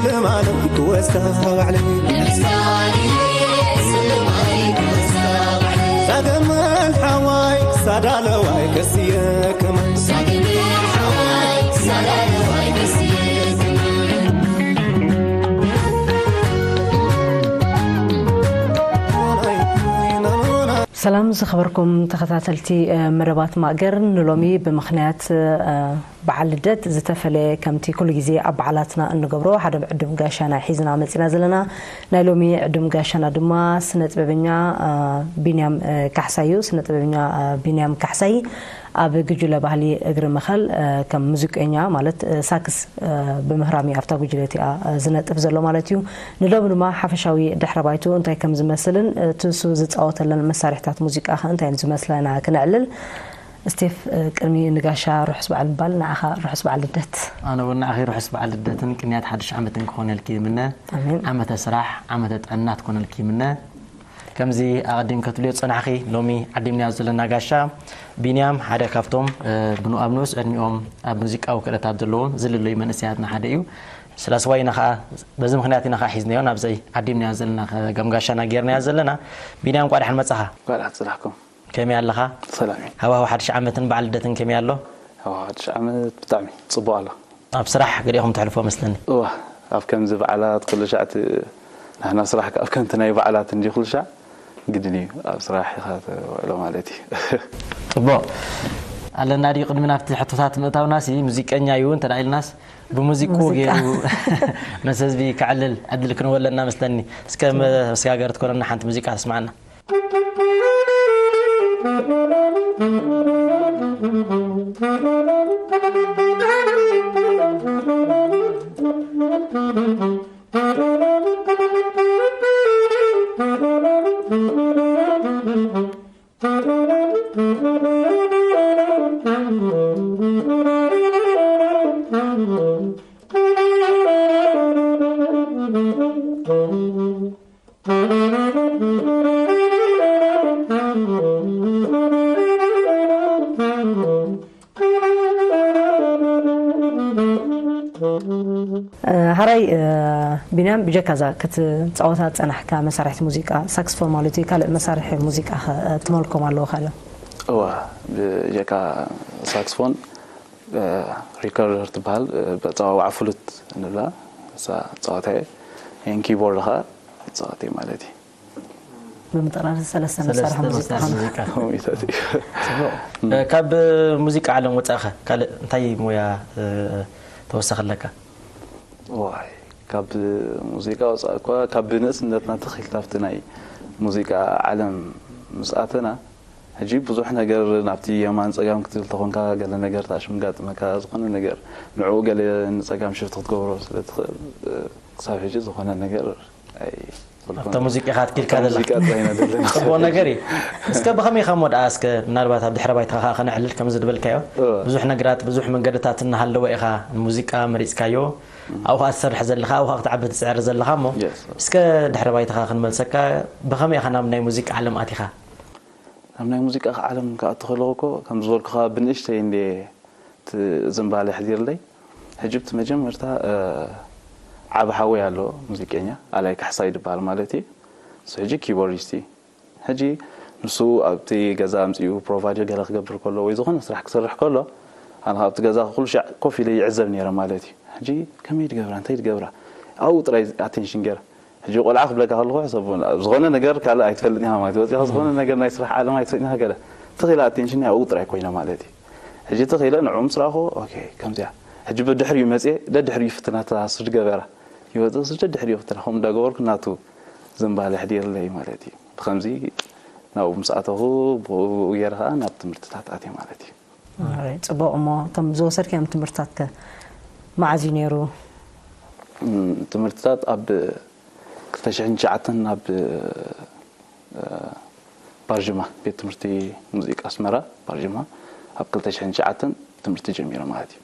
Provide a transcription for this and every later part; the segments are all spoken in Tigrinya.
ልማለም ክወስካ ባዕለይ ዛገመን ሓዋይ ሳዳለዋይ ከስየ ከማይ ሰላም ዝኸበርኩም ተኸታተልቲ መደባት ማእገር፣ ንሎሚ ብምኽንያት በዓል ልደት ዝተፈለየ፣ ከምቲ ኩሉ ግዜ ኣብ በዓላትና እንገብሮ ሓደ ዕዱም ጋሻና ሒዝና መጺና ዘለና። ናይ ሎሚ ዕዱም ጋሻና ድማ ስነ ጥበበኛ ቢንያም ካሕሳይ እዩ። ስነ ጥበበኛ ቢንያም ካሕሳይ ኣብ ጉጅለ ባህሊ እግሪ መኸል ከም ሙዚቀኛ ማለት ሳክስ ብምህራም እዩ ኣብታ ጉጅለ እቲኣ ዝነጥፍ ዘሎ ማለት እዩ። ንሎሚ ድማ ሓፈሻዊ ድሕረ ባይትኡ እንታይ ከም ዝመስልን እቲ እሱ ዝፃወተለን መሳርሕታት ሙዚቃ ከ እንታይ ዝመስላ ኢና ክነዕልል። ስቴፍ፣ ቅድሚ ንጋሻ ርሑስ በዓል ምባል ንዓኻ ርሑስ በዓል ልደት። ኣነ እውን ንዓኺ ርሑስ በዓል ልደትን ቅንያት ሓድሽ ዓመትን ክኾነልኪ ይምነ። ኣሜን። ዓመተ ስራሕ ዓመተ ጥዕና ትኮነልኪ ይምነ። ከምዚ ኣቐዲም ከትብልዮ ዝጸናሕኺ ሎሚ ዓዲምናዮ ዘለና ጋሻ ቢንያም ሓደ ካብቶም ብንኡ ኣብ ንኡስ ዕድሚኦም ኣብ ሙዚቃዊ ክእለታት ዘለዎም ዝልለዩ መንእሰያትና ሓደ እዩ። ስላስዋይ ኢና ኸዓ በዚ ምኽንያት ኢና ኸዓ ሒዝናዮ ናብዚ ዓዲምናዮ ዘለና ከም ጋሻና ጌርናዮ ዘለና። ቢንያም እንቋዕ ደሓን መጻኻ። እንቋዕ ደሓን ጸናሕኩም። ከመይ ኣለኻ? ሰላም እዩ። ሃዋህው ሓድሽ ዓመትን በዓል ልደትን ከመይ ኣሎ? ሃዋህው ሓድሽ ዓመት ብጣዕሚ ጽቡቕ ኣሎ። ኣብ ስራሕ ገሊኹም ትሕልፎ መስለኒ። እዋ ኣብ ከምዚ በዓላት ኩሉ ሻዕ እቲ ናህና ስራሕ ኣብ ከምቲ ናይ በዓላት እንዲ ኩሉ ሻዕ ግድን እዩ ኣብ ስራሕ ኢኻ ተውዕሎ ማለት እዩ። ጽቡቕ። ኣለና ድዩ ቅድሚ ናብቲ ሕቶታት ምእታውናሲ ሙዚቀኛ እዩ እንተ ኢልናስ ብሙዚቁ ሙዚቃ። ገይሩ ምስ ህዝቢ ከዕልል ዕድል ክንወለና መስለኒ። እስከ መሰጋገር ትኮነና ሓንቲ ሙዚቃ ተስማዕና። ሃራይ ቢንያም ብጀካ እዛ ክትፃወታ ዝፀናሕካ መሳርሕቲ ሙዚቃ ሳክስፎን ማለት እዩ ካልእ መሳርሒ ሙዚቃ ትመልኮም ኣለዎ ካልእ? እዋ ብጀካ ሳክስፎን ሪከርደር ትበሃል በፀዋዋዓ ፍሉት ንብላ እሳ ፀዋታ እየ ን ኪቦርድ ከዓ ፀዋታ ማለት እዩ። ብምጥራር ሰለስተ መሳርሒ ሙዚቃ ሙዚቃ ከምኡታት እዩ። ጽቡቅ። ካብ ሙዚቃ ዓለም ወጻእኸ ካልእ እንታይ ሞያ ተወሳኺ ኣለካ? ዋይ ካብ ሙዚቃ ወጻእ እኳ ካብ ብንእስነትና ተኺልካ ኣብቲ ናይ ሙዚቃ ዓለም ምስ ኣተና ሕጂ ብዙሕ ነገር ናብቲ የማን ጸጋም ክትብል ተኾንካ ገለ ነገር ታሽም ጋጥመካ ዝኾነ ነገር ንዕኡ ገለ ንጸጋም ሽፍት ክትገብሮ ስለ ትኽእል ክሳብ ሕጂ ዝኾነ ነገር ኣይ ኣብታ ሙዚቃ ኢኻ ኣትኪልካ ደላ። ሙዚቃ ጥራይ ኢና ዘለና ጽቡቕ ነገር እዩ። እስከ ብኸመይ ኢኻ እሞ ደኣ እስከ ምናልባት ኣብ ድሕረ ባይትኻ ከኣ ከነዕልል ከምዚ ዝበልካዮ እወ። ብዙሕ ነገራት ብዙሕ መንገድታት እናሃለወ ኢኻ ንሙዚቃ መሪጽካዮ ኣብኡ ከኣ ትሰርሕ ዘለኻ ኣብኡ ከኣ ክትዓቢ ትጽዕር ዘለኻ እሞ Yes. እስከ ድሕረ ባይትኻ ክንመልሰካ ብኸመይ ኢኻ ናብ ናይ ሙዚቃ ዓለም ኣቲኻ? ኣብ ናይ ሙዚቃ ዓለም ክኣቱ ከለኹ እኮ ከም ዝበልኩኻ ብንእሽተይ እንደ እቲ ዝንባለ ኣሕዲርለይ ሕጂ ብቲ መጀመርታ ዓቢ ሓወይ ኣሎ ሙዚቀኛ ኣላይ ካሕሳይ ዝበሃል ማለት እዩ እሱ ሕጂ ኪቦርዲስት እዩ ሕጂ ንሱ ኣብቲ ገዛ ኣምጺኡ ፕሮቫይድ ገለ ክገብር ከሎ ወይ ዝኾነ ስራሕ ክሰርሕ ከሎ ኣነ ኣብቲ ገዛ ኩሉ ሻዕ ኮፍ ኢለ ይዕዘብ ነይረ ማለት እዩ ሕጂ ከመይ ድገብራ እንታይ ድገብራ ኣብኡ ጥራይ ኣቴንሽን ገይረ ሕጂ ቆልዓ ክብለካ ከለኹ ሕሰብ ዝኾነ ነገር ካልእ ኣይትፈልጥ ኢኻ ማለት እዩ ወፂኻ ዝኾነ ነገር ናይ ስራሕ ዓለም ኣይትፈልጥ ኢኻ ገለ ትኽኢላ ኣቴንሽን ኣብኡ ጥራይ ኮይነ ማለት እዩ ሕጂ ትኽኢለ ንዑ ምስ ረኣኹ ኦኬ ከምዚያ ሕጂ ብድሕሪኡ መፅየ ደድሕሪኡ ፍትና ተኣስር ገበራ ይወፅእ ስደ ድሕሪኡ ፍትና ከምኡ እንዳገበርኩ ናቱ ዝንባለ ኣሕዲርለይ ማለት እዩ ብኸምዚ ናብኡ ምስ ኣተኹ ብኡ ገይረ ከዓ ናብ ትምህርትታት ኣትየ ማለት እዩ Alright፣ ፅቡቕ እሞ እቶም ዝወሰድካዮም ትምህርትታት ከ መዓዝ እዩ ነይሩ? ትምህርትታት ኣብ ክልተ ሽሕን ትሽዓተን ኣብ ባርጅማ ቤት ትምህርቲ ሙዚቃ ኣስመራ ባርጅማ ኣብ ክልተ ሽሕን ትሽዓተን ትምህርቲ ጀሚረ ማለት እዩ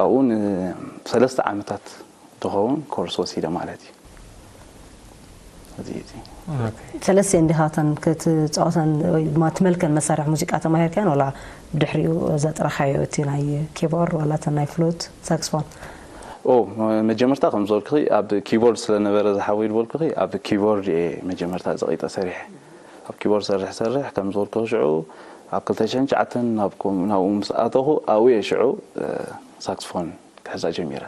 ኣብኡ ንሰለስተ ዓመታት ዝኸውን ኮርስ ወሲደ ማለት እዩ እዚ እዚ ሰለስተ እንዲኻ እተን ክትፃወተን ወይ ድማ ትመልከን መሳርሒ ሙዚቃ ተማሂርካን ዋላ ብድሕሪኡ ዘጥረኻዮ እቲ ናይ ኪቦርድ ዋላ እተን ናይ ፍሉት ሳክስፎን ኦ፣ መጀመርታ ከም ዝበልኩኺ ኣብ ኪቦርድ ስለ ነበረ ዝሓወይ ዝበልኩኺ፣ ኣብ ኪቦርድ እየ መጀመርታ ዘቒጠ ሰሪሐ። ኣብ ኪቦርድ ሰርሕ ሰርሕ ከም ዝበልኩኺ ሽዑ ኣብ ክልተ ሽሕን ትሽዓተን ናብ ኮም-፣ ናብኡ ምስ ኣተኹ ኣብኡ እየ ሽዑ፣ እ፣ ሳክስፎን ክሕዛ ጀሚረ።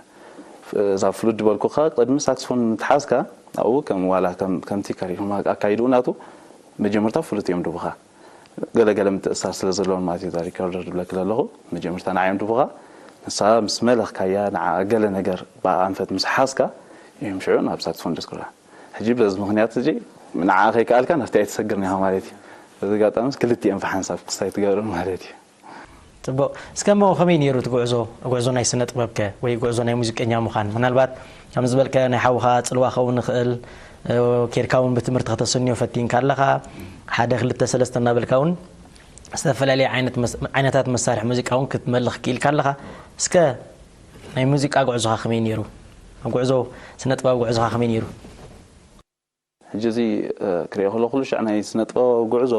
ፍ-፣ እዛ ፍሉት ዝበልኩኻ ቅድሚ ሳክስፎን ምትሓዝካ ኣብኡ ከም ዋላ ከም-፣ ከምቲ ካሪኹም ኣካይድኡ ናቱ መጀመርታ ፍሉት እዮም ድቡኻ። ገለ ገለ ምትእስሳር ስለ ዘለዎም ማለት እዩ። እዛ ሪከርደር ዝብለኪ ዘለኹ መጀመርታ ንዓዮም ድቡኻ፣ ንሳ ምስ መለኽካያ ንዓ ገለ ነገር ብኣንፈት ምስ ሓዝካ እዮም ሽዑ ናብ ሳክስፎን ደስኩራ። ሕጂ በዚ ምኽንያት እዚ ንዓ ከይከኣልካ ናብቲ ኣይትሰግርን ኢኻ ማለት እዩ። በዚ ኣጋጣሚ ክልቲኦም ብሓንሳብ ክስታይ ትገብርን ማለት እዩ። ጽቡቕ። እስከ እሞ ከመይ ነይሩ እቲ ጉዕዞ፣ ጉዕዞ ናይ ስነ ጥበብከ ወይ ጉዕዞ ናይ ሙዚቀኛ ምዃን? ምናልባት ከም ዝበልካዮ ናይ ሓውኻ ጽልዋ ክኸውን ይኽእል፣ እ፣ ኬድካ እውን ብትምህርቲ ከተሰንዮ ፈቲንካ ኣለኻ። ሓደ ክልተ ሰለስተ እናበልካ እውን ዝተፈላለየ ዓይነት መስ-፣ ዓይነታት መሳርሒ ሙዚቃ እውን ክትመልኽ ክኢልካ ኣለኻ። እስከ ናይ ሙዚቃ ጉዕዞኻ ከመይ ነይሩ? ኣብ ጉዕዞ ስነ ጥበብ ጉዕዞኻ ከመይ ነይሩ? ሕጂ እዚ፣ እ፣ ክሪኦ ከለኹ ኩሉ ሻዕ ናይ ስነ ጥበባዊ ጉዕዞ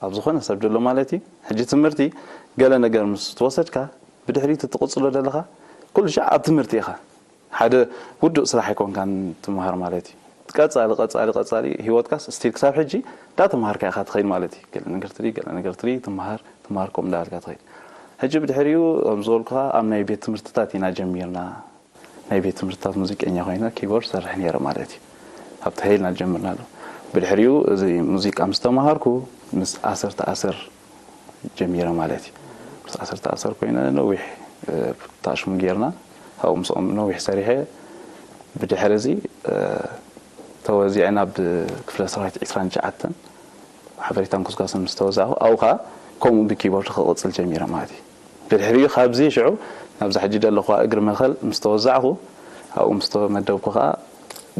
ኣብ ዝኾነ ሰብ ዘሎ ማለት እዩ። ሕጂ ትምህርቲ ገለ ነገር ምስ ትወሰድካ ብድሕሪት ትቕጽሎ ዘለኻ ኩሉ ሻዕ ኣብ ትምህርቲ ኢኻ። ሓደ ውዱእ ስራሕ ኣይኮንካን ትመሃር ማለት እዩ። ቀጻሊ፣ ቀጻሊ፣ ቀጻሊ ህይወትካስ ስቲል ክሳብ ሕጂ እንዳተምሃርካ ኢኻ ትኸይድ ማለት እዩ። ገለ ነገር ትርኢ፣ ገለ ነገር ትርኢ፣ ትመሃር፣ ትመሃር ከምኡ እንዳበልካ ትኸይድ። ሕጂ ብድሕሪኡ ከም ዝበልኩኻ ኣብ ናይ ቤት ትምህርትታት ኢና ጀሚርና። ናይ ቤት ትምህርትታት ሙዚቀኛ ኮይነ ኪቦርድ ሰርሕ ነይረ ማለት እዩ። ኣብቲ ሄልና ጀምርና ኣሎ። ብድሕሪኡ እዚ ሙዚቃ ምስ ተምሃርኩ ምስ ኣሰር ተኣሰር ጀሚረ ማለት እዩ። ምስ ኣሰር ተኣሰር ኮይነ ነዊሕ፣ እ፣ ታሽሙ ጌርና፣ ካብኡ ምስኦም ነዊሕ ሰሪሐ። ብድሕሪ እዚ፣ እ፣ ተወዚዐ ናብ ክፍለ ሰራዊት ዕስራን ትሽዓተን ሓበሬታን ኩስኳስን ምስ ተወዛዕኹ፣ ኣብኡ ኸዓ ከምኡ ብኪቦርድ ክቕጽል ጀሚረ ማለት እዩ። ብድሕሪኡ ካብዚ ሽዑ ናብዛ ሕጂ ዘለኹዋ እግሪ መኸል ምስ ተወዛዕኹ፣ ኣብኡ ምስ ተመደብኩ ኸዓ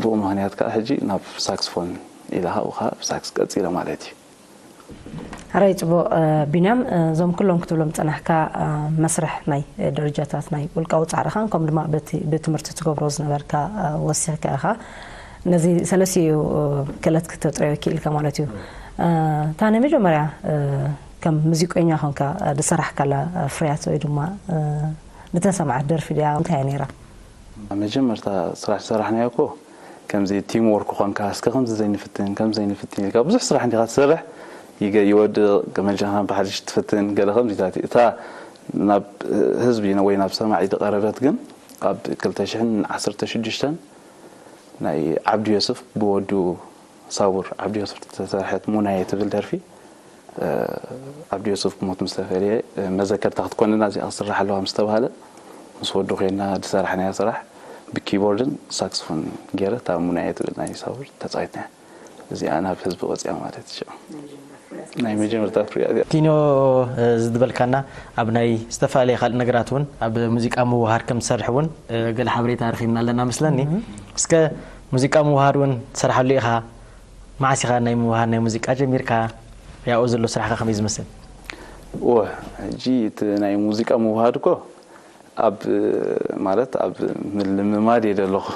ብኡ ምኽንያት ከኣ ሕጂ ናብ ሳክስፎን ኢለ ኸዓ ኣብኡ ኸዓ ብሳክስ ቀጺለ ማለት እዩ። ሕራይ ጽቡቕ፣ እ፣ ቢንያም፣ እ፣ እዞም ኩሎም ክትብሎም ጸናሕካ፣ እ፣ መስርሕ ናይ፣ እ፣ ደረጃታት ናይ ውልቃዊ ጻዕርኻን ከምኡ ድማ በቲ ብትምህርቲ ትገብሮ ዝነበርካ፣ እ፣ ወሲኽካ ኢኻ። ነዚ ሰለስቲኡ፣ እ፣ ክእለት ክተጥርዮ ክኢልካ ማለት እዩ። እ፣ እታ ናይ መጀመርያ፣ እ፣ ከም ሙዚቀኛ ኾንካ፣ እ፣ ዝሰራሕካላ፣ እ፣ ፍርያት ወይ ድማ፣ እ፣ ዝተሰምዓት ደርፊ ድያ? እንታይ እያ ነይራ? መጀመርታ ስራሕ ዝሰራሕናዮ እኮ ከምዚ ቲም ወርክ ኾንካ፣ እስከ ከምዚ ዘይንፍትን፣ ከምዚ ዘይንፍትን ኢልካ ብዙሕ ስራሕ እንዲኻ ትሰርሕ፣ ይገ-፣ ይወድቕ፣ መጃኻ ብሓድሽ ትፍትን፣ ገለ ከምዚታት እዩ። እታ ናብ ህዝቢ ወይ ናብ ሰማዒ ዝቐረበት ግን ኣብ ክልተ ሽሕን ዓሰርተ ሽዱሽተን ናይ ዓብዱ ዮሱፍ ብወዱ ሳቡር ዓብዱ ዮሱፍ ዝተሰርሐት ሙናየ ትብል ደርፊ፣ እ፣ ዓብዱ ዮሱፍ ብሞት ምስ ተፈልየ፣ እ፣ መዘከርታ ክትኮንና እዚኣ ክትስራሕ ኣለዋ ምስ ተባህለ፣ ምስ ወዱ ኮይና ዝሰራሕናያ ስራሕ ብኪቦርድን ሳክስፎን ገይረ እታ ሙናየ ትብል ናይ ሳቡር ተጻዊትናያ። እዚኣ ናብ ህዝቢ ወጺኣ ማለት እዩ። ናይ መጀመርታ ፍርያት እያ። ኪኖ፣ እ፣ ዝድበልካና ኣብ ናይ ዝተፈላለየ ካልእ ነገራት እውን ኣብ ሙዚቃ ምውሃድ ከም ትሰርሕ እውን፣ እ፣ ገለ ሓበሬታ ረኺብና ኣለና መስለኒ። እስከ ሙዚቃ ምውሃድ እውን ትሰርሓሉ ኢኻ። መዓስ ኢኻ ናይ ምውሃድ ናይ ሙዚቃ ጀሚርካ? ያኡ ዘሎ ስራሕካ ከመይ ዝመስል? ኦ፣ ሕጂ እቲ ናይ ሙዚቃ ምውሃድ እኮ ኣብ፣ ማለት ኣብ ምልምማድ እየ ዘለኹ።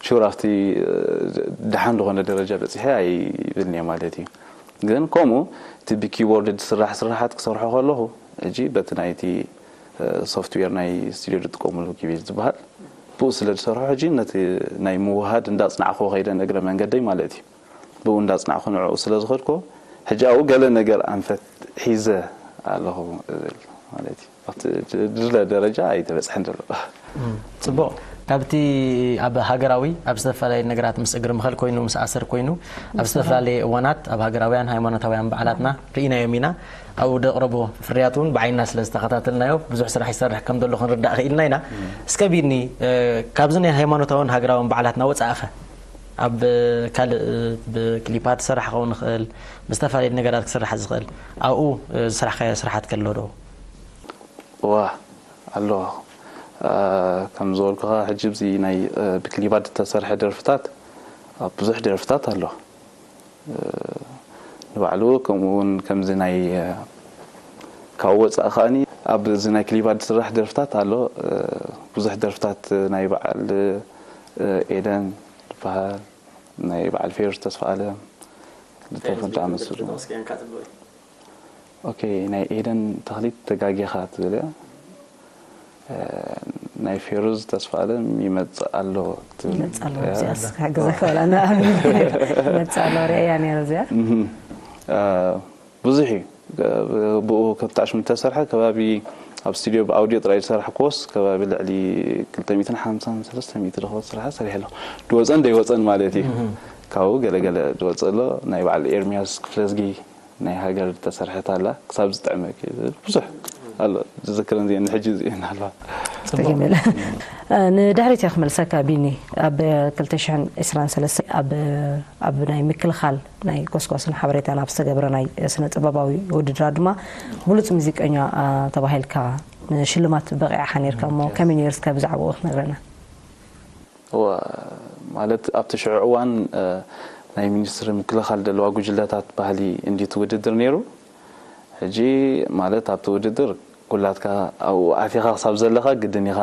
ሹር ኣብቲ ደሓን ዝኾነ ደረጃ በጺሐ ኣይብልን እየ ማለት እዩ። ግን ከምኡ እቲ ብኪቦርድ ዝስራሕ ስራሓት ክሰርሖ ከለኹ፣ ሕጂ በቲ ናይቲ፣ እ፣ ሶፍትዌር ናይ ስቱዲዮ ዝጥቀሙሉ ኪቤዝ ዝበሃል፣ ብኡ ስለ ዝሰርሖ፣ ሕጂ ነቲ ናይ ምውሃድ እንዳጽናዕኩ ከይደ እግረ መንገደይ ማለት እዩ። ብኡ እንዳጽናዕኩ ንዕኡ ስለ ዝኸድኩ፣ ሕጂ ኣብኡ ገለ ነገር ኣንፈት ሒዘ ኣለኹ እብል ማለት እዩ። ኣብቲ ድለ ደረጃ ኣይተበጽሐን ዘሎ። እም፣ ጽቡቕ። ካብቲ ኣብ ሃገራዊ፣ ኣብ ዝተፈላለዩ ነገራት ምስ እግሪ ምኸል ኮይኑ፣ ምስ ኣሰር ኮይኑ፣ ኣብ ዝተፈላለየ እዋናት ኣብ ሃገራውያን ሃይማኖታውያን በዓላትና ርኢናዮም ኢና። ኣብኡ ደቕረቦ ፍርያት እውን ብዓይንና ስለ ዝተኸታተልናዮ፣ ብዙሕ ስራሕ ይሰርሕ ከም ዘሎ ክንርዳእ ክኢልና ኢና። እስከ ቢኒ፣ እ፣ ካብዚ ናይ ሃይማኖታውን ሃገራውን በዓላትና ወጻእኸ፣ ኣብ ካልእ ብክሊፓት ዝሰራሕ ክኸውን ይኽእል፣ ብዝተፈላለየ ነገራት ክስራሕ ዝኽእል፣ ኣብኡ፣ እ፣ ዝሰራሕካዮ ስራሓት ከሎ ዶ? እዋ፣ ኣሎ። እ፣ ከም ዝበልኩኻ፣ ሕጂ ኣብዚ ናይ፣ እ፣ ብክሊፓት ዝተሰርሐ ደርፍታት፣ ኣብ ብዙሕ ደርፍታት ኣሎ። እ፣ ንባዕሉ ከምኡ እውን ከምዚ ናይ፣ እ፣ ካብኡ ወጻኢ ከኣኒ ኣብዚ ናይ ክሊፓት ዝስራሕ ደርፍታት ኣሎ። እ፣ ብዙሕ ደርፍታት ናይ በዓል፣ እ፣ ኤደን ዝበሃል፣ ናይ በዓል ፌሩዝ ተስፋኣለም፣ ልተፈንታ ኣመስሉ። ኦኬ፣ ናይ ኤደን ተኽሊት ተጋጊኻ ትብል እያ። እ፣ ናይ ፌሩዝ ተስፋ ኣለም ይመጽእ ኣሎ ክትብል ይመጽእ ኣሎ እያ። እዚኣስ ክሕግዘካ ወላ ና ይመጽእ ኣሎ ርእያ ነይሩ እዚኣ እህ፣ አ፣ ብዙሕ እዩ። ብኡ ከብታሽ ምተሰርሐ ከባቢ ኣብ ስቱዲዮ ብኣውዲዮ ጥራይ ዝሰራሕክዎስ ከባቢ ልዕሊ ክልተ ሚእትን ሓምሳን ሰለስተ ሚእቲ ዝኸውን ስራሕ ሰሪሐ ኣለኹ። ድወፀን ደይወፀን ማለት እዩ። ካብኡ ገለገለ ድወፀ ኣሎ። ናይ በዓል ኤርሚያስ ክፍለዝጊ ናይ ሃገር ዝተሰርሐት ኣላ ክሳብ ዝጥዕመኪ ዝብል ብዙሕ ኣሎ። ዝዝክረን እዚአን ንሕጂ እዚአን ኣለዋ። ተገመለ ንድሕሪት እያ ክመልሰካ ቢኒ ኣብ ክልተ ሽሕን ዕስራን ሰለስተ ኣብ ኣብ ናይ ምክልኻል ናይ ጎስጓስን ሓበሬታን ኣብ ዝተገብረ ናይ ስነ ጥበባዊ ውድድራ ድማ ብሉፅ ሙዚቀኛ አ፣ ተባሂልካ ንሽልማት በቂዕኻ ነርካ እሞ ከመይ ነይሩ እስከ ብዛዕባኡ ክትነግረና እዋ ማለት ኣብቲ ሽዑ እዋን እ፣ ናይ ሚኒስትሪ ምክልኻል ዘለዋ ጉጅለታት ባህሊ እንዲቲ ውድድር ነይሩ። ሕጂ ማለት ኣብቲ ውድድር ኩላትካ ኣብኡ ኣቲኻ ክሳብ ዘለኻ ግድን ኢኻ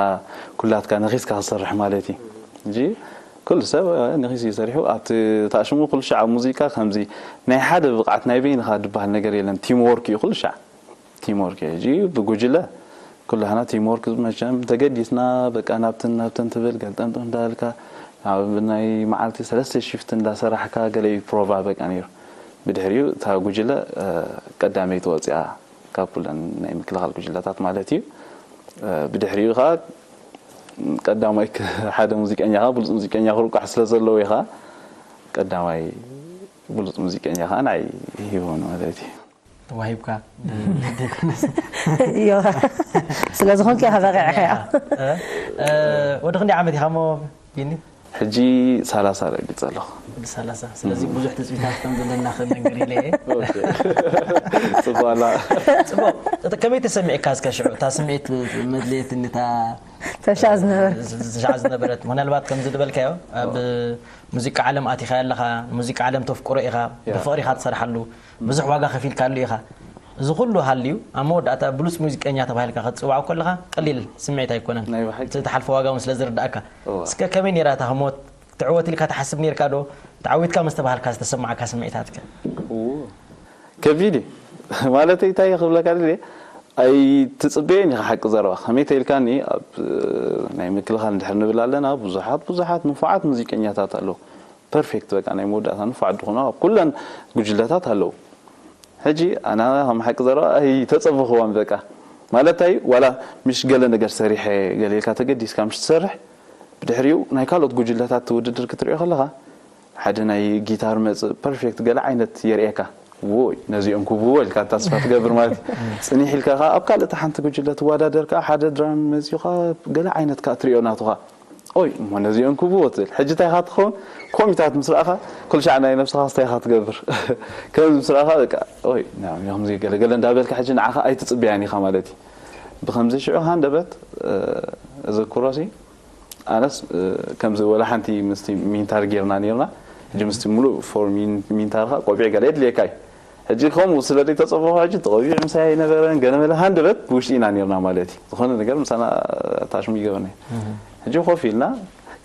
ኩላትካ ነኺስካ ክሰርሕ ማለት እዩ። ሕጂ ኩሉ ሰብ እ፣ ነኺስ እዩ ሰሪሑ ኣብቲ ታሽሙ ኩሉ ሻዕ ኣብ ሙዚቃ ከምዚ ናይ ሓደ ብቕዓት ናይ በይንኻ ዝበሃል ነገር የለን ቲም ወርክ እዩ ኩሉ ሻዕ ቲም ወርክ እዩ። ሕጂ ብጉጅለ ኩላህና ቲም ወርክ መቸም ተገዲስና በቃ ናብትን ናብትን ትብል ገልጠምጥም እንዳበልካ ኣብ ናይ መዓልቲ ሰለስተ ሽፍት እንዳሰራሕካ ገለ እዩ ፕሮቫ በቃ ነይሩ። ብድሕሪኡ እታ ጉጅለ እ፣ ቀዳመይቲ ወፂኣ ካብ ኩለን ናይ ምክልኻል ጉጅለታት ማለት እዩ። እ፣ ብድሕሪኡ ከዓ ቀዳማይ ክ- ሓደ ሙዚቀኛ ከዓ ብሉፅ ሙዚቀኛ ክርቋሕ ስለ ዘለዎ እዩ ከዓ ቀዳማይ ብሉፅ ሙዚቀኛ ከዓ ንዓይ ሂቦም ማለት እዩ። ተዋሂብካ እዮ ስለ ዝኾንክ ኢኻ በቂዕካ እያ ወዲ ክንደይ ዓመት ኢኻ ሞ ቢኒ ሕጂ ሰላሳ ረጊፀ ኣለኹ። ወዲ ሰላሳ ስለዚ ብዙሕ ትፅቢታት ከም ዘለና ክነግር ኢለ እየ ፅባላ ፅቡቅ እቲ ከመይ ተሰሚዕካ እስከ ሽዑ እታ ስምዒት መድለየትኒ እታ ተሻ ዝነበረ ዝሻዕ ዝነበረት ምናልባት ከምዚ ዝበልካዮ ኣብ ሙዚቃ ዓለም ኣቲኻ ኣለኻ ሙዚቃ ዓለም ተፍቅሮ ኢኻ ብፍቕሪ ኢኻ ትሰርሓሉ ብዙሕ ዋጋ ከፊልካሉ ኢኻ እዚ ኩሉ ሃልዩ ኣብ መወዳእታ ብሉፅ ሙዚቀኛ ተባሂልካ ክትፅዋዕ ከለኻ ቀሊል ስምዒት ኣይኮነን ናይ ብሓቂ። እቲ ትሓልፎ ዋጋ እውን ስለ ዝርዳእካ እዋ። እስከ ከመይ ነይራ እታ ህሞት ትዕወት ኢልካ ትሓስብ ነርካ ዶ ተዓዊትካ ምስ ተባሃልካ ዝተሰማዕካ ስምዒታትከ ከቢድ እዩ ማለት እንታይ ክብለካ ድልየ ኣይትፅበየን ኢኻ ሓቂ ዘረባ ከመይ ተኢልካኒ ኣብ ናይ ምክልኻል እንድሕር ንብል ኣለና ብዙሓት ብዙሓት ንፉዓት ሙዚቀኛታት ኣለዉ ፐርፌክት በቃ ናይ መወዳእታ ንፉዓት ዝኾኑ ኣብ ኩለን ጉጅለታት ኣለዉ ሕጂ ኣና ከም ሓቂ ዘረባ ኣይተፀበኽዋን በቃ ማለት እንታይ ዋላ ምሽ ገለ ነገር ሰሪሐ ገለ ኢልካ ተገዲስካ ምሽ ትሰርሕ ብድሕሪኡ ናይ ካልኦት ጉጅለታት ውድድር ክትሪኦ ከለኻ ሓደ ናይ ጊታር መጽእ ፐርፌክት ገለ ዓይነት የርእየካ ውይ ነዚኦም ክብዎ ኢልካ ተስፋ ትገብር ማለት እዩ። ጽኒሕ ኢልካ ከኣ ኣብ ካልእ ሓንቲ ጉጅለ ትወዳደር ከኣ ሓደ ድራም መጺኡ ከኣ ገለ ዓይነት ከኣ ትሪኦ ናቱ ከኣ ኦይ እሞ ነዚኦም ክብዎ ትብል ሕጂ እንታይ ኢኻ ትኸውን ኮሚታት ምስ ረኣኻ ኩሉ ሻዕ ናይ ነብስኻ ስታይ ኢኻ ትገብር ከምዚ ምስ ረኣኻ በቃ ኦይ ናም ከምዚ ገለ ገለ እንዳበልካ ሕጂ ንዓኻ ኣይትጽበያን ኢኻ ማለት እዩ ብከምዚ ሽዑ ሃንደበት እዘክሮሲ ኣነስ ከምዚ ወላ ሓንቲ ምስቲ ሚንታር ጌርና ኔርና ሕጂ ምስቲ ሙሉእ ፎር ሚንታርካ ቆቢዕ ገለ የድልየካ እዩ ሕጂ ከምኡ ስለ ዘይተፀበኹ ሕጂ ተቆቢዕ ምሳይ ኣይነበረን ገለ መለ ሃንደበት ብውሽጢ ኢና ኔርና ማለት እዩ ዝኾነ ነገር ምሳና ታሽሙ ይገበርና እዩ ሕጂ ኮፍ ኢልና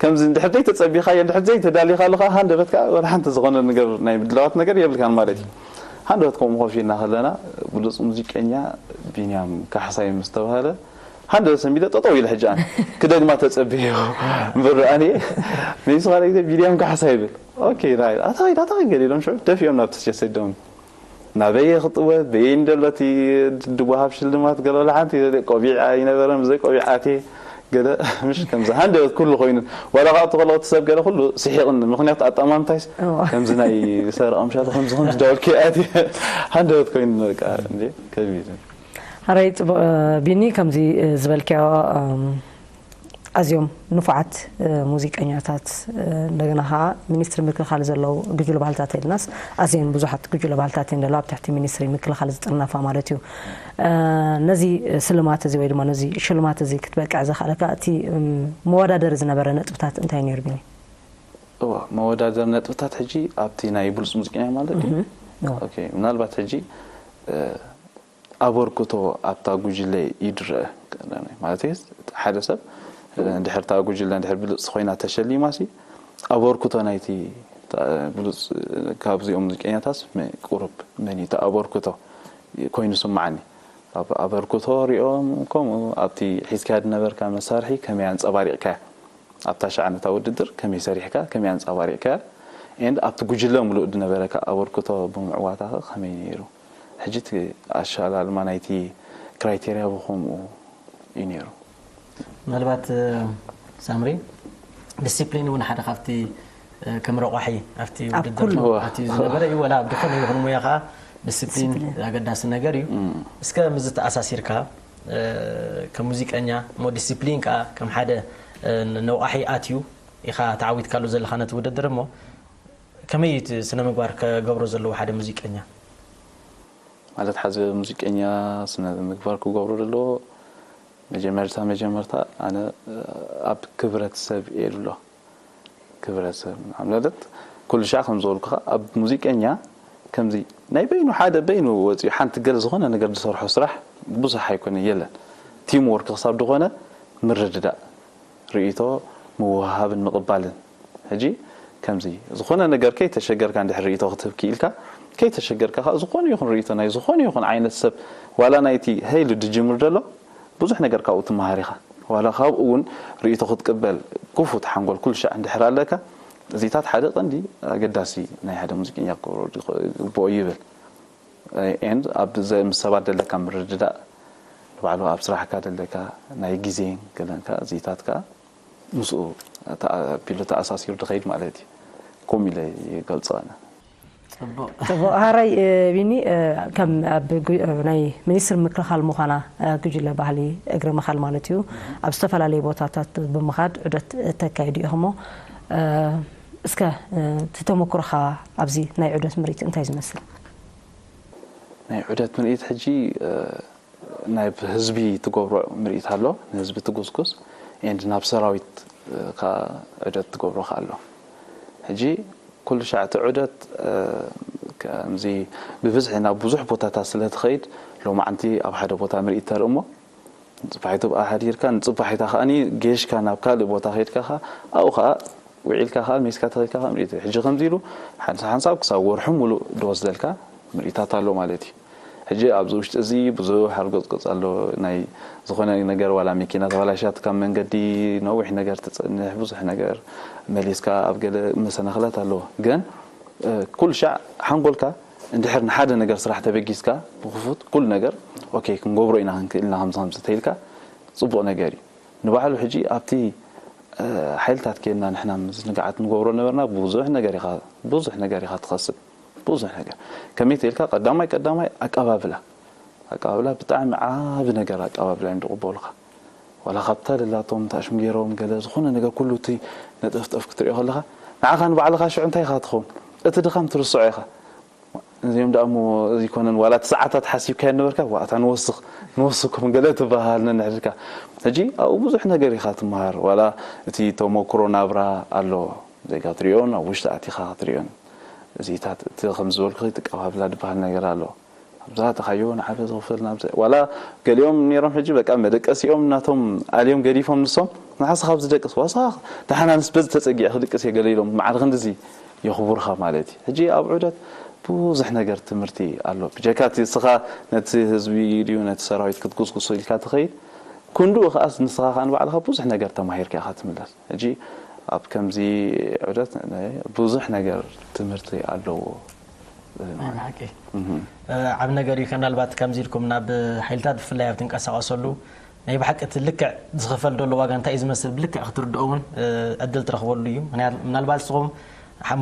ከምዚ እንድሕር ዘይተፀቢኻዮ እንድሕር ዘይተዳሊኻሉ ከዓ ሃንደበት ከዓ ወላ ሓንቲ ዝኾነ ነገር ናይ ምድላዋት ነገር የብልካን ማለት እዩ ሃንደበት ከምኡ ኮፍ ኢልና ከለና ብሉፅ ሙዚቀኛ ቢንያም ካሕሳይ ምስ ተባሃለ ሓደ ሰሚደ ጠጠው ኢለ ሕጂ ኣነ ክደግማ ተጸብዮ እምበር ኣነ ነይሱ ካልእ ግዜ ቢንያም ካሕሳ ይብል ኦኬ ናይ ኣታ ከይድ ኣታ ከይድ ገለ ኢሎም ሽዑ ደፊኦም ናብቲ ቸሰ ደም ናበየ ክጥወ በየ እንደሎ እቲ ድወሃብ ሽልማት ገለ ወላ ሓንቲ ቆቢዕ ኣይነበረን ብዘይ ቆቢዕ ኣትየ ገለ ምሽ ከምዚ ሃንደበት ኩሉ ኮይኑ ዋላ ካብ ተኸለቁ ሰብ ገለ ኩሉ ስሒቕኒ ምክንያቱ ኣጠማምታይስ ከምዚ ናይ ሰረቐ ምሻ ከምዚ ከምዚ ዳውልከ ኣትየ ሃንደበት ኮይኑ በቃ እንዴ ከቢድ ኣረይ ፅቡቅ ቢኒ ከምዚ ዝበልክዮ ኣዝዮም ንፉዓት ሙዚቀኛታት እንደገና ከዓ ሚኒስትሪ ምክልኻል ዘለዉ ጉጅለ ባህልታት ኢልናስ ኣዝየን ብዙሓት ጉጅለ ባህልታት እየን ዘለዋ ኣብ ትሕቲ ሚኒስትሪ ምክልኻል ዝጥርነፋ ማለት እዩ ነዚ ስልማት እዚ ወይ ድማ ነዚ ሽልማት እዚ ክትበቅዕ ዘኽኣለካ እቲ መወዳደሪ ዝነበረ ነጥብታት እንታይ ነይሩ ቢኒ እዋ መወዳደሪ ነጥብታት ሕጂ ኣብቲ ናይ ብሉፅ ሙዚቀኛ ማለት እዩ ምናልባት ሕጂ ኣበርክቶ ኣብታ ጉጅለ እዩ ዝረአ ማለት ሓደ ሰብ እንድሕር እታ ጉጅለ እንድሕር ብልፅቲ ኮይና ተሸሊማ ሲ ኣበርክቶ ናይቲ ብሉፅ ካብዚኦም ሙዚቀኛታት ቁሩብ መን እዩ ኣበርክቶ ኮይኑ ስማዓኒ ኣብ ኣበርክቶ ሪኦም፣ ከምኡ ኣብቲ ሒዝካያ ዝነበርካ መሳርሒ ከመይ ኣንጸባሪቕካያ፣ ኣብታ ሸዓነታ ውድድር ከመይ ሰሪሕካ፣ ከመይ ኣንጸባሪቕካያ፣ and ኣብቲ ጉጅለ ምሉእ ዝነበረካ ኣበርክቶ ብምዕዋታ ከ ከመይ ነይሩ? ሕጂ እቲ ኣሻላልማ ናይቲ ክራይቴርያ ብኸምኡ እዩ ነይሩ። ምናልባት ሳምሪ፣ ዲሲፕሊን እውን ሓደ ካብቲ ከም ረቋሒ ኣብቲ ውድድር ኣትዩ ዝነበረ እዩ። ወላ ኣብ ዝኾነ ይኹን ሙያ ከዓ ዲሲፕሊን ኣገዳሲ ነገር እዩ። እስከ ምዚ ተኣሳሲርካ ከም ሙዚቀኛ እሞ ዲሲፕሊን ከዓ ከም ሓደ ነቋሒ ኣትዩ ኢኻ ተዓዊትካሉ ዘለኻ ነቲ ውድድር እሞ ከመይ እዩ እቲ ስነ ምግባር ከገብሮ ዘለዎ ሓደ ሙዚቀኛ? ማለት ሓደ ሙዚቀኛ ስነ ምግባር ክገብሮ ዘለዎ መጀመርታ መጀመርታ ኣነ ኣብ ክብረት ሰብ እየ ዝብሎ። ክብረት ሰብ ማለት ኩሉ ሻዕ ከም ዝበልኩኻ ኣብ ሙዚቀኛ ከምዚ ናይ በይኑ ሓደ በይኑ ወፂኡ ሓንቲ ገለ ዝኾነ ነገር ዝሰርሖ ስራሕ ብዙሕ ኣይኮነ የለን። ቲም ወርክ ክሳብ ዝኾነ ምርድዳእ ርእይቶ ምውሃብን ምቕባልን። ሕጂ ከምዚ ዝኾነ ነገር ከይተሸገርካ እንድሕር ርእይቶ ክትህብ ክኢልካ ከይተሸገርካ ከዓ ዝኾነ ይኹን ርእይቶ ናይ ዝኾነ ይኹን ዓይነት ሰብ ዋላ ናይቲ ሀይሉ ድጅምር ዘሎ ብዙሕ ነገር ካብኡ ትመሃር ኢኻ። ዋላ ካብኡ እውን ርእይቶ ክትቅበል ክፉት ሓንጎል ኩሉ ሻዕ እንድሕር ኣለካ እዚታት ሓደ ቀንዲ ኣገዳሲ ናይ ሓደ ሙዚቀኛ ክገብሮ ዝግብኦ ይብል። ኤንድ ኣብ ዘ- ምስ ሰባት ዘለካ ምርድዳእ ንባዕሉ ኣብ ስራሕካ ዘለካ ናይ ግዜ ገለንካ እዚታት ከዓ ምስኡ ተኣ- ኣቢሉ ተኣሳሲሩ ዝኸይድ ማለት እዩ። ከምኡ ኢለ ይገልፆ ኣነ። ፅቡቅ ፅቡቅ ሃራይ ቢኒ ከም ኣብ ናይ ሚኒስትር ምክልኻል ምዃና ጉጅለ ባህሊ እግሪ ምኻድ ማለት እዩ ኣብ ዝተፈላለዩ ቦታታት ብምኻድ ዑደት ተካይዱ ኢኹሞ እስከ እቲ ተመክሮኻ ኣብዚ ናይ ዑደት ምርኢት እንታይ ዝመስል? ናይ ዑደት ምርኢት ሕጂ ናይ ህዝቢ ትገብሮ ምርኢት ኣሎ ንህዝቢ ትጉስጉስ ኤንድ ናብ ሰራዊት ከዓ ዑደት ትገብሮ ከዓ ኣሎ ሕጂ ኩሉ ሻዕ እቲ ዑደት ከምዚ ብብዝሒ ናብ ብዙሕ ቦታታት ስለ ትኸይድ ሎማዓንቲ ኣብ ሓደ ቦታ ምርኢት ተርኢ እሞ ንፅባሒቱ ብኣ ሓዲርካ ንፅባሒታ ከዓኒ ጌሽካ ናብ ካልእ ቦታ ከይድካ ከዓ ኣብኡ ከዓ ውዒልካ ከዓ ሜስካ ተኸይድካ ከዓ ምርኢት ሕጂ ከምዚ ኢሉ ሓንሳብ ሓንሳብ ክሳብ ወርሑ ሙሉእ ዝወስደልካ ምርኢታት ኣሎ ማለት እዩ ሕጂ ኣብዚ ውሽጢ እዚ ብዙሕ ኣርጎፅጎፅ ኣሎ ናይ ዝኾነ ነገር ዋላ መኪና ተበላሻት ካብ መንገዲ ነዊሕ ነገር ትፀንሕ ብዙሕ ነገር መሊስካ ኣብ ገለ መሰናኽላት ኣለዎ ግን ኩሉ ሻዕ ሓንጎልካ እንድሕር ንሓደ ነገር ስራሕ ተበጊስካ ብክፉት ኩሉ ነገር ኦኬ ክንገብሮ ኢና ክንክእል ኢና ከምዚ ከምዚ ተይልካ ፅቡቅ ነገር እዩ ንባዕሉ ሕጂ ኣብቲ ሓይልታት ኬድና ንሕና ዝንግዓት ንገብሮ ነበርና ብዙሕ ነገር ኢኻ ብዙሕ ነገር ኢኻ ትኸስብ ብዙሕ ነገር ከመይ ተይልካ ቀዳማይ ቀዳማይ ኣቀባብላ ኣቀባብላ ብጣዕሚ ዓቢ ነገር ኣቀባብላ እዮም ዝቕበሉኻ ዋላ ካብታ ደላቶም ታሽም ገይሮም ገለ ዝኾነ ነገር ኩሉ እቲ ነጠፍጠፍ ክትሪኦ ከለኻ ንዓኻ ንባዕልኻ ሽዑ እንታይ ኢኻ ትኸውን እቲ ድኻም ትርስዖ ኢኻ እዚኦም ደኣ እሞ እዚ ይኮነን ዋላ እቲ ሰዓታት ሓሲብካዮ ነበርካ ዋእታ ንወስኽ ንወስኩም ገለ ትበሃል ነንሕድካ ሕጂ ኣብኡ ብዙሕ ነገር ኢኻ ትመሃር ዋላ እቲ ተመክሮ ናብራ ኣሎ ዜጋ ትሪኦን ኣብ ውሽጢ ኣቲኻ ክትሪኦን እዚታት እቲ ከም ዝበልኩ ትቀባብላ ዝበሃል ነገር ኣሎ ኣብዛ ተኻዮ ንዓበ ዝኽፈል ናብ ዋላ ገሊኦም ነይሮም ሕጂ በቃ መደቀሲኦም ናቶም ኣልዮም ገዲፎም ንሶም ንሓስኻ ኣብዚ ደቅስ ዋስኻ ደሓናንስ በዚ ተፀጊዐ ክድቅስ እየ ገለ ኢሎም ማዕረ ክንድዚ የኽቡርኻ ማለት እዩ ሕጂ ኣብ ዑደት ብዙሕ ነገር ትምህርቲ ኣሎ ብጀካ እቲ እስኻ ነቲ ህዝቢ ድዩ ነቲ ሰራዊት ክትጉስጉሶ ኢልካ ትኸይድ ክንድኡ ከዓስ ንስኻ ከዓ ንባዕልኻ ብዙሕ ነገር ተማሂርካ ኢኻ ትምለስ ሕጂ ኣብ ከምዚ ዑደት ብዙሕ ነገር ትምህርቲ ኣለዎ ዓብ ነገር እዩ ምናልባት ከምዚ ኢልኩም ናብ ሓይልታት ብፍላይ ኣብ ትንቀሳቀሰሉ ናይ ብሓቂ እቲ ልክዕ ዝኽፈል ዘሎ ዋጋ እንታይ እዩ ዝመስል ብልክዕ ክትርድኦ እውን ዕድል ትረኽበሉ እዩ ምናልባት ንስኹም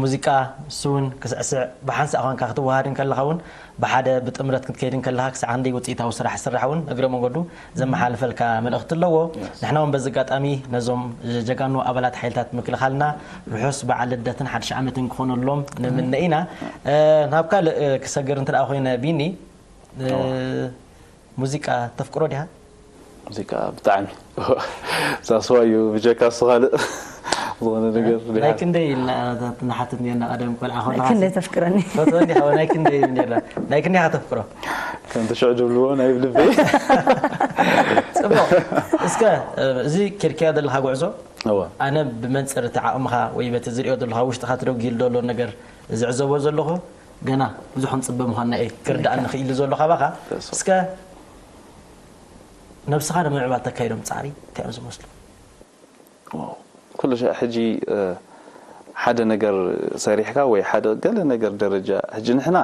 ሙዚቃ ንሱ እውን ክስዕስዕ ብሓንሳእ ኮንካ ክትወሃድ እንከለኻ እውን ብሓደ ብጥምረት ክትከይድ እንከለኻ ክሳዕ ክንደይ ውፅኢታዊ ስራሕ ስራሕ እውን እግረ መንገዱ ዘመሓልፈልካ መልእኽቲ ኣለዎ ንሕና እውን በዚ ኣጋጣሚ ነዞም ጀጋኑ ኣባላት ሓይልታት ምክልኻልና ርሑስ በዓል ልደትን ሓድሽ ዓመትን ክኾነሎም ንምነ ኢና ናብ ካልእ ክሰግር እንተ ኮይነ ቢኒ ሙዚቃ ተፍቅሮ ዲኻ? ሙዚቃ ብጣዕሚ ሳስዋ እዩ ብጀካ እሱ ካልእ ዝኾነ ነገር ናይ ክንደይ ኢልና ንሓትት ነርና ቀደም ቆልዓ ከለኻ ክንደይ ተፍቅረኒ ፈትወኒ ሓወ ናይ ክንደይ ነርና ናይ ክንደይ ኢኻ ተፍቅሮ ከምቲ ሽዑ ዝብልዎ ናይ ልበይ ፅቡቕ እስከ እዚ ኬድካዮ ዘለኻ ጉዕዞ ኣነ ብመንፅር እቲ ዓቕምኻ ወይ በቲ ዝሪኦ ዘለኻ ውሽጥኻ ተደጒሉ ዘሎ ነገር ዝዕዘቦ ዘለኹ ገና ብዙሕ ክንፅበ ምዃንና እየ ክርዳእኒ ክኢሉ ዘሎ ካባኻ እስከ ነብስኻ ንምዕባል ተካይዶም ጻዕሪ እንታይ እዮም ዝመስሉ? ኩሉ ሻዕ ሕጂ ሓደ ነገር ሰሪሕካ ወይ ሓደ ገለ ነገር ደረጃ ሕጂ ንሕና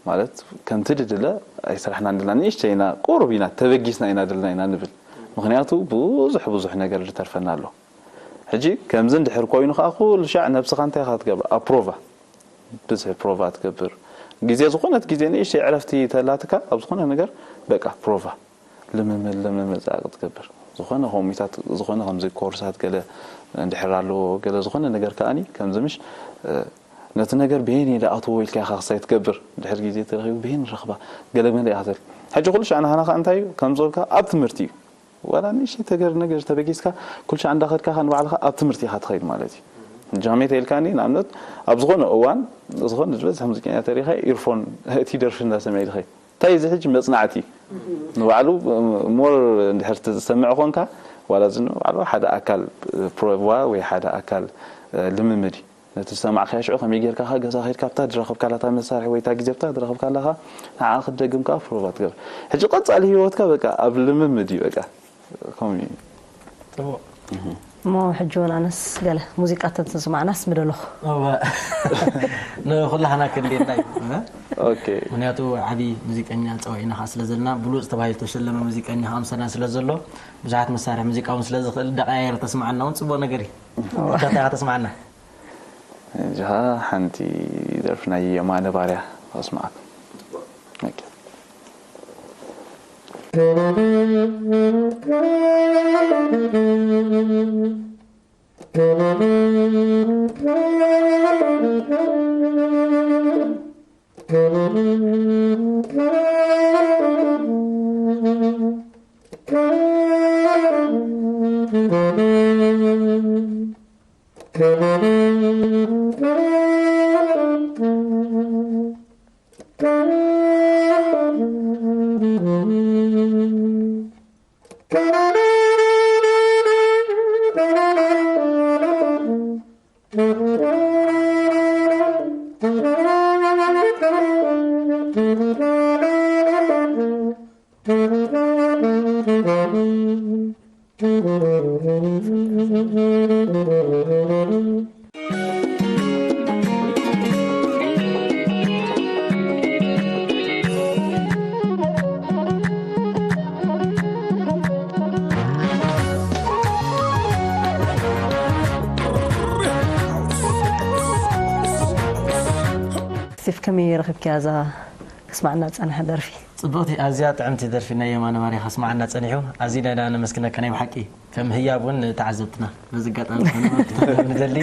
ማለት ከምቲ ድድለ ኣይስራሕና እንድልና ንእሽተ ኢና ቁሩብ ኢና ተበጊስና ኢና ድልና ኢና ንብል። ምክንያቱ ብዙሕ ብዙሕ ነገር ዝተርፈና ኣሎ። ሕጂ ከምዚ እንድሕር ኮይኑ ከዓ ኩሉ ሻዕ ነብስኻ እንታይ ኢኻ ትገብር ኣፕሮቫ ብዙሕ ፕሮቫ ትገብር። ግዜ ዝኾነት ግዜ ንእሽተይ ዕረፍቲ ተላትካ ኣብ ዝኾነ ነገር በቃ ፕሮቫ ልምምድ ልምምድ ፃቅ ትገብር። ዝኾነ ኮሚታት ዝኾነ ከምዚ ኮርሳት ገለ እንድሕር ኣለዎ ገለ ዝኾነ ነገር ከኣኒ ከምዚ ምሽ ነቲ ነገር ብየን እየ ደኣትዎ ኢልካ ኢኻ ክሳይ ትገብር። ድሕር ግዜ ተረኺቡ ብየን ረኽባ ገለ ገለ ኢኻ ትብል። ሕጂ ኩሉ ሻዕ ናህና ከዓ እንታይ እዩ ከምዝበልካ ኣብ ትምህርቲ እዩ። ዋላ ንእሽተይ ተገር ነገር ተበጊስካ ኩሉ ሻዕ እንዳኸድካ ከ ንባዕልኻ ኣብ ትምህርቲ ኢኻ ትኸይድ ማለት እዩ። ጃሜታ ኢልካኒ ንኣብነት ኣብ ዝኾነ እዋን ዝኾነ ዝበዝሕ ሙዚቀኛ ተሪኻ ኢርፎን እቲ ደርፊ እንዳሰምዐ ይድኸይ እንታይ እዚ ሕጂ መጽናዕቲ ንባዕሉ ሞር እንድሕር ትሰምዕ ኮንካ ዋላ እዚ ንባዕሉ ሓደ ኣካል ፕሮቫ ወይ ሓደ ኣካል ልምምድ እዩ። ነቲ ዝሰማዕካዮ ሽዑ ከመይ ጌርካ ከ ገዛ ከድካ ኣብታ ዝረኸብካላ እታ መሳርሒ ወይ እታ ግዜ ኣብታ ዝረኸብካላ ከ ንዓ ክትደግም ከ ፕሮቫ ትገብር። ሕጂ ቀጻሊ ህይወትካ በቃ ኣብ ልምምድ እዩ በቃ ከምኡ እዩ። ጽቡቅ። እሞ ሕጂ እውን ኣነስ ገለ ሙዚቃ ተተስማዕናስ ምደለኹ። እወ። ንኩላህና ክንዴና እዩ። ኦኬ ምክንያቱ ዓብዪ ሙዚቀኛ ፀዋዒና ከዓ ስለ ዘለና ብሉፅ ተባሂሉ ዝተሸለመ ሙዚቀኛ ከዓ ምሳና ስለ ዘሎ ብዙሓት መሳርሒ ሙዚቃ እውን ስለ ዝኽእል እንዳቀያየረ ተስማዓና እውን ፅቡቅ ነገር እዩ። እንታይ ተስማዓና? እዚኻ ሓንቲ ደርፊ ናይ የማነ ባርያ ኣስማዓኩም። ኦኬ። ስቲፍ ከመይ ረኺብክያ እዛ ከስማዕና ዝጸንሐ ደርፊ? ጽብቕቲ ኣዝያ ጥዕምቲ ደርፊ ናይ የማነ ባርያ ከስማዓና ጸኒሑ ኣዚና ኢና ነመስግነካ ናይ ብሓቂ ከም ህያብ እውን ንተዓዘብትና በዚ ኣጋጣሚ ከነመልክቶ ንደሊ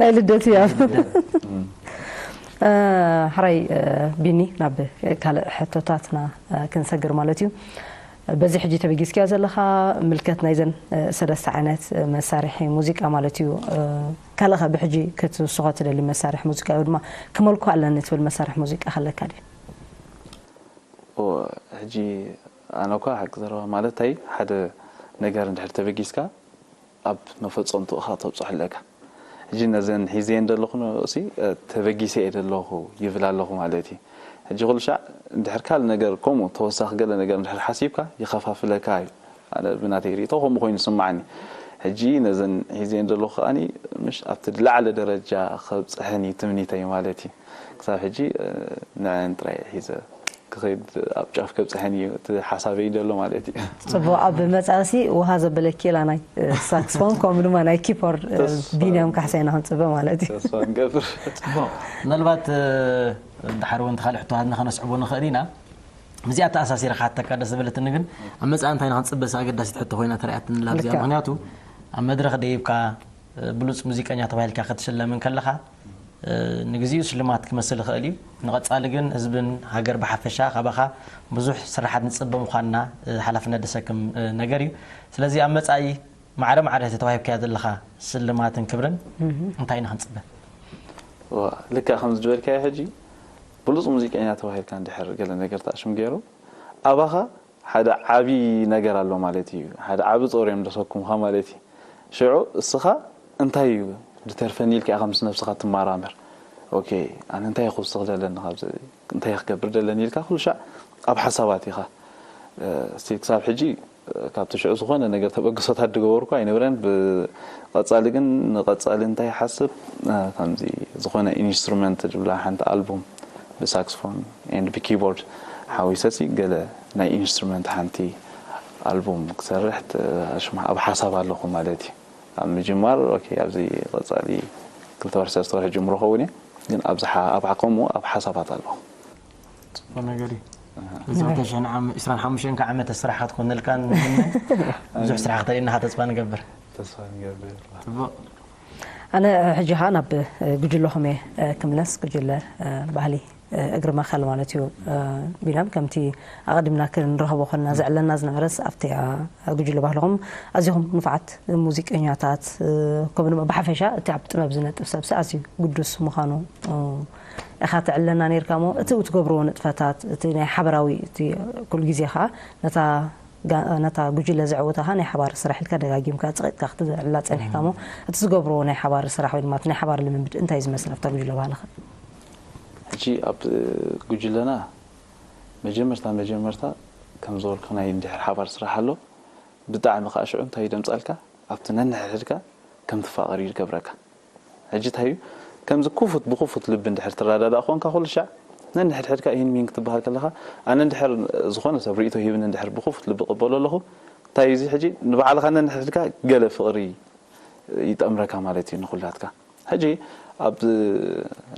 ናይ ልደት ህያብ ሕራይ ቢኒ ናብ ካልእ ሕቶታትና ክንሰግር ማለት እዩ። በዚ ሕጂ ተበጊስክያ ዘለኻ ምልከት ናይዘን ሰለስተ ዓይነት መሳርሒ ሙዚቃ ማለት እዩ ካልእኸ ብሕጂ ክትውስኾ ትደሊ መሳርሒ ሙዚቃ ወይ ድማ ክመልኮ ኣለኒ ትብል መሳርሒ ሙዚቃ ከለካ ድዩ? ሕጂ ኣነ እኳ ሓቂ ዘረባ ማለት እንታይ ሓደ ነገር እንድሕር ተበጊስካ ኣብ መፈፀምትኡ ኢኻ ተብፅሖ ኣለካ። ሕጂ ነዘን ሒዘየን ዘለኹ ንርእሲ ተበጊሰ እየ ዘለኹ ይብል ኣለኹ ማለት እዩ። ሕጂ ኩሉ ሻዕ እንድሕር ካልእ ነገር ከምኡ ተወሳኺ ገለ ነገር እንድሕር ሓሲብካ ይኸፋፍለካ እዩ። ኣነ ብናተይ ርእቶ ከምኡ ኮይኑ ይስምዓኒ። ሕጂ ነዘን ሒዘየን ዘለኹ ከኣኒ ምሽ ኣብቲ ዝለዓለ ደረጃ ከብፅሐን እዩ ትምኒተይ ማለት እዩ። ክሳብ ሕጂ ንዐን ጥራይ ሒዘ ክኸይድ ኣብ ጫፍ ከብፅሐን እዩ እቲ ሓሳበይ ዘሎ ማለት እዩ። ጽቡቕ ኣብ መጻእሲ ውሃ ዘበለኪ ኢላ ናይ ሳክስፎን ከምኡ ድማ ናይ ኪፖር ቢንያም ካሕሳይና ክንጽበ ማለት እዩ። ተስፋ ንገብር። ጽቡቕ ምናልባት ድሓር እውን ካልእ ሕቶታትና ከነስዕቦ ንኽእል ኢና። እዚኣ ተኣሳሲረ ክሓተካ ደስ ዝበለትኒ ግን ኣብ መጻኢ እንታይ ንክንጽበስ ኣገዳሲት ሕቶ ኮይና ተረኣያትኒ ኣላ እዚኣ። ምክንያቱ ኣብ መድረኽ ደይብካ ብሉጽ ሙዚቀኛ ተባሂልካ ክትሽለም እንከለኻ ንግዚኡ ሽልማት ክመስል ይኽእል እዩ። ንቐጻሊ ግን ህዝብን ሃገር ብሓፈሻ ካባኻ ብዙሕ ስራሓት ንጽበ ምዃንና ሓላፍነት ዘሰክም ነገር እዩ። ስለዚ ኣብ መጻኢ ማዕረ ማዕረ እቲ ተዋሂብካዮ ዘለኻ ስልማትን ክብርን እንታይ ኢና ክንጽበ? ልክዕ ከም ዝበልካዮ ሕጂ ብሉጽ ሙዚቀኛ ተባሂልካ እንድሕር ገለ ነገር ተኣሽም ገይሩ ኣባኻ ሓደ ዓቢ ነገር ኣሎ ማለት እዩ። ሓደ ዓቢ ጾር እዮም ዘሰኩምኻ ማለት እዩ። ሽዑ እስኻ እንታይ እዩ ዝተርፈኒ ኢልካ ኢኻ ምስ ነብስኻ ትመራመር። ኦኬ ኣነ እንታይ ክውስኽ ዘለኒ ካብዚ እንታይ ክገብር ዘለኒ ኢልካ ኩሉ ሻዕ ኣብ ሓሳባት ኢኻ። እስቲ ክሳብ ሕጂ ካብቲ ሽዑ ዝኾነ ነገር ተበግሶታት ዝገበርኩ ኣይነበረን። ብቐጻሊ ግን ንቐጻሊ እንታይ ይሓስብ፣ እ፣ ከምዚ ዝኾነ ኢንስትሩመንት ዝብላ ሓንቲ ኣልቡም ብሳክስፎን ኤንድ ብኪቦርድ ሓዊሰሲ ገለ ናይ ኢንስትሩመንት ሓንቲ ኣልቡም ክሰርሕ ት-፣ ሽማ ኣብ ሓሳብ ኣለኹ ማለት እዩ። ኣብ ምጅማር፣ ኦኬ፣ ኣብዚ ቀጻሊ ክልተ ወርሒ፣ ሰለስተ ወርሒ ጅምሮ ኸውን እየ። ግን ኣብዚ ሓ-፣ ኣብ ሓ-፣ ከምኡ ኣብ ሓሳባት ኣለኹ። ጽቡቅ ነገር እዩ። እዚ ክልተ ሽሕን ዓም-፣ ዕስራን ሓሙሽተን ከ ዓመተ ስራሕ ክትኮነልካን ብዙሕ ስራሕ ክተርእየና ተስፋ ንገብር። ተስፋ ንገብር። ጽቡቅ። ኣነ ሕጂ ኸዓ ናብ ጉጅለኹም እየ ክምለስ። ጉጅለ ባህሊ እግሪ መኸል ማለት እዩ። ቢናም ከምቲ ኣቐዲምና ክንረኸቦ ከለና ዘዕለና ዝነበረስ ኣብቲ ጉጅለ ባህልኹም ኣዚኹም ንፉዓት ሙዚቀኛታት፣ ከምኡ ድማ ብሓፈሻ እቲ ኣብ ጥበብ ዝነጥፍ ሰብሲ ኣዝዩ ግዱስ ምዃኑ ኢኻ ተዕለና ነይርካ። እሞ እቲ ትገብርዎ ንጥፈታት፣ እቲ ናይ ሓበራዊ፣ እቲ ኩሉ ግዜ ኸዓ ነታ ጋ-፣ ነታ ጉጅለ ዘዕውታ ኸዓ ናይ ሓባር ስራሕ ኢልካ ደጋጊምካ ጸቒጥካ ክትዕላ ጸኒሕካ። እሞ እቲ ዝገብርዎ ናይ ሓባር ስራሕ ወይ ድማ እቲ ናይ ሓባር ልምምድ እንታይ ዝመስል ኣብታ ጉጅለ ባህልኻ? ሕጂ ኣብ ጉጅለና መጀመርታ መጀመርታ ከም ዝበልኩ ናይ እንድሕር ሓባር ስራሕ ኣሎ። ብጣዕሚ ከዓ ሽዑ እንታይ ደምጻልካ ኣብቲ ነንሕድሕድካ ከም ትፋቐር እዩ ዝገብረካ። ሕጂ እንታይ እዩ ከምዚ ክፉት ብክፉት ልቢ እንድሕር ትረዳዳእ ኮንካ ኩሉ ሻዕ ነንሕድሕድካ ይህን ሚን ክትበሃል ከለኻ ኣነ እንድሕር ዝኾነ ሰብ ርእቶ ሂብን እንድሕር ብክፉት ልቢ ቅበሎ ኣለኹ። እንታይ እዩ እዚ ሕጂ ንባዕልኻ ነንሕድሕድካ ገለ ፍቕሪ ይጠምረካ ማለት እዩ ንኩላትካ። ሕጂ ኣብ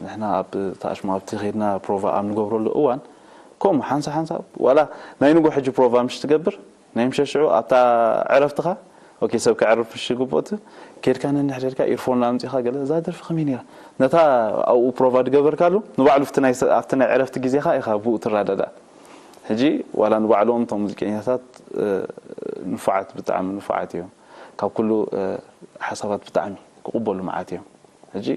ንሕና ኣብ ተኣሽሙ ኣብቲ ኸይድና ፕሮቫ ኣብ ንገብረሉ እዋን ከምኡ ሓንሳ ሓንሳ ዋላ ናይ ንጎ ሕጂ ፕሮቫ ምሽ ትገብር ናይ ምሸት ሽዑ ኣብታ ዕረፍትኻ ኦኬ ሰብ ከዕርፍ ምሽ ግቦት ኬድካ ነንሕደድካ ኢርፎን ኣምጺኻ ገለ እዛ ደርፊ ከመይ ነይራ ነታ ኣብኡ ፕሮቫ ድገበርካሉ ንባዕሉ ኣብቲ ናይ ዕረፍቲ ግዜኻ ኢኻ ብኡ ትራዳዳእ። ሕጂ ዋላ ንባዕሎም እቶም ሙዚቀኛታት ንፉዓት ብጣዕሚ ንፉዓት እዮም። ካብ ኩሉ ሓሳባት ብጣዕሚ ክቕበሉ መዓት እዮም። ሕጂ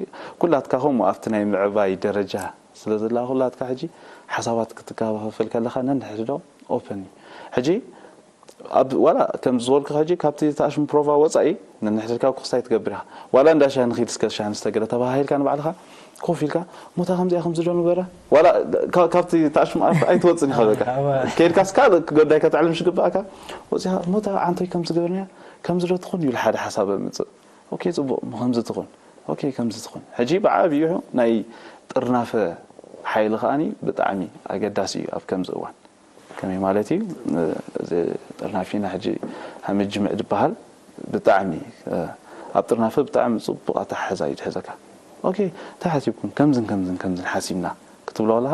ኩላትካ ከምኡ ኣብቲ ናይ ምዕባይ ደረጃ ስለ ዘላ ኩላትካ ሕጂ ሓሳባት ክትከፋፈል ከለኻ ነንሕድሕዶ ኦፕን እዩ። ሕጂ ኣብ ዋላ ከም ዝበልኩ ሕጂ ካብቲ ተኣሽሙ ፕሮቫ ወጻኢ ነንሕድሕድካ ክስታይ ትገብር ኢኻ። ዋላ እንዳ ሻሂ ንኺድ እስከ ሻሂ ንስተ ገለ ተባሃሂልካ ንባዕልኻ ኮፍ ኢልካ ሞታ ከምዚኣ ከምዚ ዶ ንበረ ዋላ ካ-፣ ካብቲ ተኣሽሙ ኣርት ኣይትወጽን ኢኻ በቃ ከይድካስ ካልእ ገዳይ ከተዕልም ሽግባእካ ወፂኻ ሞታ ዓንቶይ ከምዚ ገበርናያ ከምዚ ዶ ትኹን ይብል ሓደ ሓሳብ ኣምፅእ ኦኬ ፅቡቕ ሞ ከምዚ ትኹን ኦኬ ከምዚ ትኹን ሕጂ ብዓብይሑ ናይ ጥርናፈ ሓይሊ ከዓኒ ብጣዕሚ ኣገዳሲ እዩ ኣብ ከምዚ እዋን ከመይ ማለት እዩ እዚ ጥርናፊና ሕጂ ሃመጅምዕ ዝበሃል ብጣዕሚ ኣብ ጥርናፈ ብጣዕሚ ፅቡቕ ኣተሓሕዛ እዩ ዝሕዘካ ኦኬ እንታይ ሓሲብኩም ከምዝን ከምዝን ከምዝን ሓሲብና ክትብሎ ከለኻ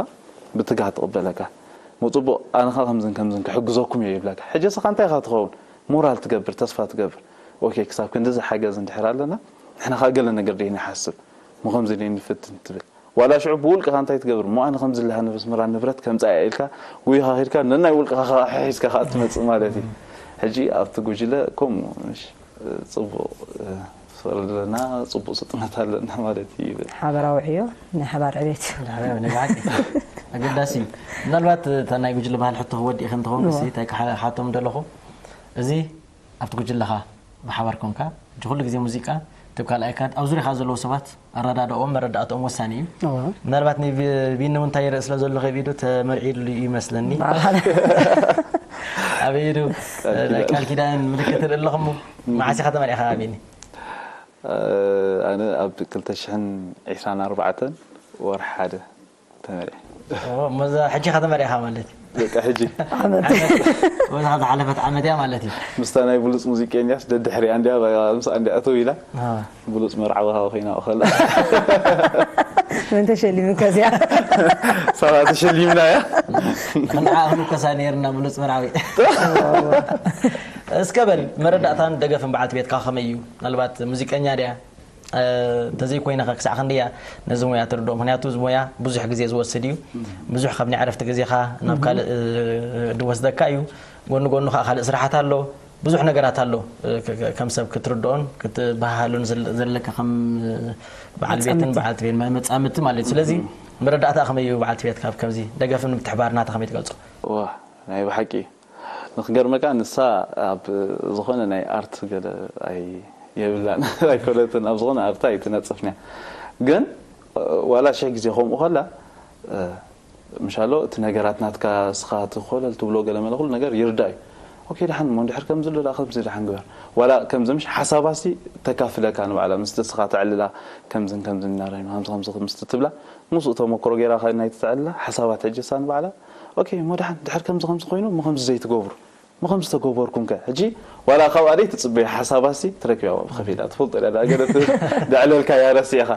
ብትግሃት ትቕበለካ ሞ ፅቡቕ ኣነ ኸዓ ከምዝን ከምዝን ክሕግዘኩም እየ ይብለካ ሕጂ ስኻ እንታይ ኢኻ ትኸውን ሞራል ትገብር ተስፋ ትገብር ኦኬ ክሳብ ክንድዚ ሓገዝ እንድሕር ኣለና ንሕና ኸዓ ገለ ነገር ደይ ንሓስብ ሞ ከምዚ ደይ ንፍትን ትብል ዋላ ሽዑ ብውልቅኻ እንታይ ትገብር እሞ ኣነ ከምዚ ለሃ ንብስምራ ንብረት ከምፃ እያ ኢልካ ጉይኻ ኺድካ ነናይ ውልቅኻ ሒዝካ ከዓ ትመፅእ ማለት እዩ ሕጂ ኣብቲ ጉጅለ ከምኡ ምሽ ፅቡቕ ፈርድና ፅቡቕ ስጥመት ኣለና ማለት እዩ ይብል ሓበራዊ ዕዮ ናይ ሓባር ዕቤት ኣገዳሲ እዩ ምናልባት እታ ናይ ጉጅለ ባህል ሕቶ ክወዲእ ክንትኸውን ክሲ እንታይ ክሓቶም ደለኹ እዚ ኣብቲ ጉጅለኻ ብሓባር ኮንካ ሕጂ ኩሉ ግዜ ሙዚቃ ትብ ካልኣይካ ኣብ ዙሪኻ ዘለዉ ሰባት ኣረዳድኦም መረዳእትኦም ወሳኒ እዩ ምናልባት ንቢኒ እውን እንታይ ይርኢ ስለ ዘሎ ከቢዱ ተመርዒሉ እዩ ይመስለኒ ኣብ ኢዱ ናይ ቃል ኪዳን ምልክት ርኢ ኣለኹም መዓስ ኢኻ ተመሪዕኻ ቢኒ ኣነ ኣብ ክልተ ሽሕን ዕስራን ኣርባዕተን ወርሒ ሓደ ተመሪዐ መዛ ሕጂ ካ ተመሪዕኻ ማለት እዩ በቃ ሕጂ ወዛ ዝሓለፈት ዓመት እያ ማለት እዩ ምስታ ናይ ብሉፅ ሙዚቀኛስ ደድሕሪያ እንዲያ ምስኣ እንዲያ እተው ኢላ ብሉፅ መርዓዊ ሃው ኮይና ከላ መን ተሸሊሙ ከዚያ ሰባ ተሸሊምና እያ ክንዓ ክንከሳ ነርና ብሉፅ መርዓዊ እስከ በል መረዳእታን ደገፍን በዓልቲ ቤትካ ከመይ እዩ ምናልባት ሙዚቀኛ ድያ እንተዘይኮይነ ክሳዕ ክንደያ ነዚ ሞያ ትርድኦ ምክንያቱ እዚ ሞያ ብዙሕ ግዜ ዝወስድ እዩ ብዙሕ ካብ ናይ ዕረፍቲ ግዜኻ ናብ ካልእ ድወስደካ እዩ ጎኒ ጎኑ ከዓ ካልእ ስራሓት ኣሎ ብዙሕ ነገራት ኣሎ ከም ሰብ ክትርድኦን ክትበሃሃሉን ዘለካ ከም በዓል ቤትን በዓልቲ ቤት መፃምድቲ ማለት እዩ ስለዚ መረዳእታ ከመይ እዩ በዓልቲ ቤት ካብ ከምዚ ደገፍን ምትሕባር ናታ ከመይ ትገልፆ ናይ ብሓቂ ንክገርመካ ንሳ ኣብ ዝኾነ ናይ ኣርት ገለ ኣይ የብላን ኣይኮነትን ኣብ ዝኾነ ኣርት ኣይትነፅፍን እያ ግን ዋላ ሽሕ ግዜ ከምኡ ከላ ምሻሎ እቲ ነገራት ናትካ ስኻ ትኾለል ትብሎ ገለ መለ ኩሉ ነገር ይርዳ እዩ ኦኬ፣ ደሓን እሞ እንድሕር ከምዚ ኣሎ ደኣ ከምዚ ደሓን ግበር። ዋላ ከምዚ ምሽ ሓሳባሲ ተካፍለካ ንባዕላ፣ ምስቲ እስኻ ተዕልላ፣ ከምዝን ከምዝን እናረኣይና፣ ከምዚ ከምዚ ምስቲ ትብላ፣ ምስኡ ተመክሮ ጌራ ከ ናይቲ ተዕልላ፣ ሓሳባት ሕጂ እሳ ንባዕላ፣ ኦኬ፣ እሞ ደሓን ድሕር ከምዚ ከምዚ ኮይኑ፣ እሞ ከምዚ ዘይትገብሩ፣ እሞ ከምዚ ተገበርኩም ከ? ሕጂ ዋላ ካብኣ ደይ ትጽበዮ ሓሳባሲ ትረክብያ ብኸፊላ፣ ትፈልጦ ድያ ደኣ ገለ ት-፣ ደዕለልካያ ረሲዕኻ።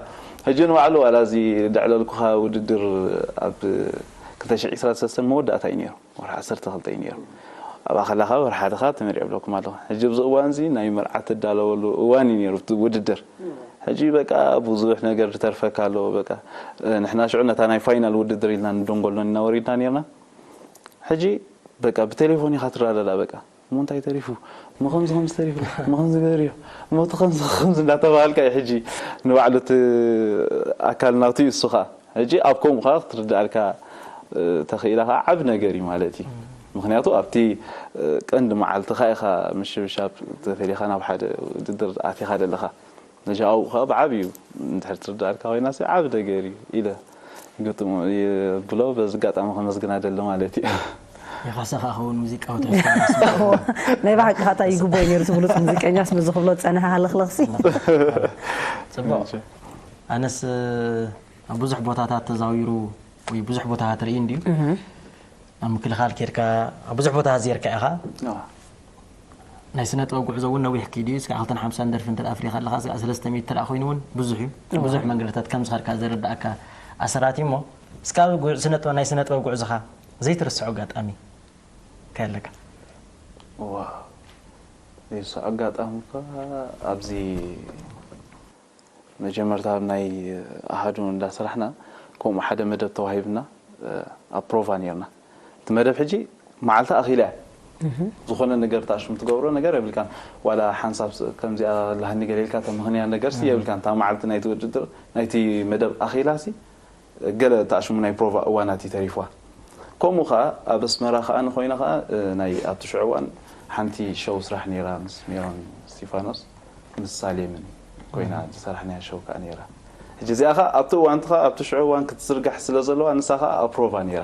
ሕጂ ንባዕሉ ዋላ እዚ ደዕለልኩኻ ውድድር ኣብ ክልተ ሽሕ ዕስራን ሰለስተን መወዳእታ እዩ ነይሩ። ወርሒ ዓሰርተ ክልተ እዩ ነይሩ። ኣብኣ ከለኻ ወርሒ ሓደ ኸኣ ተመሪዐ እብለኩም ኣለኹ። ሕጂ ኣብዚ እዋን እዚ ናይ መርዓ ትዳለወሉ እዋን እዩ ነይሩ እቲ ውድድር። ሕጂ በቃ ብዙሕ ነገር ዝተርፈካ ኣለዎ። በቃ፣ እ፣ ንሕና ሽዑ ነታ ናይ ፋይናል ውድድር ኢልና ንደንጎሎ ኢና ወሪድና ነይርና። ሕጂ በቃ ብቴሌፎን ኢኻ ትረዳዳእ በቃ። እሞ እንታይ ተሪፉ? እሞ ከምዚ ከምዚ ተሪፉ? እሞ ከምዚ ገይሩ እዩ? እሞ እቲ ከምዚ ከምዚ እንዳተባሃልካ እዩ ሕጂ ንባዕሉ እቲ ኣካል ናቱ እዩ እሱ ኸኣ። ሕጂ ኣብ ከምኡ ኸኣ ክትርድኣልካ፣ እ፣ ተኽኢላ ኸኣ ዓቢ ነገር እዩ ማለት እዩ። ምኽንያቱ ኣብቲ፣ እ፣ ቀንዲ መዓልትኻ ኢኻ ምሽብሻብ ተፈሊኻ ናብ ሓደ ውድድር ኣቲኻ ዘለኻ። ነዚ ኣብኡ ኸኣ ብዓቢኡ እንድሕር ትርድኣልካ ኮይና ሲ ዓቢ ነገር እዩ ኢለ ግጥሙ ይብሎ በዚ ኣጋጣሚ ከመስግና ደሊ ማለት እዩ። የኻሰኻ ኸውን ሙዚቃዊ ትሕዝቶ ናይ ብሓቂ ኻታ ይግቦ እዩ ነይሩ ብሉፅ ሙዚቀኛስ ምዚ ክብሎ ዝፀንሐ ሃለኽለኽሲ ፅቡቕ። ኣነስ ኣብ ብዙሕ ቦታታት ተዛዊሩ ወይ ብዙሕ ቦታታት ርኢ እንድዩ። ኣብ ምክልኻል ኬድካ ኣብ ብዙሕ ቦታ ዜርካ ኢኻ። ናይ ስነ ጥበብ ጉዕዞ እውን ነዊሕ ክይድ እዩ። እስካ ክልተን ሓምሳን ደርፊ እንተ ኣፍሪኻ ኣለኻ፣ እስካ ሰለስተ ሚእቲ እንተ ኮይኑ እውን ብዙሕ እዩ። ብዙሕ መንገድታት ከም ዝኸድካ ዘረዳእካ ኣሰራት እዩ። እሞ እስካ ኣብ ጉ- ስነ ጥበብ ናይ ስነ ጥበብ ጉዕዞኻ ዘይትርስዖ ኣጋጣሚ እንታይ ኣለካ? ዋው፣ ዘይስዖ ኣጋጣሚ እኳ ኣብዚ መጀመርታ ኣብ ናይ ኣሃዱ እንዳሰራሕና ከምኡ ሓደ መደብ ተዋሂብና፣ እ፣ ኣብ ፕሮቫ ነርና። እቲ መደብ ሕጂ መዓልቲ ኣኺላ እያ። ዝኾነ ነገር ተኣሽሙ ትገብሮ ነገር የብልካን። ዋላ ሓንሳብ ስ- ከምዚኣ ላህኒ ገለ ኢልካ ተምኽንያ ነገር ሲ የብልካን። እታ መዓልቲ ናይቲ ውድድር ናይቲ መደብ ኣኺላ ሲ ገለ ተኣሽሙ ናይ ፕሮቫ እዋናት እዩ ተሪፍዋ። ከምኡ ኸኣ ኣብ ኣስመራ ኸኣ ንኾይና ኸኣ፣ እ፣ ናይ ኣብቲ ሽዑ እዋን ሓንቲ ሸው ስራሕ ነይራ ምስ ሜሮን እስቲፋኖስ ምስ ሳሌምን ኮይና ዝሰራሕናያ ሸው ከኣ ነይራ። ሕጂ እዚኣ ኸኣ ኣብቲ እዋን እቲ ኸኣ ኣብቲ ሽዑ እዋን ክትዝርጋሕ ስለ ዘለዋ ንሳ ኸኣ ኣብ ፕሮቫ ነይራ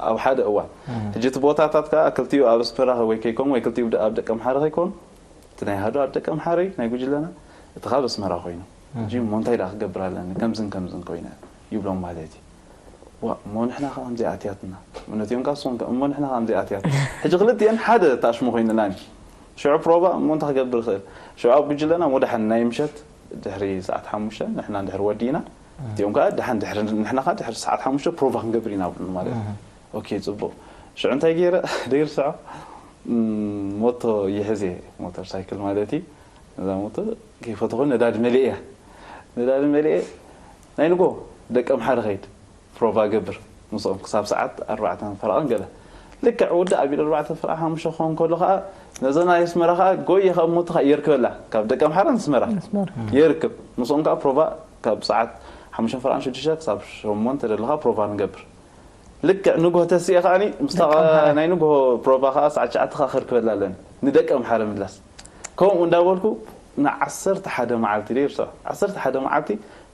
ኣብ ሓደ እዋን። ሕጂ እቲ ቦታታት ከኣ ክልቲኡ ኣብ ኣስመራ ወይ ከይኮኑ ወይ ክልቲኡ ኣብ ደቀምሓረ ከይኮኑ እቲ ናይ ሃዱ ኣብ ደቀምሓረ ናይ ጉጅለና እቲ ካብ ኣስመራ ኮይኑ ሕጂ እሞ እንታይ ደኣ ክገብር ኣለኒ ከምዝን ከምዝን ኮይነ ይብሎም ማለት እዩ። ዋ እሞ ንሕና ከዓ ከምዚ ኣትያትና እምነት እዮም ካብ ስኹም እሞ ንሕና ከዓ ከምዚ ኣትያትና ሕጂ ክልቲአን ሓደ ታሽሙ ኮይንናኒ ሽዑ ፕሮቫ እሞ እንታይ ክገብር ይኽእል ሽዑ ኣብ ጉጅለና ሞዳሓን ናይ ምሸት ድሕሪ ሰዓት ሓሙሽተ ንሕና ድሕሪ ወዲእና እቲኦም ከዓ ድሓን ድሕሪ ንሕና ከዓ ድሕሪ ሰዓት ሓሙሽተ ፕሮቫ ክንገብር ኢና ብሉ ማለት እዩ ኦኬ ፅቡቅ ሽዑ እንታይ ገይረ ደይርስዖ ሞቶ ይሕዝ እየ ሞተር ሳይክል ማለት እዩ እዛ ሞቶ ከይፈተኹ ነዳዲ መሊአ እያ ነዳዲ መሊአ ናይ ንጎ ደቀምሓረ ኸይድ ፕሮቫ ገብር ምስኦም ክሳብ ሰዓት ኣርባዕተ ፈረቓን ገለ ልክዕ ውዳእ ኣቢሉ ኣርባዕተ ፈረቓ ሓሙሽተ ክኸውን ከሎ ከዓ ነዞ ናይ ኣስመራ ከዓ ጎየ ካብ ሞቶ ከዓ የርክበላ ካብ ደቀምሓረ ንስመራ የርክብ ምስኦም ከዓ ፕሮቫ ካብ ሰዓት ሓሙሽተ ፈረቓን ሽዱሽተ ክሳብ ሸሞንተ ደለኻ ፕሮቫ ንገብር ልክዕ ንግሆ ተሲኤ ከዓኒ ምስታ ናይ ንግሆ ፕሮቫ ከዓ ሰዓት ትሽዓተ ከዓ ከርክበላ ኣለኒ ንደቂ ኣምሓረ ምላስ ከምኡ እንዳበልኩ ንዓሰርተ ሓደ መዓልቲ ደይርሶ ዓሰርተ ሓደ መዓልቲ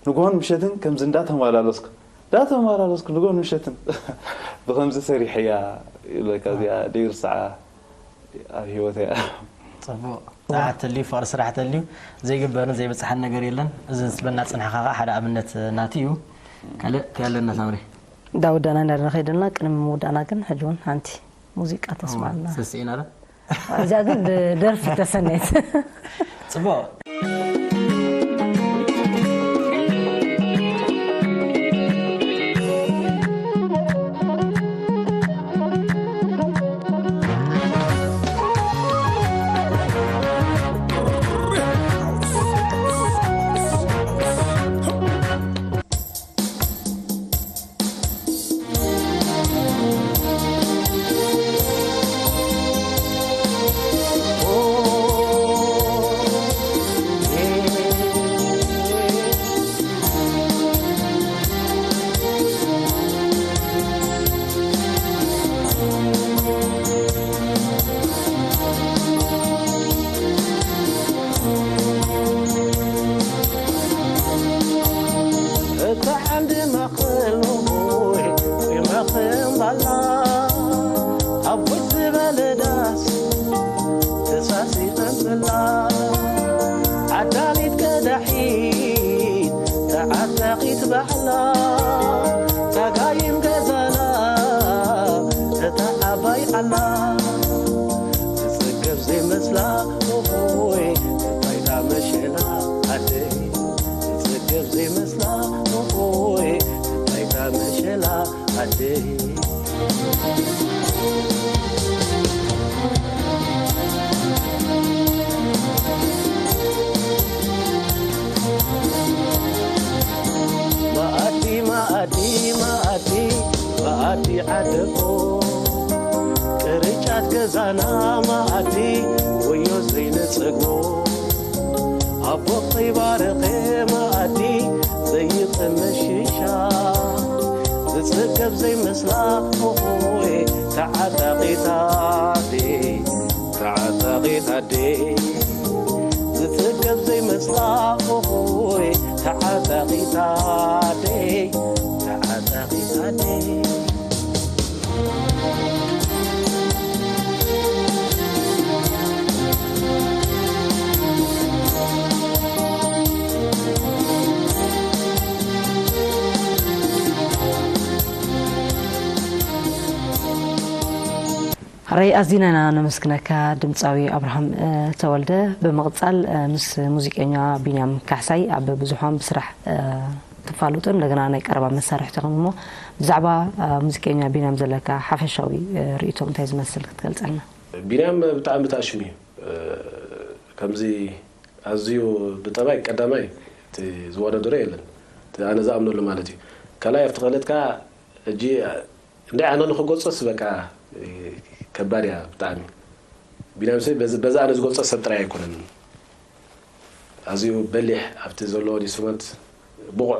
ንግሆን ምሸትን ከምዚ እንዳተመላለስኩ እንዳተመላለስኩ ንግሆን ምሸትን ብከምዚ ሰሪሐያ ይብለካ እዚኣ ደይርስዓ ኣብ ሂወተይ እያ። ፅቡቅ ፀዓት ተልዩ ፍቅሪ ስራሕ ተልዩ ዘይግበርን ዘይብፅሓን ነገር የለን። እዚ ስበና ፅንሕኻ ከዓ ሓደ ኣብነት ናቲ እዩ። ካልእ እንታይ ኣለና ሳምሪ? እንዳወዳእና እንዳደና ከይደልና ቅድሚ ምውዳእና ግን ሕጂ እውን ሓንቲ ሙዚቃ ተስማልና። ሰስኢና ዶ? እዚኣ ግን ደርፊ ተሰነየት። ፅቡቅ ዓዳሊት ቀዳሒት ተዓጣቒት ባዕላ፣ ታጋይም ገዛና እታ ዓባይ ዓላ። ዝጽገብ ዘይመስላ፣ ኦሆይ፣ እታ መሸላ ዓደይ። ዝጽገብ ዘይመስላ፣ ኦሆይ፣ እታ መሸላ ዓደይ። መኣዲ፣ መኣዲ፣ መኣዲ፣ መኣዲ ዓደቦ። ቅርጫት ገዛና መኣዲ፣ ወዮ ዘይንጸግቦ። ኣቦ ከይባረኸ መኣዲ ዘይጥምሽሻ። ዝጽገብ ዘይመስላ፣ ኦሆይ፣ ተዓጣቒት ዓደይ፣ ተዓጣቒት ዓደይ። ዝጽገብ ዘይመስላ፣ ኦሆይ፣ ተዓጣቒት ዓደይ፣ ተዓጣቒት ዓደይ። ሕራይ ኣዚና ኢና ነመስግነካ ድምጻዊ ኣብርሃም፣ እ፣ ተወልደ። ብምቕጻል፣ እ፣ ምስ ሙዚቀኛ ቢንያም ካሕሳይ ኣብ ብዙሓን ብስራሕ፣ እ፣ ትፋለጡ፣ እንደገና ናይ ቀረባ መሳርሕቲ ኢኹም እሞ ብዛዕባ፣ እ፣ ሙዚቀኛ ቢንያም ዘለካ ሓፈሻዊ፣ እ፣ ርእይቶ እንታይ ዝመስል ክትገልጸልና? ቢንያም ብጣዕሚ ብታሽም እዩ። እ፣ ከምዚ ኣዝዩ ብጠባይ ቀዳማይ እቲ ዝወዳደሮ የለን። እቲ ኣነ ዝኣምነሉ ማለት እዩ። ካልኣይ ኣብቲ ክእለት ከኣ ሕጂ እንደ ኣነ ንክገልጾስ በቃ፣ እ፣ ከባድ እያ ብጣዕሚ። ቢንያም ሰብ በዚ፣ በዛ ኣነ ዝገልጾ ሰብ ጥራይ ኣይኮነን። ኣዝዩ በሊሕ ኣብቲ ዘለዎ ኢንስትሩመንት ብቑዕ፣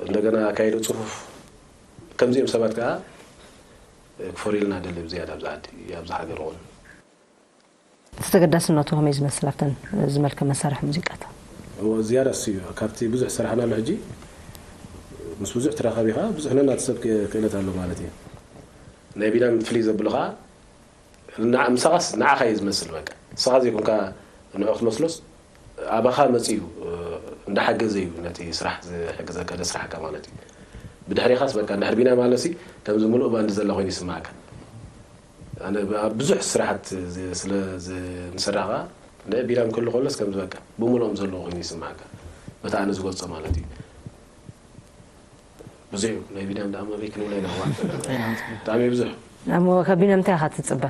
እንደገና ኣካይዱ ጽፉፍ። ከምዚኦም ሰባት ከኣ ክፈርዩልና ደሊ ብዝያዳ ኣብዚ ዓዲ፣ ኣብዚ ሃገር እውን። እቲ ተገዳስነቱ ከመይ ዝመስል ኣብተን ዝመልከ መሳርሒ ሙዚቃታት? እዎ፣ ዝያዳ እሱ እዩ። ካብቲ ብዙሕ ዝሰራሕናሉ ሕጂ፣ ምስ ብዙሕ ተራኻቢ ኸዓ ብዙሕ ነናተሰብ ክ-፣ ክእለት ኣሎ ማለት እዩ። ናይ ቢንያም ፍልይ ዘብሎ ኸዓ፣ ንዓ-፣ ምሳኻስ ንዓኻ እዩ ዝመስል በቃ። ንስኻ ዘይኮንካ ንዑ ክትመስሎስ፣ ኣባኻ መጺኡ፣ እ፣ እንዳሓገዘ እዩ ነቲ ስራሕ ዝሕግዘካ፣ ዘስርሓካ ማለት እዩ። ብድሕሬኻስ በቃ፣ እንድሕር ቢንያም ኣሎሲ፣ ከምዚ ምሉእ ባንድ ዘላ ኮይኑ ይስምዓካ። ኣነ ብ-፣ ኣብ ብዙሕ ስራሓት ዝ-፣ ስለ ዝ-፣ ንሰርሕ ኸዓ፣ እንደ ቢንያም ክህሉ ከሎስ ከምዚ በቃ ብምሉኦም ዘለዎ ኮይኑ ይስምዓካ። በቲ ኣነ ዝገልጾ ማለት እዩ። ብዙሕ እዩ። ናይ ቢንያም ደኣ መበይ ክንብሎ ኢና እዋን። ብጣዕሚ እዩ ብዙሕ። እሞ ካብ ቢንያም እንታይ ኢኻ ትጽበ?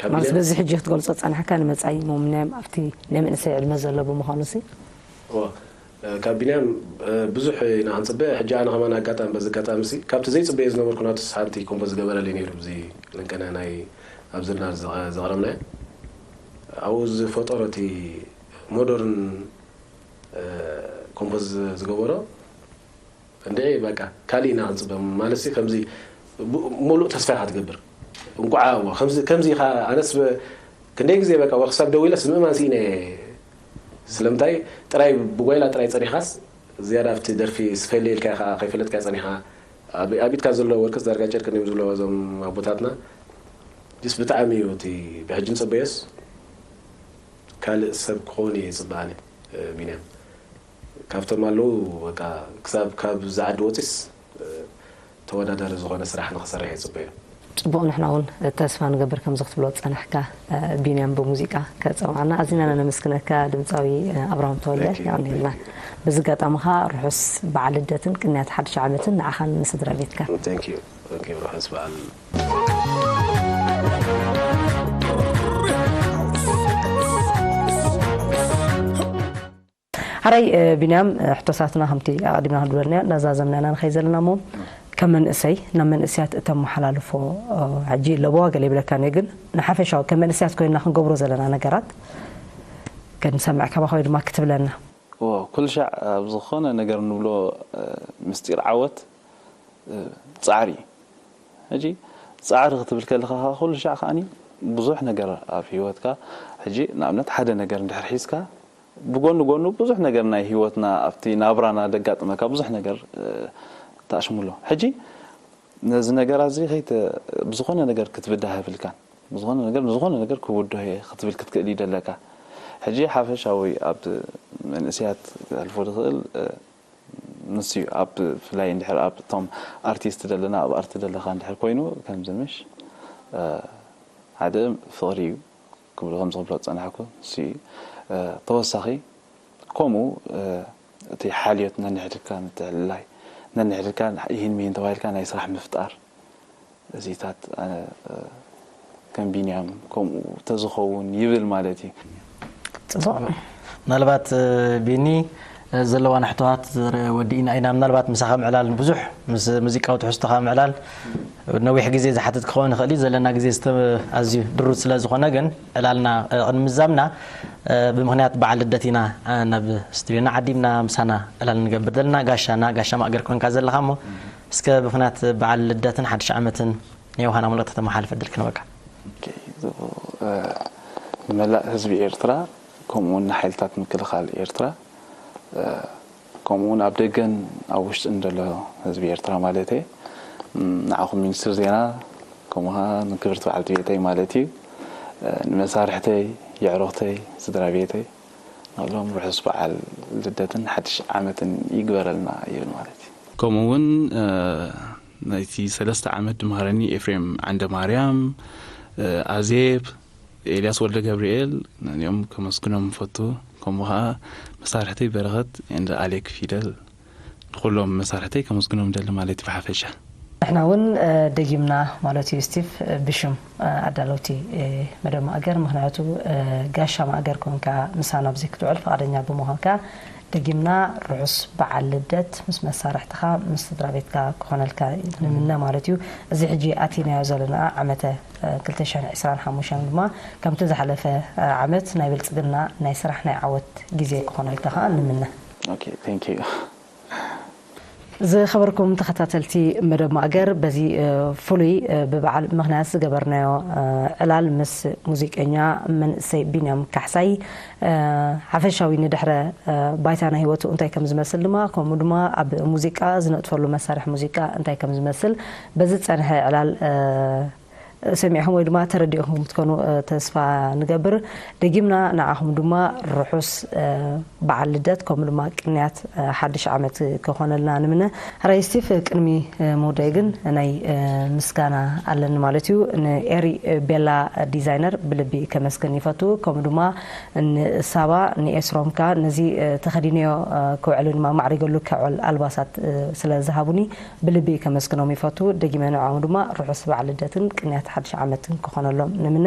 ካብ ማለት ቢንያም በዚ ሕጂ ክትገልጾ ጸኒሕካ ንመጻኢ፣ እሞ ቢንያም ኣብቲ ናይ መንእሰይ ዕድመ ዘሎ ብምዃኑ ሲ? እወ፣ እ፣ ካብ ቢንያም፣ እ፣ ብዙሕ ኢና ክንጽበ። ሕጂ ኣነ ከማን ኣጋጣሚ፣ በዚ ኣጋጣሚ ሲ፣ ካብቲ ዘይጽበዮ ዝነበርኩ ናቱስ ሓንቲ ኮምፖዝ ዝገበረለይ ነይሩ፣ ብዚ ለንቀነ ናይ ኣብ ዝርና ዝቐ-፣ ዘቕረብናዮ። ኣብኡ ዝፈጠሮ እቲ ሞደርን፣ እ፣ ኮምፖዝ ዝገበሮ፣ እንድዒ በቃ ካልእ ኢና ክንጽበ። ማለትሲ ከምዚ ቡ-፣ ሙሉእ ተስፋ ኢኻ ትገብር። እንቋዕ እሞ ከምዚ፣ ከምዚ ኢኻ፣ ኣነስ በ-፣ ክንደይ ግዜ በቃ ወ-፣ ክሳብ ደዊለስ ምእማን ስኢነ እየ። ስለምንታይ ጥራይ ብጓይላ ጥራይ ጸኒኻስ ዝያዳ ኣብቲ ደርፊ ስፈለይ ኢልካ ኢኻ ከይፈለጥካ ጸኒኻ። ኣብ፣ ኣብ ኢድካ ዘሎ ወርቅስ ዳርጋ ጨርቅን እዮም ዝብልዎ እዞም ኣቦታትና። ጅስ ብጣዕሚ እዩ እቲ ብሕጂ ንጸበዮስ ካልእ ሰብ ክኸውን እየ ዝጽበ ኣነ፣ እ፣ ቢንያም። ካብቶም ኣለዉ በቃ ክሳብ ካብ ዝዓዲ ወጺስ፣ እ፣ ተወዳዳሪ ዝኾነ ስራሕ ንኽሰርሕ እየ ዝጽበዮ። ጽቡቕ፣ ንሕና እውን ተስፋ ንገብር ከምዚ ክትብሎ ዝጸናሕካ፣ እ፣ ቢንያም ብሙዚቃ ከጸውዓና ኣዚና ኢና ነመስግነካ ድምጻዊ፣ እ፣ ኣብርሃም ተወልደ። Thank you, የቐንየልና። Thank you። በዚ ኣጋጣሚ ኸኣ ርሑስ በዓል ልደትን ቅንያት ሓድሽ ዓመትን ንዓኻን ንስድራ ቤትካን። Thank you. Thank you። ርሑስ በዓል። ሓራይ፣ እ፣ ቢንያም፣ እ፣ ሕቶታትና ከምቲ ኣቐዲምና ክንብለናዮ እናዛዘምና ኢና ንኸይድ ዘለና እሞ፣ ከም መንእሰይ ናብ መንእስያት እተመሓላልፎ፣ እ፣ ሕጂ ለበዋ ገለ ይብለካ እኒኦ፣ ግን ንሓፈሻዊ ከም መንእስያት ኮይንና ክንገብሮ ዘለና ነገራት ክንሰምዕ ካባኻ ወይ ድማ ክትብለና። እዎ፣ ኩሉ ሻዕ ኣብ ዝኾነ ነገር ንብሎ፣ እ፣ ምስጢር ዓወት፣ እ፣ ጻዕሪ እዩ። ሕጂ ጻዕሪ ክትብል ከለኻ ኸዓ ኩሉ ሻዕ ከዓኒ ብዙሕ ነገር ኣብ ህይወትካ፣ ሕጂ ንኣብነት ሓደ ነገር እንድሕር ሒዝካ፣ ብጎኒ ጎኑ ብዙሕ ነገር ናይ ህይወትና ኣብቲ ናብራና ደጋጥመካ ብዙሕ ነገር፣ እ፣ ተኣሽምሎ። ሕጂ ነዚ ነገር ኣዚ ከይተ-፣ ብዝኾነ ነገር ክትብዳህ የብልካን። ብዝኾነ ነገር ንዝኾነ ነገር ክውድሆ እየ ክትብል ክትክእል እዩ ደለካ። ሕጂ ሓፈሻዊ ኣብ መንእሰያት ክሕልፎ ዝኽእል፣ እ፣ ንሱ እዩ። ኣብ ብፍላይ እንድሕር ኣብ እቶም ኣርቲስት ደለና፣ ኣብ ኣርቲ ደለኻ እንድሕር ኮይኑ ከምዚ ምሽ፣ እ፣ ሓደ ፍቕሪ እዩ ክብሉ ከም ዝኽብሎ ዝጸናሕኩ ንሱ እዩ። እ፣ ተወሳኺ ከምኡ፣ እ፣ እቲ ሓልዮት ነንሕድካ ምትዕልላይ፣ ነንሕድካ ይህን ምሂን ተባሂልካ ናይ ስራሕ ምፍጣር፣ እዚታት ኣነ፣ እ፣ ከም ቢንያም ከምኡ ተዝኸውን ይብል ማለት እዩ። ጽቡቕ። ምናልባት እ፣ ቢኒ እ፣ ዘለዋና ሕቶታት ዝረ- ወዲእና ኢና። ምናልባት ምሳኻ ምዕላል ብዙሕ ምስ ሙዚቃዊ ትሕዝቶኻ ምዕላል ነዊሕ ግዜ ዝሓትት ክኸውን ይኽእል እዩ። ዘለና ግዜ ዝተ- ኣዝዩ ድሩት ስለ ዝኾነ ግን ዕላልና እ፣ ቅድሚ ምዛምና እ፣ ብምኽንያት በዓል ልደት ኢና እ፣ ናብ ስቱዲዮና ዓዲምና ምሳና ዕላል ንገብር ዘለና። ጋሻና ጋሻ ማእገር ኮንካ ዘለኻ እሞ እስከ ብምኽንያት በዓል ልደትን ሓድሽ ዓመትን ንዮሃና መልእኽቲ ተመሓልፍ ዕድል ክንበካ። ኦኬ፣ እ፣ ንመላእ ህዝቢ ኤርትራ ከምኡ እውን ንሓይልታት ምክልኻል ኤርትራ፣ እ፣ ከምኡ እውን ኣብ ደገን ኣብ ውሽጥን ዘሎ ህዝቢ ኤርትራ ማለት እየ። እም፣ ንዓኹም ሚኒስትር ዜና ከምኡ ኸዓ ንክብርቲ በዓልቲ ቤተይ ማለት እዩ። እ፣ ንመሳርሕተይ፣ የዕሩኽተይ፣ ስድራ ቤተይ ንኹሎም ርሑስ በዓል ልደትን ሓድሽ ዓመትን ይግበረልና ይብል ማለት እዩ። ከምኡ እውን እ፣ ናይቲ ሰለስተ ዓመት ድምሃረኒ ኤፍሬም ዓንደ ማርያም፣ እ፣ ኣዜብ፣ ኤልያስ ወልደ ገብርኤል ነዚኦም ከመስግኖም እፈቱ። ከምኡ ኸዓ መሳርሕተይ በረኸት ኤንድ ኣሌክ ፊደል ንኹሎም መሳርሕተይ ከመስግኖም ደሊ ማለት እዩ ብሓፈሻ። ንሕና እውን እ፣ ደጊምና ማለት እዩ ስቲቭ እ፣ ብሽም እ፣ ኣዳለውቲ እ፣ መደብ ማእገር ምኽንያቱ እ፣ ጋሻ ማእገር ኮንካ ምሳና ኣብዚ ክትውዕል ፍቓደኛ ብምዃንካ ደጊምና ርሑስ በዓል ልደት ምስ መሳርሕትኻ ምስ ስድራ ቤትካ ክኾነልካ ንምነ ማለት እዩ። እዚ ሕጂ ኣቲናዮ ዘለና ዓመተ እ፣ ክልተ ሽሕን ዕስራን ሓሙሽተን ድማ ከምቲ ዝሓለፈ እ፣ ዓመት ናይ ብልጽግና ናይ ስራሕ ናይ ዓወት ግዜ ክኾነልካ ከዓ ንምነ። ኦኬ፣ thank you። ዝኸበርኩም ተኸታተልቲ መደብ ማእገር በዚ እ፣ ፍሉይ እ፣ ብበዓል ምኽንያት ዝገበርናዮ እ፣ ዕላል ምስ ሙዚቀኛ መንእሰይ ቢንያም ካሕሳይ እ፣ ሓፈሻዊ ንድሕረ እ፣ ባይታ ናይ ህይወቱ እንታይ ከም ዝመስል ድማ ከምኡ ድማ ኣብ ሙዚቃ ዝነጥፈሉ መሳርሒ ሙዚቃ እንታይ ከም ዝመስል በዚ ዝጸንሐ ዕላል እ፣ ሰሚዕኹም ወይ ድማ ተረዲእኹም ክትኮኑ እ፣ ተስፋ ንገብር። ደጊምና ንዓኹም ድማ ርሑስ እ፣ በዓል ልደት ከምኡ ድማ ቅንያት እ፣ ሓድሽ ዓመት ክኾነልና ንምነ። ሕራይ ስቲፍ ቅድሚ እ፣ ምውዳይ ግን ናይ እ፣ ምስጋና ኣለኒ ማለት እዩ። ንኤሪ እ፣ ቤላ ዲዛይነር ብልቢ ከመስግን ይፈቱ። ከምኡ ድማ ንሳባ ንኤስሮም ከኣ ነዚ እ፣ ተኸዲነዮ እ፣ ክውዕል ድማ ማዕሪገሉ ከውዕል ኣልባሳት እ፣ ስለ ዝሃቡኒ ብልቢ ከመስግኖም ይፈቱ። ደጊመ ንዕኦም ድማ ርሑስ በዓል ልደትን ቅንያት ሓድሽ ዓመትን ክኾነሎም ንምነ።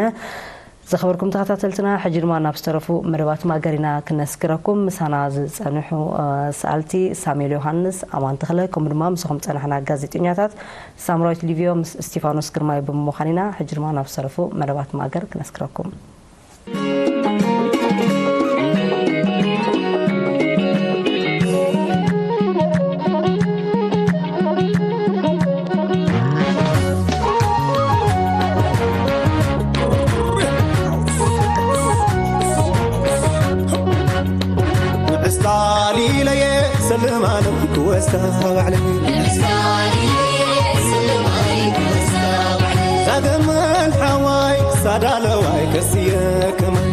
ዝኸበርኩም ተኸታተልትና ሕጂ ድማ ናብ ዝተረፉ መደባት ማእገር ኢና ክነስግረኩም። ምሳና ዝጸንሑ እ፣ ሰኣልቲ ሳሙኤል ዮሃንስ፣ ኣማን ተኽለ ከምኡ ድማ ምስኹም ጸናሕና ጋዜጠኛታት ሳምራዊት ሊቪዮ ምስ እስቲፋኖስ ግርማይ ብምዃን ኢና። ሕጂ ድማ ናብ ዝተረፉ መደባት ማእገር ክነስግረኩም። ንዕስታሊለየ ሰልማለም ክወስዳ ባዕለይ ዛገመን ሓዋይ ሳዳለዋይ ከስየ ከማይ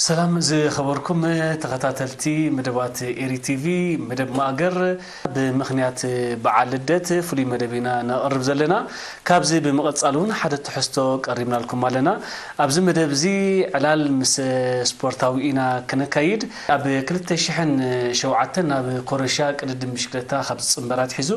ሰላም ዝኸበርኩም ተኸታተልቲ መደባት ኤሪ ቲቪ፣ መደብ ማእገር ብምኽንያት በዓል ልደት ፍሉይ መደብ ኢና ነቕርብ ዘለና። ካብዚ ብምቕጻል እውን ሓደ ትሕዝቶ ቀሪብናልኩም ኣለና። ኣብዚ መደብ እዚ ዕላል ምስ ስፖርታዊ ኢና ክነካይድ። ኣብ ክልተ ሽሕን ሸውዓተን ናብ ኮረሻ ቅድድም ብሽክለታ ካብ ዝጽንበር ኣትሒዙ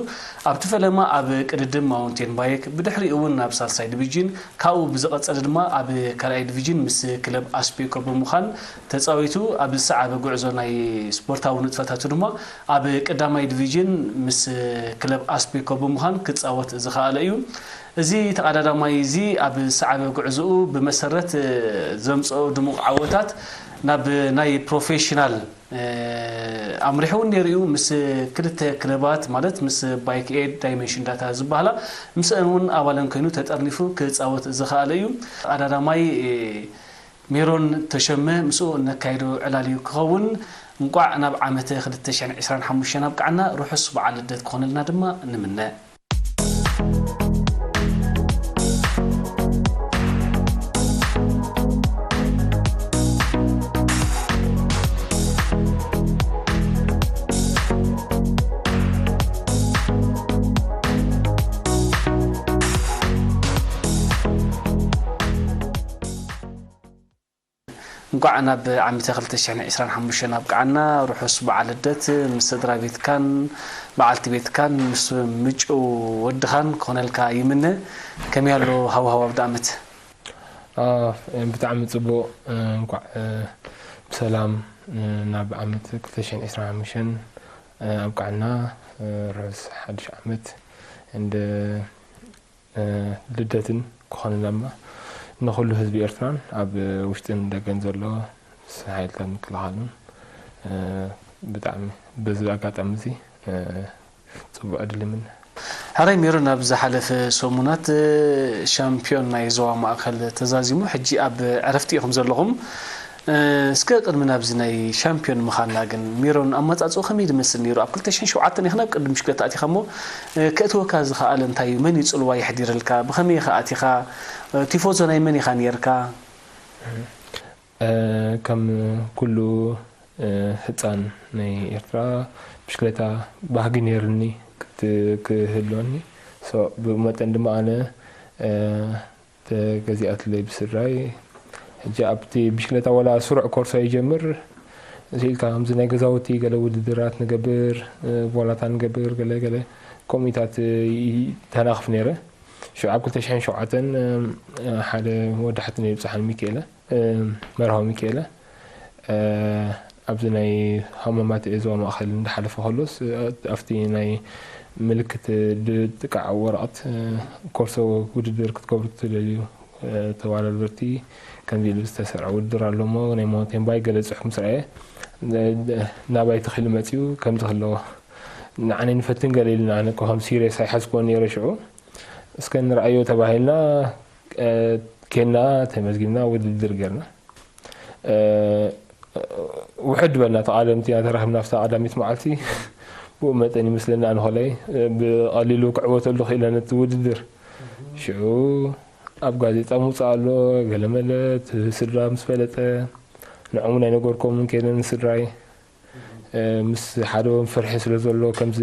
ኣብቲ ፈለማ ኣብ ቅድድም ማውንቴን ባይክ፣ ብድሕሪኡ እውን ናብ ሳልሳይ ዲቪዥን፣ ካብኡ ብዝቐጸለ ድማ ኣብ ካልኣይ ዲቪዥን ምስ ክለብ ኣስፔኮ ብምዃን ተጻዊቱ። ኣብ ዝሰዓበ ጉዕዞ ናይ ስፖርታዊ ንጥፈታቱ ድማ ኣብ ቀዳማይ ዲቪዥን ምስ ክለብ ኣስፔኮ ብምዃን ክጻወት ዝኸኣለ እዩ። እዚ ተቐዳዳማይ እዚ ኣብ ዝሰዓበ ጉዕዞኡ ብመሰረት ዘምጽኦ ድሙቕ ዓወታት ናብ ናይ ፕሮፌሽናል ኣምሪሑ እውን ነይሩ እዩ። ምስ ክልተ ክለባት፣ ማለት ምስ ባይክ ኤድ፣ ዳይመንሽን ዳታ ዝበሃላ፣ ምስአን እውን ኣባለን ኮይኑ ተጠርኒፉ ክጻወት ዝኸኣለ እዩ። ተቐዳዳማይ ሜሮን ተሸመ ምስኡ እነካይዶ ዕላል እዩ ክኸውን። እንቋዕ ናብ ዓመተ ክልተ ሽሕን ዕስራን ሓሙሽተን ኣብቅዓና፣ ርሑስ በዓል ልደት ክኾነልና ድማ ንምነ። እንቋዕ ናብ ዓመተ ክልተ ሽሕን ዕስራን ሓሙሽተን ኣብቅዓና። ርሑስ በዓል ልደት ምስ ስድራ ቤትካን በዓልቲ ቤትካን ምስ ምጭው ወድኻን ክኾነልካ ይምነ። ከመይ ኣሎ ሃዋህው ኣብዳ ዓመት? ብጣዕሚ ፅቡቕ። እንኳዕ ብሰላም ናብ ዓመት ክልተ ሽሕን ዕስራን ሓሙሽተን ኣብቅዓና። ርሑስ ሓድሽ ዓመት እንደ ልደትን ክኾንና ድማ ንኹሉ ህዝቢ ኤርትራን ኣብ ውሽጥን ደገን ዘሎ ምስ ሓይልታት ምክልኻልን ብጣዕሚ በዚ ኣጋጣሚ እዚ ፅቡቅ ዕድል ይምነ። ሕራይ ሜሮን፣ ኣብ ዝሓለፈ ሰሙናት ሻምፒዮን ናይ ዞባ ማእከል ተዛዚሙ፣ ሕጂ ኣብ ዕረፍቲ ኢኹም ዘለኹም። እስከ ቅድሚ ናብዚ ናይ ሻምፒዮን ምኻንና ግን ሜሮን ኣመጻጽኡ ከመይ ዝመስል ነይሩ? ኣብ ክልተ ሽሕን ሸውዓተን ኢኻ ናብ ቅድድም ብሽክለታ ኣቲኻ እሞ፣ ከእትወካ ዝኸኣለ እንታይ እዩ? መን እዩ ጽልዋ የሕዲርልካ? ብኸመይ ኢኻ ኣቲኻ? ቲፎዞ ናይ መን ኢኻ ነይርካ? ከም ኩሉ ህፃን ናይ ኤርትራ ብሽክለታ ባህጊ ነይርኒ ክህልወኒ። ብመጠን ድማ ኣነ ተገዚኣትለይ ብስድራይ። ሕጂ ኣብቲ ብሽክለታ ዋላ ስሩዕ ኮርሶ ይጀምር ስኢልካ ከምዚ ናይ ገዛውቲ ገለ ውድድራት ንገብር፣ ቦላታ ንገብር፣ ገለ ገለ ከምኡታት ተናኽፍ ነይረ። ሽዑ ኣብ ክልተ ሽሕን ሸውዓተን ሓደ ወዳሕቲ ናይ ብፅሓን ሚካኤለ መርሃዊ ሚካኤለ ኣብዚ ናይ ሃማማት ዞባ ማእኸል እንዳሓለፈ ከሎስ ኣብቲ ናይ ምልክት ጥቃዕ ወረቐት ኮርሶ ውድድር ክትገብሩ ትደልዩ ተዋዳደርቲ ከምዚ ኢሉ ዝተሰርዐ ውድድር ኣሎ እሞ ናይ ማውንቴን ባይክ ገለ ፅሑፍ ምስ ረኣየ ናባይ ተኺሉ መፂኡ ከምዚ ከለዎ ንዓነይ ንፈትን ገለ ኢሉና ኣነ እኮ ከም ሲሪየስ ኣይሓዝክዎን ነይረ ሽዑ እስከ ንርኣዮ ተባሂልና ኬና ተመዝጊብና ውድድር ገርና ውሕድ በልና ተቓደምቲ ኢና ተረኺብና ኣብታ ቀዳሚት መዓልቲ ብኡ መጠን ይመስለኒ ኣንኾለይ ብቐሊሉ ክዕወተሉ ክኢለ ነቲ ውድድር ሽዑ ኣብ ጋዜጣ ምውፃእ ኣሎ ገለመለ እቲ ስድራ ምስ ፈለጠ ንዕሙን ኣይነገርኮምን ከይደ ንስድራይ ምስ ሓደ ፍርሒ ስለ ዘሎ ከምዚ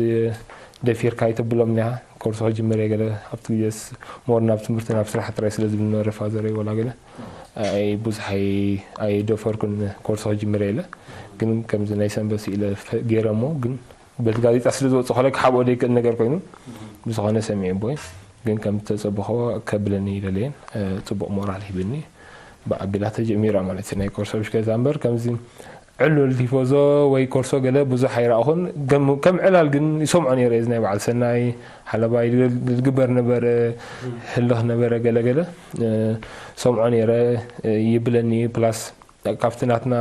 ደፊርካ ኣይተብሎም ኒኻ ኮርሶ ክጅምር እየ ገለ ኣብቲ ግዜስ ሞር ናብ ትምህርቲ ናብ ስራሕ ጥራይ ስለ ዝብል ነበረ ፋዘረይ ወላ ገለ ኣይ ብዙሕ ኣይ ኣይደፈርኩን ኮርሶ ክጅምር እየ ኢለ ግን ከምዚ ናይ ሰንበት ኢለ ገይረ እሞ ግን በቲ ጋዜጣ ስለ ዝወፅእ ከላይ ክሓብኦ ዘይክእል ነገር ኮይኑ ብዝኾነ ሰሚዐ ኣቦይ ግን ከም ተፀበኽዎ ከብለኒ ይደለየን ፅቡቕ ሞራል ሂብኒ ብኣቢላ ተጀሚራ ማለት እዩ ናይ ኮርሶ ብሽክለታ እምበር ከምዚ ዕሉል ቲፎዞ ወይ ኮርሶ ገለ ብዙሕ ኣይረኣኹን። ከም ዕላል ግን ይሰምዖ ነይረ እዚ ናይ በዓል ሰናይ ሓለባይ ዝግበር ነበረ ህልኽ ነበረ ገለ ገለ ሰምዖ ነይረ ይብለኒ ፕላስ ካብቲ ናትና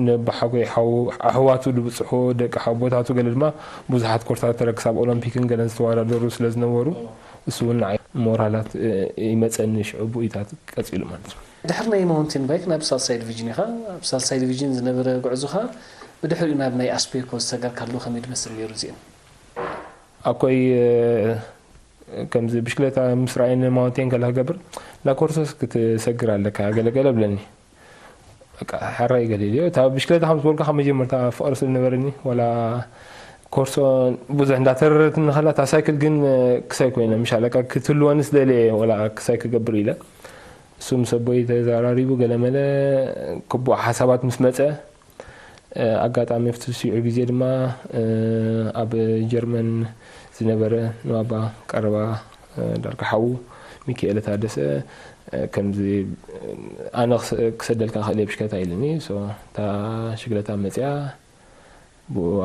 ንበሓጎይ ኣሕዋቱ ዝብፅሑ ደቂ ሓቦታቱ ገለ ድማ ብዙሓት ኮርሳት ተረክስ ኣብ ኦሎምፒክን ገለን ዝተወዳደሩ ስለ ዝነበሩ እሱ እውን ንዓይ ሞራላት ይመፀኒ ሽዑ ብኡይታት ቀፂሉ ማለት እዩ። ድሕሪ ናይ ማውንቴን ባይክ ናብ ሳልሳይ ዲቪዥን ኢኻ። ኣብ ሳልሳይ ዲቪዥን ዝነበረ ጉዕዞኻ ብድሕሪኡ ናብ ናይ ኣስፔኮ ዝሰገርካሉ ከመይ ዝመስል ነይሩ እዚእን? ኣኮይ ከምዚ ብሽክለታ ምስ ረኣየኒ ማውንቴን ከላ ክገብር ናብ ኮርሶስ ክትሰግር ኣለካ ገለገለ ብለኒ። በቃ ሕራይ ገሊልዮ። እታ ብሽክለታ ከም ዝበልካ ካብ መጀመርታ ፍቕሪ ስለ ነበረኒ፣ ዋላ ኮርሶ ብዙሕ እንዳተረረትኒ ከላ፣ እታ ሳይክል ግን ክሳይ ኮይነ፣ ምሽ ኣለካ ክትህልወንስ ደልየ፣ ዋላ ክሳይ ክገብር ኢለ። እሱ ምስ ኣቦይ ተዘራሪቡ፣ ገለመለ ክቡእ ሓሳባት ምስ መጸ፣ ኣጋጣሚ ኣብቲ ሽዑ ግዜ ድማ ኣብ ጀርመን ዝነበረ ንባባ ቀረባ ዳርጋ ሓዉ ሚካኤለ ታደሰ፣ ከምዚ ኣነ ክሰደልካ ክእል እየ ብሽክለታ ኢልኒ። እታ ሽግለታ መፅያ፣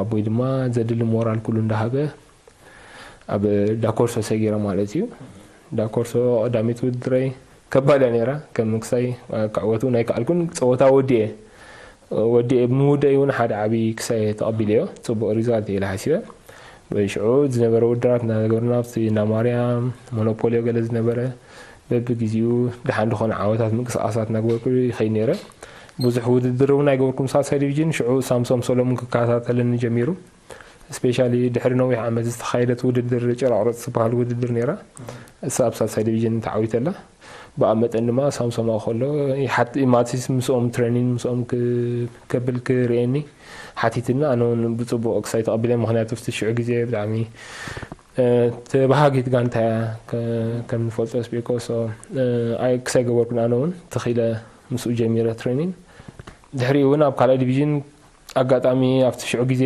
ኣቦይ ድማ ዘድሊ ሞራል ኩሉ እንዳሃበ ኣብ ዳኮርሶ ሰጊረ ማለት እዩ። ዳኮርሶ ቀዳሚት ውድድረይ ከባድ እያ ነይራ። ከም ክሳይ ክዕወት እውን ኣይከኣልኩን። ፀወታ ወዲኤ ወዲኤ ብምውደይ እውን ሓደ ዓብዪ ክሳይ ተቐቢለዮ። ፅቡቕ ሪዛልት እየ ኢለ ሓሲበ። ብሽዑ ዝነበረ ውድድራት እናገበርና ኣብቲ እንዳ ማርያም ሞኖፖልዮ ገለ ዝነበረ በብግዜኡ ደሓን ዝኾነ ዓወታት ምንቅስቃሳት እናገበርኩ ይኸይድ ነይረ። ብዙሕ ውድድር እውን ኣይገበርኩም ሳልሳይ ዲቪዥን። ሽዑ ሳምሶም ሰሎሙን ክከታተለኒ ጀሚሩ። ስፔሻሊ ድሕሪ ነዊሕ ዓመት ዝተኻየደት ውድድር ጭራቕረፅ ዝበሃል ውድድር ነይራ። እሳ ኣብ ሳልሳይ ዲቪዥን ተዓዊተላ። ብኣብ መጠን ድማ ሳምሶም ከሎ ማቲስ ምስኦም ትሬኒን ምስኦም ከብል ክርእየኒ ሓቲትና። ኣነ እውን ብፅቡቕ ክሳይ ተቐቢለ። ምክንያቱ ኣብቲ ሽዑ ግዜ ብጣዕሚ ተባሃጊት ጋንታ እያ። ከም ንፈልጦ ስፒኮ ክሳይ ገበርኩን ኣነ እውን ተኺለ ምስኡ ጀሚረ ትሬኒን። ድሕሪኡ እውን ኣብ ካልኣይ ዲቪዥን ኣጋጣሚ ኣብቲ ሽዑ ግዜ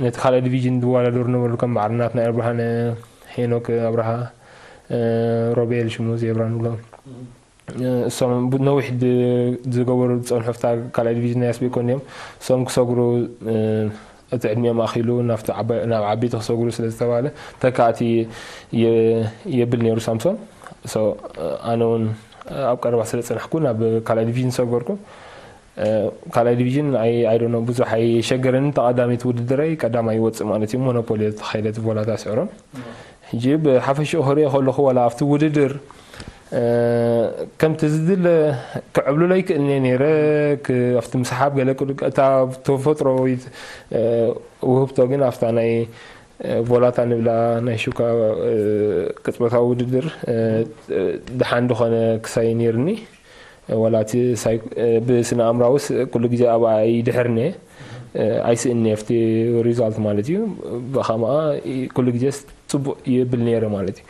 ነቲ ካልኣይ ዲቪዥን ዝወዳደሩ ነበሩ፣ ከም በዓል ናትናኤል ብርሃነ፣ ሄኖክ ኣብርሃ፣ ሮቤል ሽሙ ዜብራ ንብሎ። እሶም ነዊሕ ዝገበሩ ዝፀንሑ ኣብታ ካልኣይ ዲቪዥን ናይ ኣስቤኮ እንዲዮም። እሶም ክሰግሩ እቲ ዕድሚኦም ኣኺሉ ናብ ዓበይቲ ክሰግሩ ስለ ዝተባለ ተካእቲ የብል ነይሩ ሳምሶን። ኣነ እውን ኣብ ቀረባ ስለ ዝፀናሕኩ ናብ ካልኣይ ዲቪዥን ሰገርኩ። ካልኣይ ዲቪዥን ኣይዶኖ ብዙሕ ኣይሸገረንን። ተቐዳሚት ውድድረይ ቀዳማይ ይወፅእ ማለት እዩ። ሞኖፖሊ ተኻይደ ቮላታ ስዕሮም ሕጂ ብሓፈሽኡ ክሪኦ ከለኹ ዋላ ኣብቲ ውድድር ከምቲ ዝድለ ክዕብልሎ ይክእል እየ ነይረ። ኣብቲ ምስሓብ ገለ እታ ተፈጥሮዊት ውህብቶ ግን ኣብታ ናይ ቮላታ ንብላ ናይ ሹካ ቅጽበታዊ ውድድር ደሓን ዝኾነ ክሳይ ነይርኒ። ዋላ እቲ ብስነ ኣምራውስ ኩሉ ግዜ ኣብኣ ይድሕርኒ እየ። ኣይስእኒ ኣብቲ ሪዛልት ማለት እዩ። ብኸምኣ ኩሉ ግዜ ፅቡቅ ይብል ነይረ ማለት እዩ።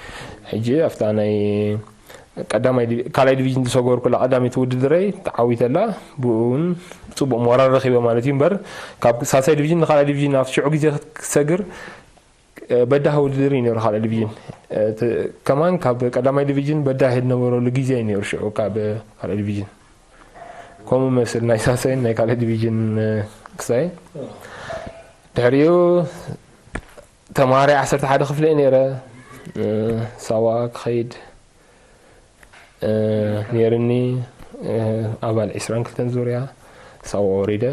ሕጂ ኣብታ ናይ ቀዳማይ ካልኣይ ዲቪዥን ዝሰገርኩላ ቀዳሚት ውድድረይ ተዓዊተላ። ብኡ እውን ፅቡቅ ሞራል ረኪበ ማለት እዩ። እምበር ካብ ሳልሳይ ዲቪዥን ንካልኣይ ዲቪዥን ኣብ ሽዑ ግዜ ክትሰግር በዳህ ውድድር እዩ ነይሩ። ካልኣይ ዲቪዥን ከማን ካብ ቀዳማይ ዲቪዥን በዳህ ዝነበረሉ ግዜ እዩ ነይሩ ሽዑ ካብ ካልኣይ ዲቪዥን። ከምኡ መስል ናይ ሳልሳይን ናይ ካልኣይ ዲቪዥን ክሳይ ድሕሪኡ ተማሃራይ ዓሰርተ ሓደ ክፍሊ እየ ነይረ። ሳዋ ክኸይድ ነይርኒ። ኣባል ዕስራን ክልተን ዙርያ ሳዋ ወሪደ።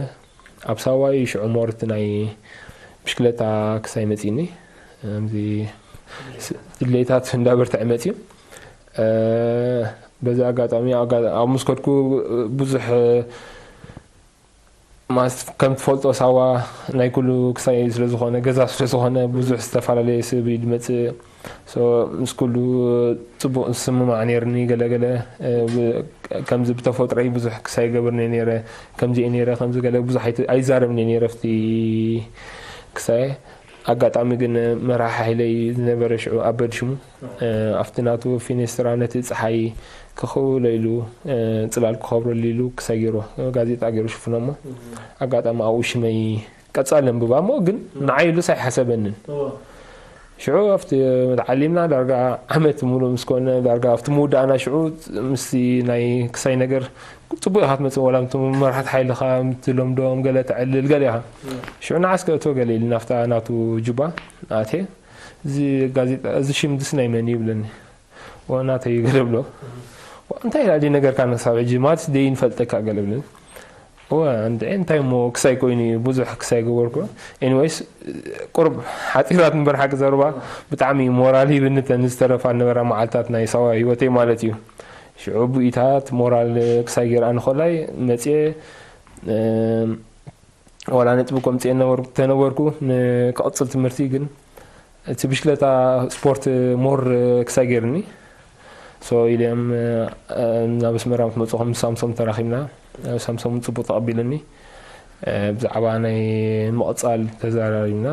ኣብ ሳዋ እዩ ሽዑ ሞርት ናይ ብሽክለታ ክሳይ መፂኒ። ከምዚ ድሌታት እንዳበርትዐ መፅዩ። በዚ ኣጋጣሚ ኣብ ምስ ከድኩ ብዙሕ ከም ትፈልጦ ሳዋ ናይ ኩሉ ክሳይ ስለ ዝኾነ፣ ገዛ ስለ ዝኾነ ብዙሕ ዝተፈላለየ ሰብ እዩ ዝመፅእ። ምስ ኩሉ ፅቡቅ ዝስምማዕ ነይርኒ። ገለገለ ከምዚ ብተፈጥሮይ ብዙሕ ክሳይ ገብር ነይረ፣ ከምዚ ነይረ፣ ከምዚ ገለ ብዙሕ ኣይዛረብኒ ነይረ ኣብቲ ክሳይ። ኣጋጣሚ ግን መራሒ ሓይለይ ዝነበረ ሽዑ ኣበድ ሽሙ ኣብቲ ናቱ ፊኔስትራ ነቲ ፀሓይ ክኽውሎ ኢሉ ፅላል ክኸብረሉ ኢሉ ክሳይ ገይሩ ጋዜጣ ገይሩ ሽፍኖ እሞ ኣጋጣሚ ኣብኡ ሽመይ ቀጻሊ ኣንብባ እሞ ግን ንዓይ ኢሉስ ኣይሓሰበንን። ሽዑ ኣብቲ ተዓሊምና ዳርጋ ዓመት ሙሉእ ምስ ኮነ ዳርጋ ኣብቲ ምውዳእና ሽዑ ምስቲ ናይ ክሳይ ነገር ጽቡቕ ኢኻ ትመጽእ፣ ዋላ ምስ መራሕቲ ሓይልኻ ምትለምዶም ገለ ተዕልል ገለ ኢኻ። ሽዑ ንዓስ ከእቶ ገለ ኢልና ኣብታ ናቱ ጁባ ኣትየ፣ እዚ ጋዜጣ፣ እዚ ሽም ድስ ናይ መን እዩ ይብለኒ። ወ ናተይ ገለ ብሎ። ወ እንታይ ኢላ ድዩ ነገርካ ክሳብ ሕጂ? ማለትስ ደይንፈልጠካ ገለ ብለኒ። እወ እንድዒ እንታይ እሞ ክሳይ ኮይኑ እዩ፣ ብዙሕ ክሳይ ገበርኩ። ኤኒወይስ ቁሩብ ሓጺራት እምበር ሓቂ ዘረባ ብጣዕሚ ሞራል ሂብኒ እተን ዝተረፋ ዝነበራ መዓልታት ናይ ሳዋ ህይወተይ ማለት እዩ። ሽዑ ብኢታት ሞራል ክሳይ ገይርኣኒ ከላይ መጽየ ዋላ ነጥቢ ከምጽኤ ነበርኩ ተነበርኩ ንክቕጽል ትምህርቲ ግን እቲ ብሽክለታ ስፖርት ሞር ክሳይ ገይርኒ። ሶ ኢለ እዮም ናብ ኣስመራ ምስ መፅኹም ምስ ሳምሶም ተራኺብና። ሳምሶም ጽቡቕ ተቐቢሉኒ። ብዛዕባ ናይ ምቕጻል ተዘራሪብና።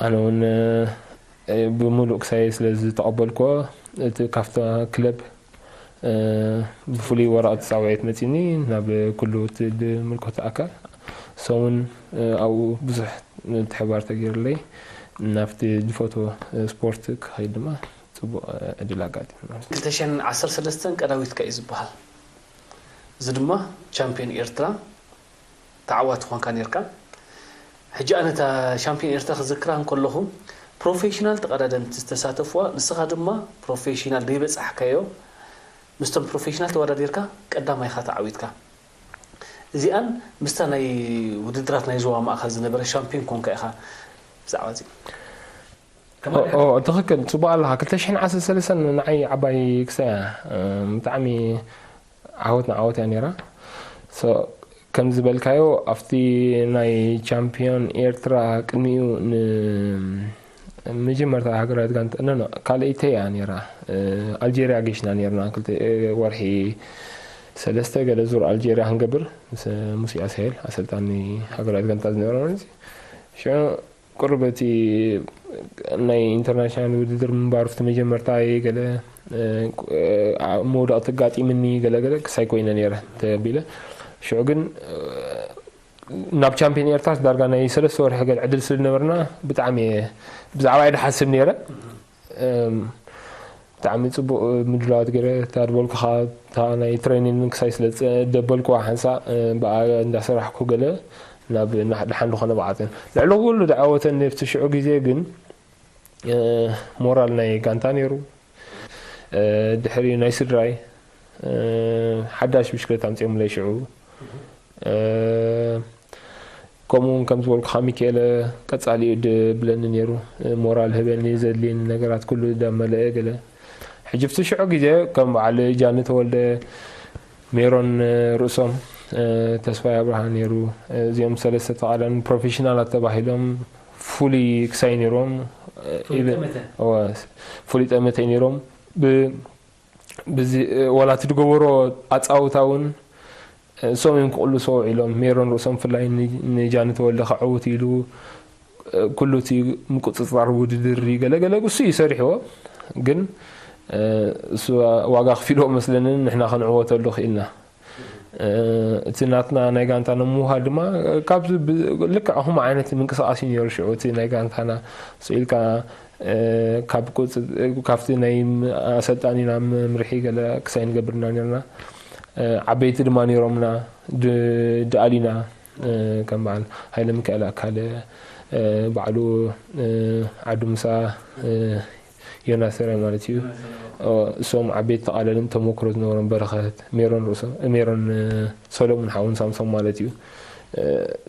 ኣነ እውን ብምሉእ ክሳይ ስለ ዝተቐበልኩዎ፣ እቲ ካብታ ክለብ ብፍሉይ ወረቐት ጻውዒት መጺኒ ናብ ኩሉ እቲ ዝምልከቶ ኣካል። ሰሙን ኣብኡ ብዙሕ ምትሕብባር ተገይሩለይ፣ ናብቲ ዝፈትዎ ስፖርት ክኸይድ ድማ ጽቡቕ ዕድል ኣጋጢሙ። ክልተ ሽሕን ዓሰርተ ሰለስተን ቀዳዊትካ እዩ ዝበሃል። እዚ ድማ ቻምፒዮን ኤርትራ ተዓዋቲ ኾንካ ኔርካ። ሕጂ ኣነ እታ ሻምፒዮን ኤርትራ ክዝክራ እንከለኹ፣ ፕሮፌሽናል ተቐዳደምቲ ዝተሳተፍዋ፣ ንስኻ ድማ ፕሮፌሽናል ዘይበጻሕካዮ ምስቶም ፕሮፌሽናል ተወዳዲርካ ቀዳማይ ኢኻ ተዓዊትካ። እዚኣን ምስታ ናይ ውድድራት ናይ ዞባ ማእከል ዝነበረ ሻምፒዮን ኮንካ ኢኻ። ብዛዕባ እዚ ከማን ኦ፣ ትኽክል፣ ጽቡቕ ኣለኻ። ክልተ ሽሕን ዓሰርተ ሰለስተን ንዓይ ዓባይ ክሳይ እያ። ብጣዕሚ ዓወት ንዓወት እያ ነይራ። ሶ፣ ከም ዝበልካዮ፣ ኣብቲ ናይ ቻምፒዮን ኤርትራ ቅድሚኡ ን-፣ መጀመርታ ሃገራዊት ጋንታ፣ ኖ፣ ኖ፣ ካልኣይቲ እያ ነይራ። ኣልጀርያ ገሽና ነይርና፣ ክልተ ወርሒ፣ ሰለስተ ገለ ዙር ኣልጀርያ ክንገብር፣ ምስ ሙሴ ኣስሄል፣ ኣሰልጣኒ ሃገራዊት ጋንታ ዝነበረ ማለት እዩ። ሽዑ ቁሩብ እቲ ናይ ኢንተርናሽናል ውድድር ምንባሩ፣ እቲ መጀመርታ እየ ገለ፣ እ፣ መውደቕቲ ኣጋጢምኒ ገለ ገለ ክሳይ ኮይነ ነይረ ተቢለ። ሽዑ ግን፣ እ፣ ናብ ቻምፒዮን ኤርትራ ዳርጋ ናይ ሰለስተ ወርሒ ገለ ዕድል ስለ ዝነበርና፣ ብጣዕሚ እየ ብዛዕባ እየ ድሓስብ ነይረ። እም፣ ብጣዕሚ ጽቡቕ ምድላዋት ገይረ፣ እታ ዝበልኩኻ፣ እታ ናይ ትሬኒንግ ክሳይ ስለ ዝጸ-፣ ደበልኩዋ ሓንሳእ፣ እ፣ ብኣ እንዳሰራሕኩ ገለ ናብ ና-፣ ደሓን ዝኾነ ብዓትን። ልዕሊ ኩሉ ዝዓወተኒ ኣብቲ ሽዑ ግዜ ግን፣ እ፣ ሞራል ናይ ጋንታ ነይሩ። እ፣ ድሕሪኡ ናይ ስድራይ፣ እ፣ ሓዳሽ ብሽክለታ ኣምጺኦምለይ ሽዑ። እ፣ ከምኡ እውን ከም ዝበልኩኻ ሚካኤለ ቀጻሊኡ ድብለኒ ነይሩ። እ፣ ሞራል ህበኒ፣ ዘድልየኒ ነገራት ኩሉ ዳመለአ ገለ። ሕጂ ኣብቲ ሽዑ ግዜ ከም በዓል ጃኒ ተወልደ፣ ሜሮን፣ እ፣ ርእሶም፣ እ፣ ተስፋይ ኣብርሃ ነይሩ። እ፣ እዚኦም ሰለስተ ተቓዳደምቲ ፕሮፌሽናላት ተባሂሎም ፍሉይ ክሳይ ነይሮም። እ፣ ፍሉይ ኢቨ-፣ ጠመተ። እወ፣ ፍሉይ ጠመተ ነይሮም። ብ-፣ ብዚ-፣ እ፣ ዋላ እቲ ዝገበሮ ኣጻውታ እውን፣ እ፣ እሶም እዮም ክቕልሶ ውዒሎም። ሜሮን ርእሶም ብፍላይ ን-፣ ንጃኒ ተወልደ ከዕውት ኢሉ፣ እ፣ ኩሉ እቲ ምቁጽጻር ውድድር ገለ ገለ እሱ እዩ ሰሪሕዎ። ግን፣ እ፣ እሱ ዋጋ ክፊልዎ መስለንን ንሕና ክንዕወተሉ ክኢልና። እ፣ እቲ ናትና ናይ ጋንታ ንምውሃድ ድማ ካብዚ ብ-፣ ልክዕ ከምኡ ዓይነት ምንቅስቓስ እዩ ነይሩ። ሽዑ እቲ ናይ ጋንታና ስኢልካ፣ እ፣ ካብ ቁጽ-፣ ካብቲ ናይ ም-፣ ኣሰልጣኒና መምርሒ ገለ ክሳይ ንገብር ኢና ነርና። እ፣ ዓበይቲ ድማ ነይሮምና፣ ድ-፣ ደኣሊና፣ እ፣ ከም በዓል ሃይለ ሚካኤል ኣካለ፣ እ፣ ባዕሉ፣ እ፣ ዓዱ ምሳ፣ እ፣ ዮናስ ሰራይ ማለት እዩ። ኦ፣ እሶም ዓበይቲ ተቓለልን ተመክሮ ዝነበሮም በረኸት፣ ሜሮን ርእሶም፣ ሜሮን፣ እ፣ ሰሎሙን ሓውን ሳምሶም ማለት እዩ። እ፣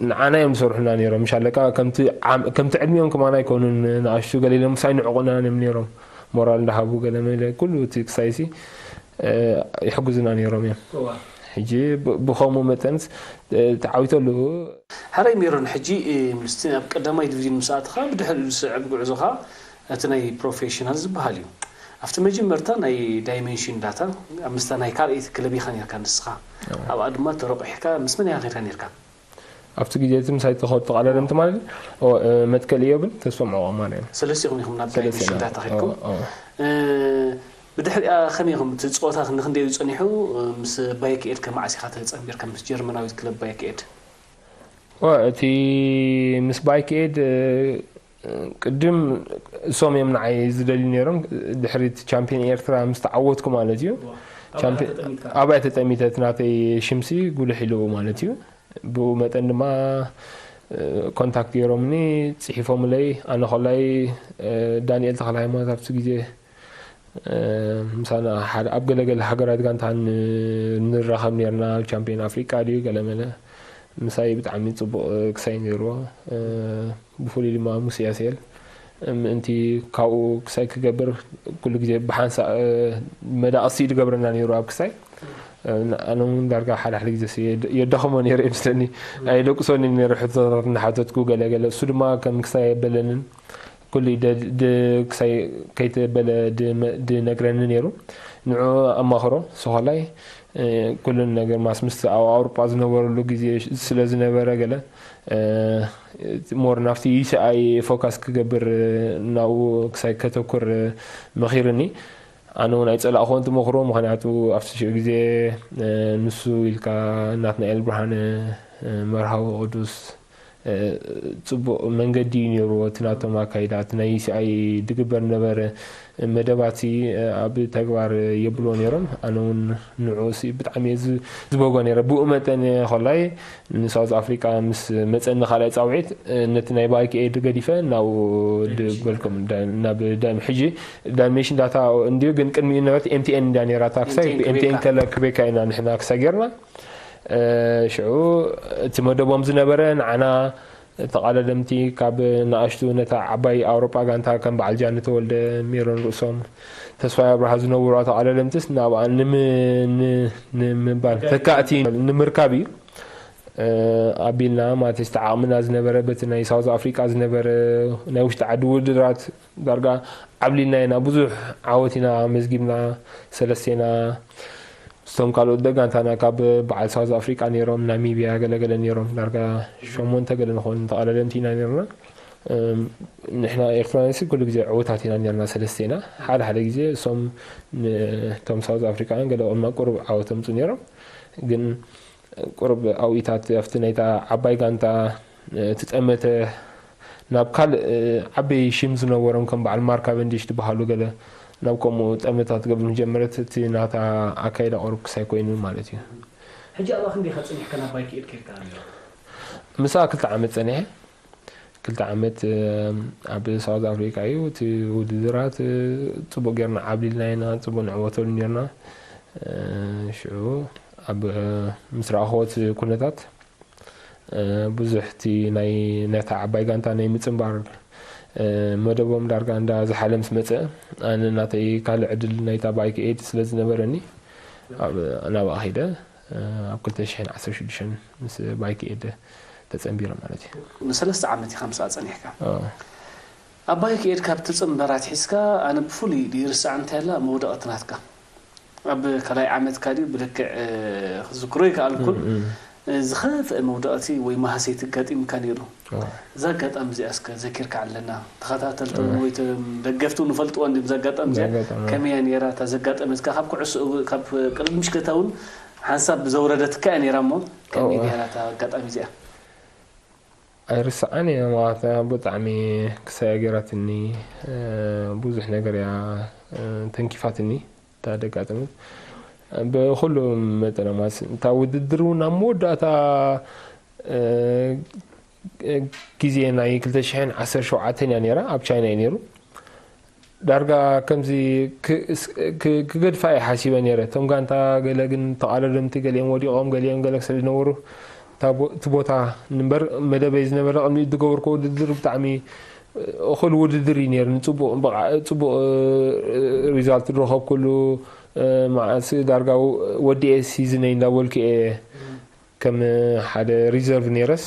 ንዓና እዮም ዝሰርሑና ነይሮም። ምሽ ኣለካ ከምቲ ዓም-፣ ከምቲ ዕድሚኦም ከማና ኣይኮኑን፣ ንኣሽቱ ገለ ኢሎም ሳይ ንዕቑና እዮም ነይሮም። ሞራል እንዳሃቡ ገለ መለ ኩሉ እቲ ክሳይሲ፣ እ፣ ይሕግዙና ነይሮም እዮም። እዋ። ሕጂ ብ-፣ ብኸምኡ መጠንስ፣ እ፣ ተዓዊተሉ። ሕራይ ሜሮን፣ ሕጂ፣ እ፣ ምስቲ ኣብ ቀዳማይ ዲቪዥን ምስ ኣተኻ፣ ብድሕሪኡ ዝስዕብ ጉዕዞኻ እቲ ናይ ፕሮፌሽናል ዝበሃል እዩ። ኣብቲ መጀመርታ ናይ ዳይሜንሽን ዳታ፣ ኣብ ምስታ ናይ ካልኣይቲ ክለብ ኢኻ ነርካ ንስኻ። እዋ። ኣብኣ ድማ ተረቑሕካ፣ ምስ መን ኢኻ ከይድካ ነርካ? ኣብቲ ግዜ እቲ ምሳይ ተኸዱ ተቓዳደምቲ ማለት፣ ኦ፣ እ፣ መትከል እዮብን ተስፎም ዕቑ ማለት እዮም። ሰለስቲኹም ኢኹም ናብ ሰለስቲና። ዳይሜንሽን ዳታ ከድኩም። ኦ፣ ኦ። እ፣ ብድሕሪኣ ከመይ ኢኹም እቲ ጸወታ ንክንደይ እዩ ጸኒሑ? እ፣ ምስ ባይክ ኤድ ከ መዓስ ኢኻ ተጸንቢርካ ምስ ጀርመናዊት ክለብ ባይክ ኤድ? ኦ፣ እቲ ምስ ባይክ ኤድ፣ እ፣ ቅድም እሶም እዮም ንዓይ ዝደልዩ ነይሮም። ድሕሪ እቲ ቻምፒዮን ኤርትራ ምስ ተዓወትኩ ማለት እዩ። ዋ፣ ቻምፒ-፣ ኣብኣ ተጠሚትካ? ኣብኣ ተጠሚተ፣ እቲ ናተይ ሽምሲ ጉልሕ ኢሉ ማለት እዩ። ብኡ መጠን ድማ፣ እ፣ ኮንታክት ገይሮምኒ፣ ጽሒፎምለይ። ኣነ ኮላይ፣ እ፣ ዳንኤል ተኽለ ሃይማኖት ኣብቲ ግዜ፣ እ፣ ምሳና ሓደ ኣብ ገለገለ ሃገራት ጋንታ ን-፣ ንራኸብ ኔርና፣ ኣብ ቻምፒዮን ኣፍሪቃ ድዩ ገለመለ። ምሳይ ብጣዕሚ ጽቡቕ፣ እ፣ ክሳይ ነይርዎ። እ፣ ብፍሉይ ድማ ሙሴ ያስኤል፣ እ፣ ምእንቲ ካብኡ ክሳይ ክገብር ኩሉ ግዜ ብሓንሳእ፣ እ፣ መዳቕሲ ድገብረና ነይሩ ኣብ ክሳይ። እ፣ ኣነ እውን ዳርጋ ሓደ ሓደ ግዜ ሲ-፣ የድ-፣ የዳኽሞ ነይረ ይመስለኒ። ኣየደቅሶኒ ነይረ ሕቶታት እናሓተትኩ ገለ ገለ። እሱ ድማ ከም ክሳይ የበለንን ኩሉ ደ-፣ ድ-፣ ክሳይ ከይተበለ ድ-፣ ድነግረኒ ነይሩ። ንዑ ኣማኽሮ፣ ሰኾላይ ኩሉን ነገር ማስ ምስ ኣብ ኣውሮጳ ዝነበረሉ ግዜ ስለ ዝነበረ ገለ ሞር ናብቲ ዩሲኣይ ፎካስ ክገብር ናብኡ ክሳይ ከተኩር መኺርኒ። ኣነ እውን ኣይጸላእኹዎን ትመኽሮ፣ ምኽንያቱ ኣብቲ ሽዑ ግዜ ንሱ ኢልካ ናትናኤል ብርሃነ መርሃዊ ቅዱስ ጽቡቕ መንገዲ እዩ ነይርዎ። እቲ ናቶም ኣካይዳ እቲ ናይ ዩሲኣይ ድግበር ነበረ መደባቲ ኣብ ተግባር የብልዎ ነይሮም። ኣነ እውን ንዕኡ ብጣዕሚ ዝበጎ ነይረ። ብኡ መጠን ኮላይ ንሳውዝ ኣፍሪቃ ምስ መፀኒ ካልኣይ ፃውዒት ነቲ ናይ ባይክ ኤድ ገዲፈ ናብኡ ድበልኩም ናብ ዳም ሕጂ ዳልሜሽን ዳታ እንዲዩ፣ ግን ቅድሚኡ ነበረት ኤምቲኤን እንዳ ነይራ ታክሳይ ኤምቲኤን ከለ ክቤካ ኢና ንሕና ክሳ ጌርና ሽዑ እቲ መደቦም ዝነበረ ንዓና ተቓለደምቲ ካብ ንኣሽቱ ነታ ዓባይ ኣውሮጳ ጋንታ ከም በዓል ጃኒ ተወልደ፣ ሜሮን ርእሶም፣ ተስፋይ ኣብርሃ ዝነብሩ ተቓለደምትስ ናብኣ ንምባል ተካእቲ ንምርካብ እዩ ኣቢልና ማለት እቲ ዓቕምና ዝነበረ በቲ ናይ ሳውዝ ኣፍሪቃ ዝነበረ ናይ ውሽጢ ዓዲ ውድድራት ዳርጋ ዓብሊልና ኢና ብዙሕ ዓወት ኢና መዝጊብና ሰለስቴና ስቶም ካልኦት ደጋንታና ካብ በዓል ሳውዝ ኣፍሪቃ ነይሮም ናሚብያ ገለገለ ነይሮም ዳርጋ ሸሞንተ ገለ ንኾን ተቐዳደምቲ ኢና ነርና። ንሕና ኤርትራውያን ኩሉ ግዜ ዕውታት ኢና ነርና ሰለስቴና። ሓደ ሓደ ግዜ እሶም እቶም ሳውዝ ኣፍሪቃውያን ገለ ቁማ ቁሩብ ዓወት ኣምፁ ነይሮም። ግን ቁሩብ ኣውኢታት ኣብቲ ናይታ ዓባይ ጋንታ ትጠመተ ናብ ካልእ ዓበይ ሽም ዝነበሮም ከም በዓል ማር ካቨንዲሽ ዝበሃሉ ገለ ናብ ከምኡ ጠመታት ገብር ጀመረት። እቲ ናታ ኣካይዳ ቁሩብ ክሳይ ኮይኑ ማለት እዩ። ሕጂ ኣብኣ ክንደይ ከፅኒሕካ ናብ ባይክ ኤድ ከይድካ ነይሩ? ምሳኣ ክልተ ዓመት ፀኒሐ። ክልተ ዓመት ኣብ ሳውዝ ኣፍሪካ እዩ እቲ ውድድራት። ፅቡቅ ጌርና ዓብሊልና ኢና፣ ፅቡቅ ንዕወተሉ ኔርና። ሽዑ ኣብ ምስ ረኣኽዎ እቲ ኩነታት ብዙሕ እቲ ናይ ነታ ዓባይ ጋንታ ናይ ምፅንባር መደቦም ዳርጋ እንዳ ዝሓለ ምስ መፀ ኣነ ናተይ ካልእ ዕድል ናይታ ባይክ ኤድ ስለ ዝነበረኒ ናብኣ ኸይደ ኣብ ክልተ ሽሕን ዓሰርተ ሽዱሽተን ምስ ባይክ ኤድ ተፀንቢረ ማለት እዩ። ንሰለስተ ዓመት ኢኻ ምስኣ ፀኒሕካ። ኣብ ባይክ ኤድ ካብ ትፅንበር ኣትሒዝካ ኣነ ብፍሉይ ይርስዓ እንታይ ኣላ መውደቐት ናትካ ኣብ ካልኣይ ዓመትካ ድዩ ብልክዕ ክዝክሮ ይከኣልኩን ዝኸፍአ መውደቐቲ ወይ ማህሰይቲ ኣጋጢምካ ነይሩ። እዛ ኣጋጣሚ እዚኣ እስከ ዘኪርካ ኣለና ተኸታተልቲ እውን ወይ ደገፍቲ እውን ይፈልጥዋ እንዲም እዛ ኣጋጣሚ እዚኣ ከመይ እያ ነይራ እታ ዘጋጠመትካ ካብ ኩዕሶ ካብ ቅድሚ ምሽከታ እውን ሓንሳብ ዘውረደትካ እያ ነይራ እሞ ከመይ ነይራ እታ ኣጋጣሚ እዚኣ? ኣይርስዓን እየ ማለት ብጣዕሚ ክሳያ ገይራትኒ ብዙሕ ነገር እያ ተንኪፋትኒ እታ ደጋጠመት ብኩሉ መጠነ ማለት እታ ውድድር እውን ኣብ መወዳእታ ግዜ ናይ ክልተ ሽሕን ዓሰርተ ሸውዓተን እያ ነይራ ኣብ ቻይና እዩ ነይሩ ዳርጋ ከምዚ ክገድፋ እየ ሓሲበ ነይረ። እቶም ጋንታ ገለ ግን ተቓለደምቲ ገሊኦም ወዲቖም ገሊኦም ገለ ስለ ዝነበሩ እቲ ቦታ ንበር መደበይ ዝነበረ ቅድሚኡ ዝገበርኩ ውድድር ብጣዕሚ እኹል ውድድር እዩ ነይሩ። ንፅቡቕ ፅቡቕ ሪዛልት ዝረኸብኩሉ መዓስ ዳርጋ ወዲኤ ሲዝነይ እንዳበልኩ እየ ከም ሓደ ሪዘርቭ ነይረስ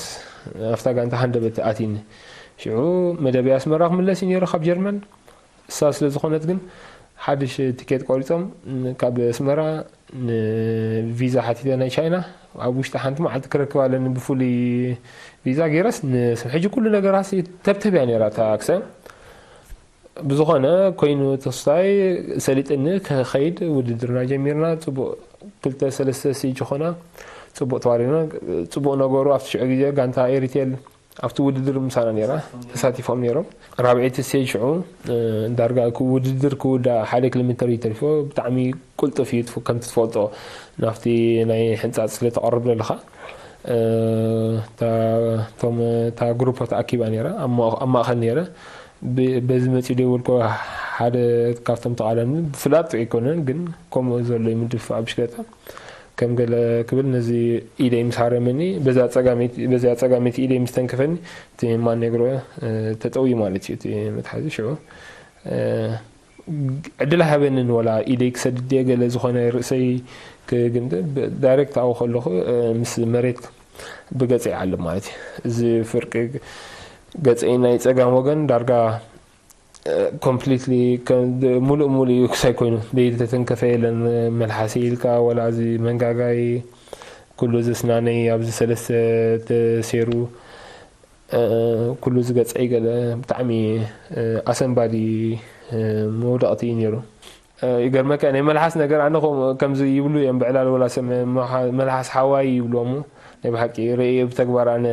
ኣብታ ጋንታ ሃንደበት ኣቲኒ። ሽዑ መደበይ ኣስመራ ክምለስ እዩ ነይሩ ካብ ጀርመን። እሳ ስለ ዝኾነት ግን ሓድሽ ቲኬት ቆሪፆም ካብ ኣስመራ ንቪዛ ሓቲተ ናይ ቻይና ኣብ ውሽጢ ሓንቲ መዓልቲ ክረክብ ኣለኒ ብፍሉይ ቪዛ ገይረስ ንስብ ሕጂ ኩሉ ነገራሲ ተብተብ እያ ነይራ እታ ክሰ ብዝኾነ ኮይኑ ተስፋይ ሰሊጥኒ ከኸይድ ውድድርና ጀሚርና። ጽቡቕ ክልተ ሰለስተ ስቴጅ ኾና ጽቡቕ ተዋሪድና። ጽቡቕ ነገሩ ኣብቲ ሽዑ ግዜ ጋንታ ኤሪቴል ኣብቲ ውድድር ምሳና ነይራ ተሳቲፎም ነይሮም። ራብዐይቲ ስቴጅ ሽዑ ዳርጋ ውድድር ክውዳእ ሓደ ኪሎ ሜተር እዩ ተሪፎ። ብጣዕሚ ቁልጡፍ እዩ ከምቲ ትፈልጦ ናብቲ ናይ ሕንጻጽ ስለ ተቐርብ ዘለኻ እታ ግሩፖ ተኣኪባ ነይራ ኣብ ማእኸል ነይረ በዚ መፂኡ ደይበልኮ ሓደ ካብቶም ተቓለኒ ብፍላጥ ኣይኮነን ግን ከምኡ ዘሎ ምድፋ ብሽክለታ ከም ገለ ክብል ነዚ ኢደይ ምስ ሃረመኒ በዚኣ ፀጋመይቲ ኢደይ ምስ ተንከፈኒ እቲ ማን ነግሮ ተጠውዩ ማለት እዩ እቲ መትሓዚ ሽዑ ዕድል ሃበንን ወላ ኢደይ ክሰድድ እየ ገለ ዝኾነ ርእሰይ ክግምጥ ዳይሬክት ኣብኡ ከለኹ ምስ መሬት ብገፀ ይዓልብ ማለት እዩ። እዚ ፍርቂ ገፀይ ናይ ፀጋም ወገን ዳርጋ ኮምፕሊትሊ፣ ሙሉእ ሙሉእ እዩ ክሳይ ኮይኑ፣ ዘይተተንከፈ የለን። መልሓሰይ ኢልካ፣ ወላ እዚ መንጋጋይ፣ ኩሉ እዚ ስናነይ ኣብዚ ሰለስተ ተሴሩ፣ ኩሉ እዚ ገፀይ ገለ ብጣዕሚ ኣሰንባዲ መውደቕቲ እዩ ነይሩ። ይገርመካ፣ ናይ መልሓስ ነገር ኣነ ከምኡ፣ ከምዚ ይብሉ እዮም ብዕላል፣ ወላ ሰብ መልሓስ ሓዋይ ይብሉ እሞ፣ ናይ ብሓቂ ርእየ ብተግባር ኣነ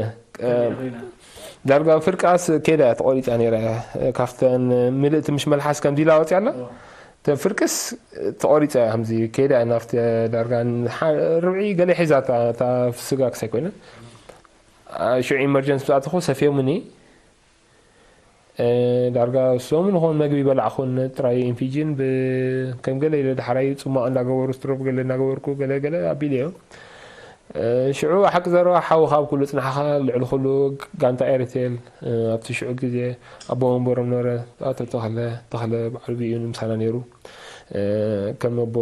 ዳርጋ ፍርቃስ ኬዳ ተቆሪፃ ነይራ። ካብተን ምልእቲ ምሽ መልሓስ ከምዚ ኢላ ወፂኣ ኣላ፣ እተን ፍርቅስ ተቆሪፃ እያ። ከምዚ ኬዳ ናብቲ ዳርጋ ርብዒ ገለ ሒዛ እታ፣ እታ ስጋ ክሳይ ኮይና፣ ሽዑ ኢመርጀንሲ ብዝኣተኹ ሰፍዮምኒ። ዳርጋ ሰሙን ኾን መግቢ በላዕኹን፣ ጥራይ ኢንፊጅን ብ-፣ ከም ገለ ኢለ ዳሕራይ ጽማቕ እንዳገበሩ፣ ስትሮፕ ገለ እንዳገበርኩ፣ ገለ ገለ ኣቢለዮ። ሽዑ ሓቂ ዘረባ ሓዊ ካብ ኩሉ ጽናሕኻ፣ ልዕሊ ኩሉ ጋንታ ኤርቴል፣ ኣብቲ ሽዑ ግዜ ኣቦ መንበሮም ነበረ፣ ኣቶ ተኽለ፣ ተኽለ በዓል ብእዩ ንምሳና ነይሩ። ከም ኣቦ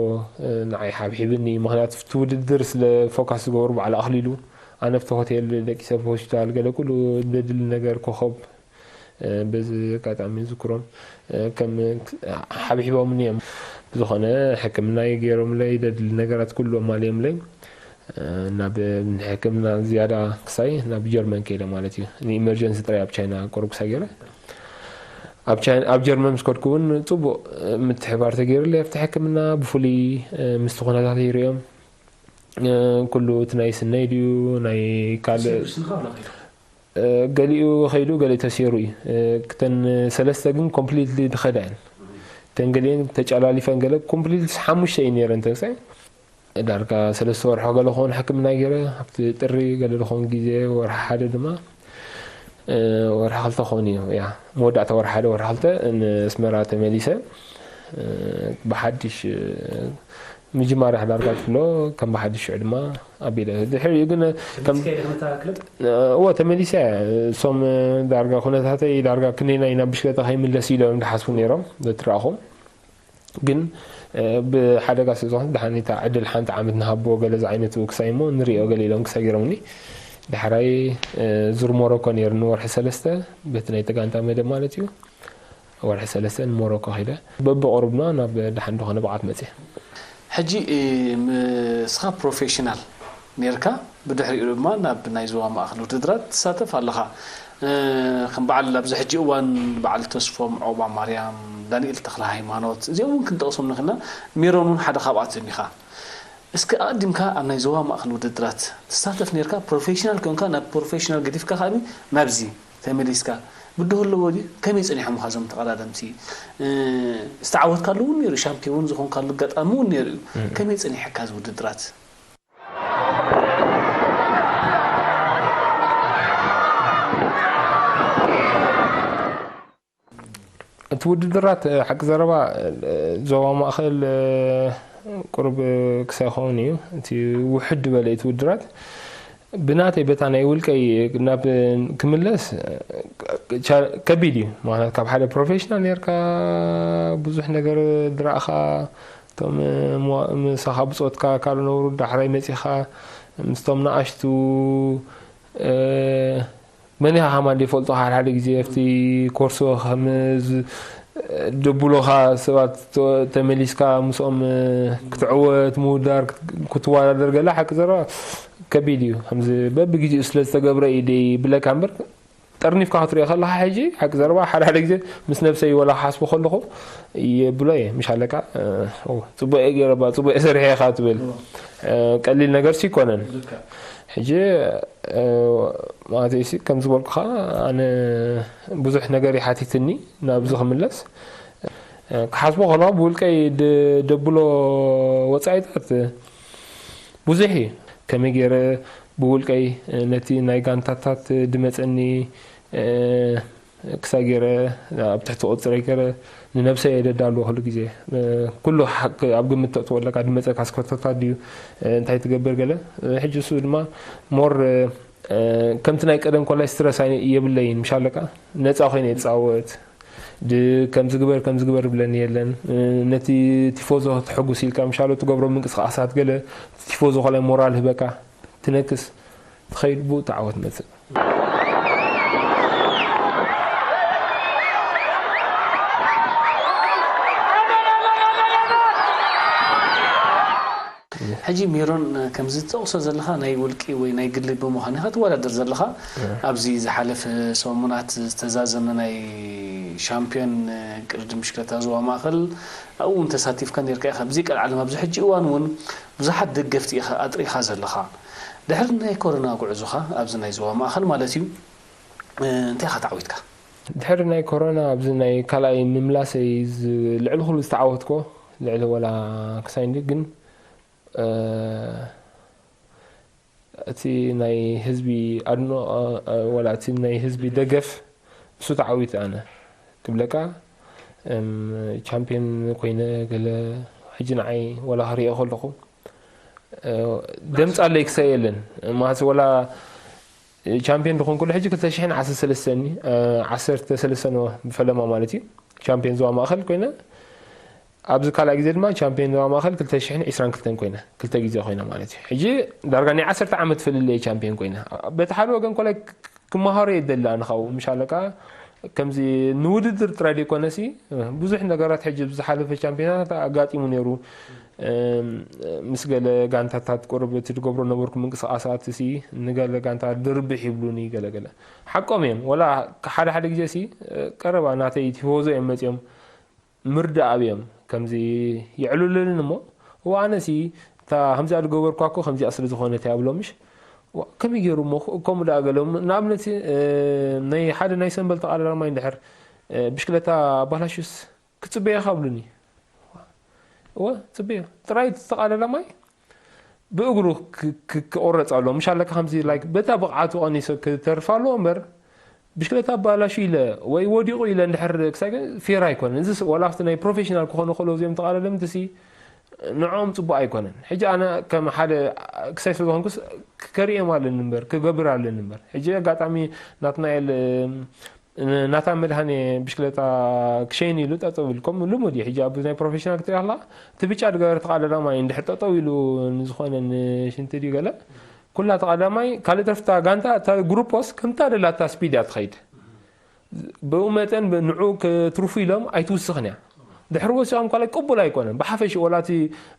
ንዓይ ሓብሒብኒ፣ ምኽንያቱ እቲ ውድድር ስለ ፎካስ ዝገበሩ በዓል ኣኽሊሉ፣ ኣነ ኣብቲ ሆቴል ደቂሰ፣ ኣብ ሆስፒታል ገለ ኩሉ ደድሊ ነገር ኮኸብ በዚ ኣጋጣሚ ዝክሮም ከም ሓብሒቦምኒ እዮም። ብዝኾነ ሕክምና ገይሮምለይ፣ ደድሊ ነገራት ኩሉ ኣማልዮምለይ። ናብ ሕክምና ዝያዳ ክሳይ ናብ ጀርመን ከይደ ማለት እዩ። ንኢመርጀንሲ ጥራይ ኣብ ቻይና ቁሩብ ክሳይ ገይረ። ኣብ ቻይና፣ ኣብ ጀርመን ምስ ከድኩ እውን ጽቡቕ ምትሕባር ተገይሩለይ ኣብቲ ሕክምና፣ ብፍሉይ ምስቲ ኩነታት ይርእዮም። ኩሉ እቲ ናይ ስነይ ድዩ ናይ ካልእ ገሊኡ ኸይዱ፣ ገሊኡ ተሲሩ እዩ። ክተን ሰለስተ ግን ኮምፕሊትሊ ዝኸዳ እየን። እተን ገሊአን ተጨላሊፈን፣ ገለ ኮምፕሊትሊ ሓሙሽተ እዩ ነይረን ተንሳይ። ዳርጋ ሰለስተ ወርሖ ገለ ኾን ሕክምና ገይረ፣ ኣብቲ ጥሪ ገለ ዝኾን ግዜ፣ ወርሒ ሓደ ድማ፣ ወርሒ ክልተ ኾን እዩ፣ ያ፣ መወዳእታ ወርሒ ሓደ፣ ወርሒ ክልተ ንኣስመራ ተመሊሰ። ብሓድሽ ምጅማር ዳርጋ ትብሎ፣ ከም ብሓድሽ ሽዑ ድማ ኣቢለ። ድሕሪኡ ግን ከም ተመሊስካ ኢኻ ነታ ክለብ? እወ፣ ተመሊሰ። እሶም ዳርጋ ኩነታተይ ዳርጋ ክንደየናይ ናብ ብሽክለታ ከይምለስ ኢሎም ድሓስቡ ነይሮም፣ ዘትረኣኹም። ግን ብሓደጋ ስለ ዝኾነ፣ ደሓን እታ ዕድል ሓንቲ ዓመት ንሃቦ፣ ገለ ዝዓይነቱ ክሳይ እሞ ንሪኦ ገለ ኢሎም ክሳይ ገይሮምኒ። ዳሕራይ ዙር ሞሮኮ ነይሩ፣ ንወርሒ ሰለስተ፣ በቲ ናይ ተጋንታ መደብ ማለት እዩ። ወርሒ ሰለስተ ንሞሮኮ ከይደ። በብቑሩብና ናብ ደሓን ዝኾነ ብቕዓት መፅየ። ሕጂ፣ እ፣ ምስኻ ፕሮፌሽናል ኔርካ፣ ብድሕሪኡ ድማ ናብ ናይ ዞባ ማእኸል ውድድራት ትሳተፍ ኣለኻ። እ፣ ከም በዓል ኣብዚ ሕጂ እዋን በዓል ተስፎም ዑቕባ ማርያም፣ ዳንኤል ተኽለ ሃይማኖት፣ እዚኦም እውን ክንጠቕሶም ንኽእልና፣ ሜሮን እውን ሓደ ካብኣቶም ኢኻ። እስከ ኣቐዲምካ ኣብ ናይ ዞባ ማእኸል ውድድራት ትሳተፍ ኔርካ፣ ፕሮፌሽናል ኮንካ፣ ናብ ፕሮፌሽናል ገዲፍካ ከኣ ናብዚ ተመሊስካ፣ ብድሆ ኣለዎ ድዩ? ከመይ ጸኒሖምኻ እዞም ተቐዳደምቲ? እ፣ ዝተዓወትካሉ እውን ነይሩ፣ ሻምፒዮን ዝኾንካሉ ኣጋጣሚ እውን ነይሩ እዩ። እም። ከመይ ጸኒሐካ እዚ ውድድራት? እቲ ውድድራት፣ እ፣ ሓቂ ዘረባ፣ እ፣ ዞባ ማእኸል፣ እ፣ ቁሩብ ክሳይ ይኸውን እዩ። እቲ ውሕድ ዝበለ እቲ ውድድራት ብናተይ በታ ናይ ውልቀይ ናብ ክምለስ፣ እ፣ ቻ-፣ ከቢድ እዩ። ምኽንያቱ ካብ ሓደ ፕሮፌሽናል ኔርካ፣ ብዙሕ ነገር ዝረኣኻ፣ እቶም፣ እ፣ ምዋ-፣ ምሳኻ ብጾትካ ካልእ ነብሩ ዳሕራይ መጺኻ ምስቶም ንኣሽቱ፣ እ፣ መን ኢኻ ከማን ዘይፈልጦ ሓደ ሓደ ግዜ ኣብቲ ኮርሶ ከም ዝ-፣ ደብሎኻ ሰባት ተ-፣ ተመሊስካ ምስኦም ክትዕወት፣ ምውዳር፣ ክት-፣ ክትወዳደር ገለ ሓቂ ዘረባ ከቢድ እዩ። ከምዚ በብግዜኡ ስለ ዝተገብረ እዩ ደይ ብለካ እምበር፣ ጠርኒፍካ ክትሪኦ ከለኻ ሕጂ ሓቂ ዘረባ ሓደ ሓደ ግዜ ምስ ነብሰይ ወላ ክሓስቦ ከለኹ የብሎ እየ፣ ምሽ ኣለካ፣ እ፣ ኦ፣ ጽቡቕ እየ ገይረ እባ፣ ጽቡቕ እየ ሰሪሐ ኢኻ ትብል። እ፣ ቀሊል ነገርሲ ኣይኮነን። ልክዕ። ሕጂ፣ እ፣ ማለተይሲ፣ ከም ዝበልኩኻ፣ ኣነ ብዙሕ ነገር ይሓቲትኒ ናብዚ ክምለስ። እ፣ ክሓስቦ ከለኹ፣ ብውልቀይ ድ-፣ ደብሎ ወጻኢታት ብዙሕ እዩ። ከመይ ገይረ ብውልቀይ፣ እ፣ ነቲ ናይ ጋንታታት ድመጸኒ፣ እ፣ ክሳብ ገይረ ኣብ ትሕቲ ቁጽረይ ገይረ ንነብሰይ እየ ደዳልዎ ኩሉ ግዜ። እ፣ ኩሉ ሓቂ ኣብ ግምት ተእትዎ ኣለካ፣ ድመጸካ ስኮርተታት ድዩ፣ እ፣ እንታይ ትገብር ገለ። እ፣ ሕጂ እሱ ድማ ሞር፣ እ፣ ከምቲ ናይ ቀደም ኮላይ ስትረስ ኣይ-፣ የብለይን፣ ምሽ ኣለካ ነጻ ኮይነ እየ ዝጻወት። ድ-፣ ከምዚ ግበር፣ ከምዚ ግበር ዝብለኒ የለን። እ፣ ነቲ ቲፎዞ ክትሕጉስ ኢልካ ምሻሎ ትገብሮ ምንቅስቃሳት ገለ፣ ቲፎዞ ኮላይ ሞራል ህበካ፣ ትነክስ፣ ትኸይድ፣ ብኡ ትዓወት መጽእ። ሕጂ ሜሮን፣ ከምዚ ትጠቕሶ ዘለኻ ናይ ውልቂ ወይ ናይ ግሊ ብምዃን ኢኻ ትወዳደር ዘለኻ። ኣብዚ ዝሓለፈ ሰሙናት ዝተዛዘመ ናይ ሻምፒዮን ቅድድም ብሽክለታ ዞባ ማእኸል ኣብኡ እውን ተሳቲፍካ ነርካ ኢኻ። ብዘይ ቀልዓለም ኣብዚ ሕጂ እዋን እውን ብዙሓት ደገፍቲ ኢኻ ኣጥሪኻ ዘለኻ። ድሕሪ ናይ ኮሮና ጉዕዞኻ ኣብዚ ናይ ዞባ ማእኸል ማለት እዩ፣ እንታይ ኢኻ ተዓዊትካ? ድሕሪ ናይ ኮሮና ኣብዚ ናይ ካልኣይ ምምላሰይ ዝ- ልዕሊ ኩሉ ዝተዓወትኮ፣ ልዕሊ ወላ ክሳይ እንዲ ግን እቲ ናይ ህዝቢ ኣድኖ ወላ እቲ ናይ ህዝቢ ደገፍ እሱ ተዓዊት ኣነ ክብለካ። ቻምፒዮን ኮይነ ገለ ሕጂ ንዓይ ወላ ክሪኦ ከለኹ ደምፅ ኣለይ ክሳይ የለን ማለት ወላ ቻምፒዮን ዝኾንኩሉ ሕጂ ክልተ ሽሕን ዓሰርተ ሰለስተን ዓሰርተ ሰለስተን ብፈለማ ማለት እዩ። ቻምፒዮን ዞባ ማእኸል ኮይነ ኣብዚ ካልኣይ ግዜ ድማ ቻምፒዮን ዞባ ማእኸል ክልተ ሽሕን ዕስራን ክልተን ኮይነ ክልተ ግዜ ኮይነ ማለት እዩ። ሕጂ ዳርጋ ናይ ዓሰርተ ዓመት ፍልልየ ቻምፒዮን ኮይነ በቲ ሓደ ወገን ኮላይ ክመሃሮ እየ ደሊ ኣነ ካብኡ ምሽ ኣለካ ከምዚ ንውድድር ጥራይ ዘይኮነሲ ብዙሕ ነገራት ሕጂ ዝሓለፈ ቻምፒዮናት ኣጋጢሙ ነይሩ። ምስ ገለ ጋንታታት ቁርብ እቲ ዝገብሮ ነበርኩ ምንቅስቃሳት ሲ ንገለ ጋንታ ድርብሕ ይብሉኒ ገለገለ ሓቆም እዮም። ወላ ሓደ ሓደ ግዜ ሲ ቀረባ ናተይ ቲፎዞ እዮም መፅኦም ምርዳእ ኣብዮም ከምዚ የዕሉልንን እሞ እዋ ኣነ ሲ እታ ከምዚኣ ዝገበርኳ እኮ ከምዚኣ ስለ ዝኾነት እያ ብሎምሽ ከመይ ገይሩ እሞ ከምኡ ደኣ ገሎም ንኣብነት ናይ ሓደ ናይ ሰንበል ተቃዳዳማይ እንድሕር ብሽክለታ ኣባላሹስ ክጽበየኻ ብሉኒ። እወ ጽበዮ ጥራይ ተቃዳዳማይ ብእግሩ ክቆረጽ ኣሎ ምሽ ኣለካ ከምዚ ላይክ በታ ብቕዓቱ ቀኒሰ ክተርፍ ኣለዎ እምበር ብሽክለታ ኣባላሹ ኢለ ወይ ወዲቑ ኢለ እንድሕር ክሳይ ፌር ኣይኮነን። እዚ ወላ ኣብቲ ናይ ፕሮፌሽናል ክኾኑ ከለዉ እዚኦም ተቃዳደምቲ ሲ ንዕኦም ጽቡቅ ኣይኮነን። ሕጂ ኣነ ከም ሓደ ክሳይ ስለ ዝኾንኩስ ከርእዮም ኣለኒ እምበር ክገብር ኣለኒ እምበር ሕጂ ኣጋጣሚ ናትናኤል ናታ መድሃኔ ብሽክለታ ክሸይን ኢሉ ጠጠው ኢልኩም ልሙድ እዩ። ሕጂ ኣብ ናይ ፕሮፌሽናል ክትሪኣ ከለካ እቲ ብጫ ዝገበረ ተቃዳዳማይ እንድሕር ጠጠው ኢሉ ንዝኾነ ንሽንቲ ድዩ ገለ ኩላ ተቃዳማይ ካልእ ተርፍታ ጋንታ እታ ግሩፖስ ከምታ ደላታ ስፒድ እያ ትኸይድ። ብኡ መጠን ንዑ ክትርፉ ኢሎም ኣይትውስኽን እያ። ድሕሪ ወሲኾም ካልኣይ ቅቡል ኣይኮነን። ብሓፈሽ ወላ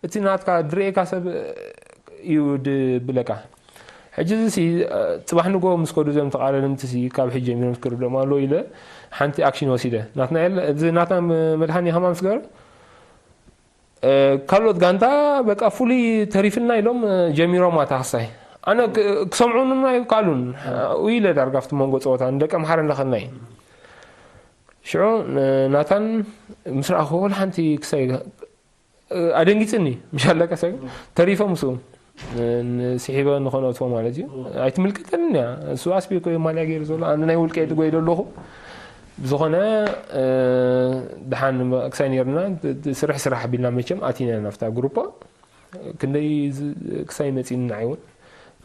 እቲ ናትካ ድርእየካ ሰብ እዩ ድብለካ። ሕጂ እዚ ሲ ጽባሕ ንጎ ምስ ከዱ እዞም ተቃዳደምቲ ሲ ካብ ሕጂ ጀሚሮም ክርድኦም ኣለዎ ኢለ ሓንቲ ኣክሽን ወሲደ። ናትናኤል እዚ ናታ መድሃኒ ከማ ምስ ገበረ ካልኦት ጋንታ በቃ ፍሉይ ተሪፍና ኢሎም ጀሚሮም ኣታ ክሳይ ኣነ ክሰምዑንና ይከኣሉን ኢለ ዳርጋ ኣብቲ መንጎ ፀወታ ንደቂ ኣምሓረ እንዳኸድና እዩ። ሽዑ ናታን ምስ ረኣኹ ወላ ሓንቲ ክሳይ ኣደንጊፅኒ ምሽ ኣለካ ሰብ ተሪፈ ምስኡ ስሒበ ንኾነትዎ ማለት እዩ። ኣይትምልከተንን እያ እሱ ኣስቤኮ ማልያ ገይሩ ዘሎ ኣነ ናይ ውልቀ ትጎይ ኣለኹ። ብዝኾነ ድሓን ክሳይ ነርና ስርሕ ስራሕ ቢልና መቸም ኣቲና ናፍታ ግሩፖ ክንደይ ክሳይ መፂን ንዓይ እውን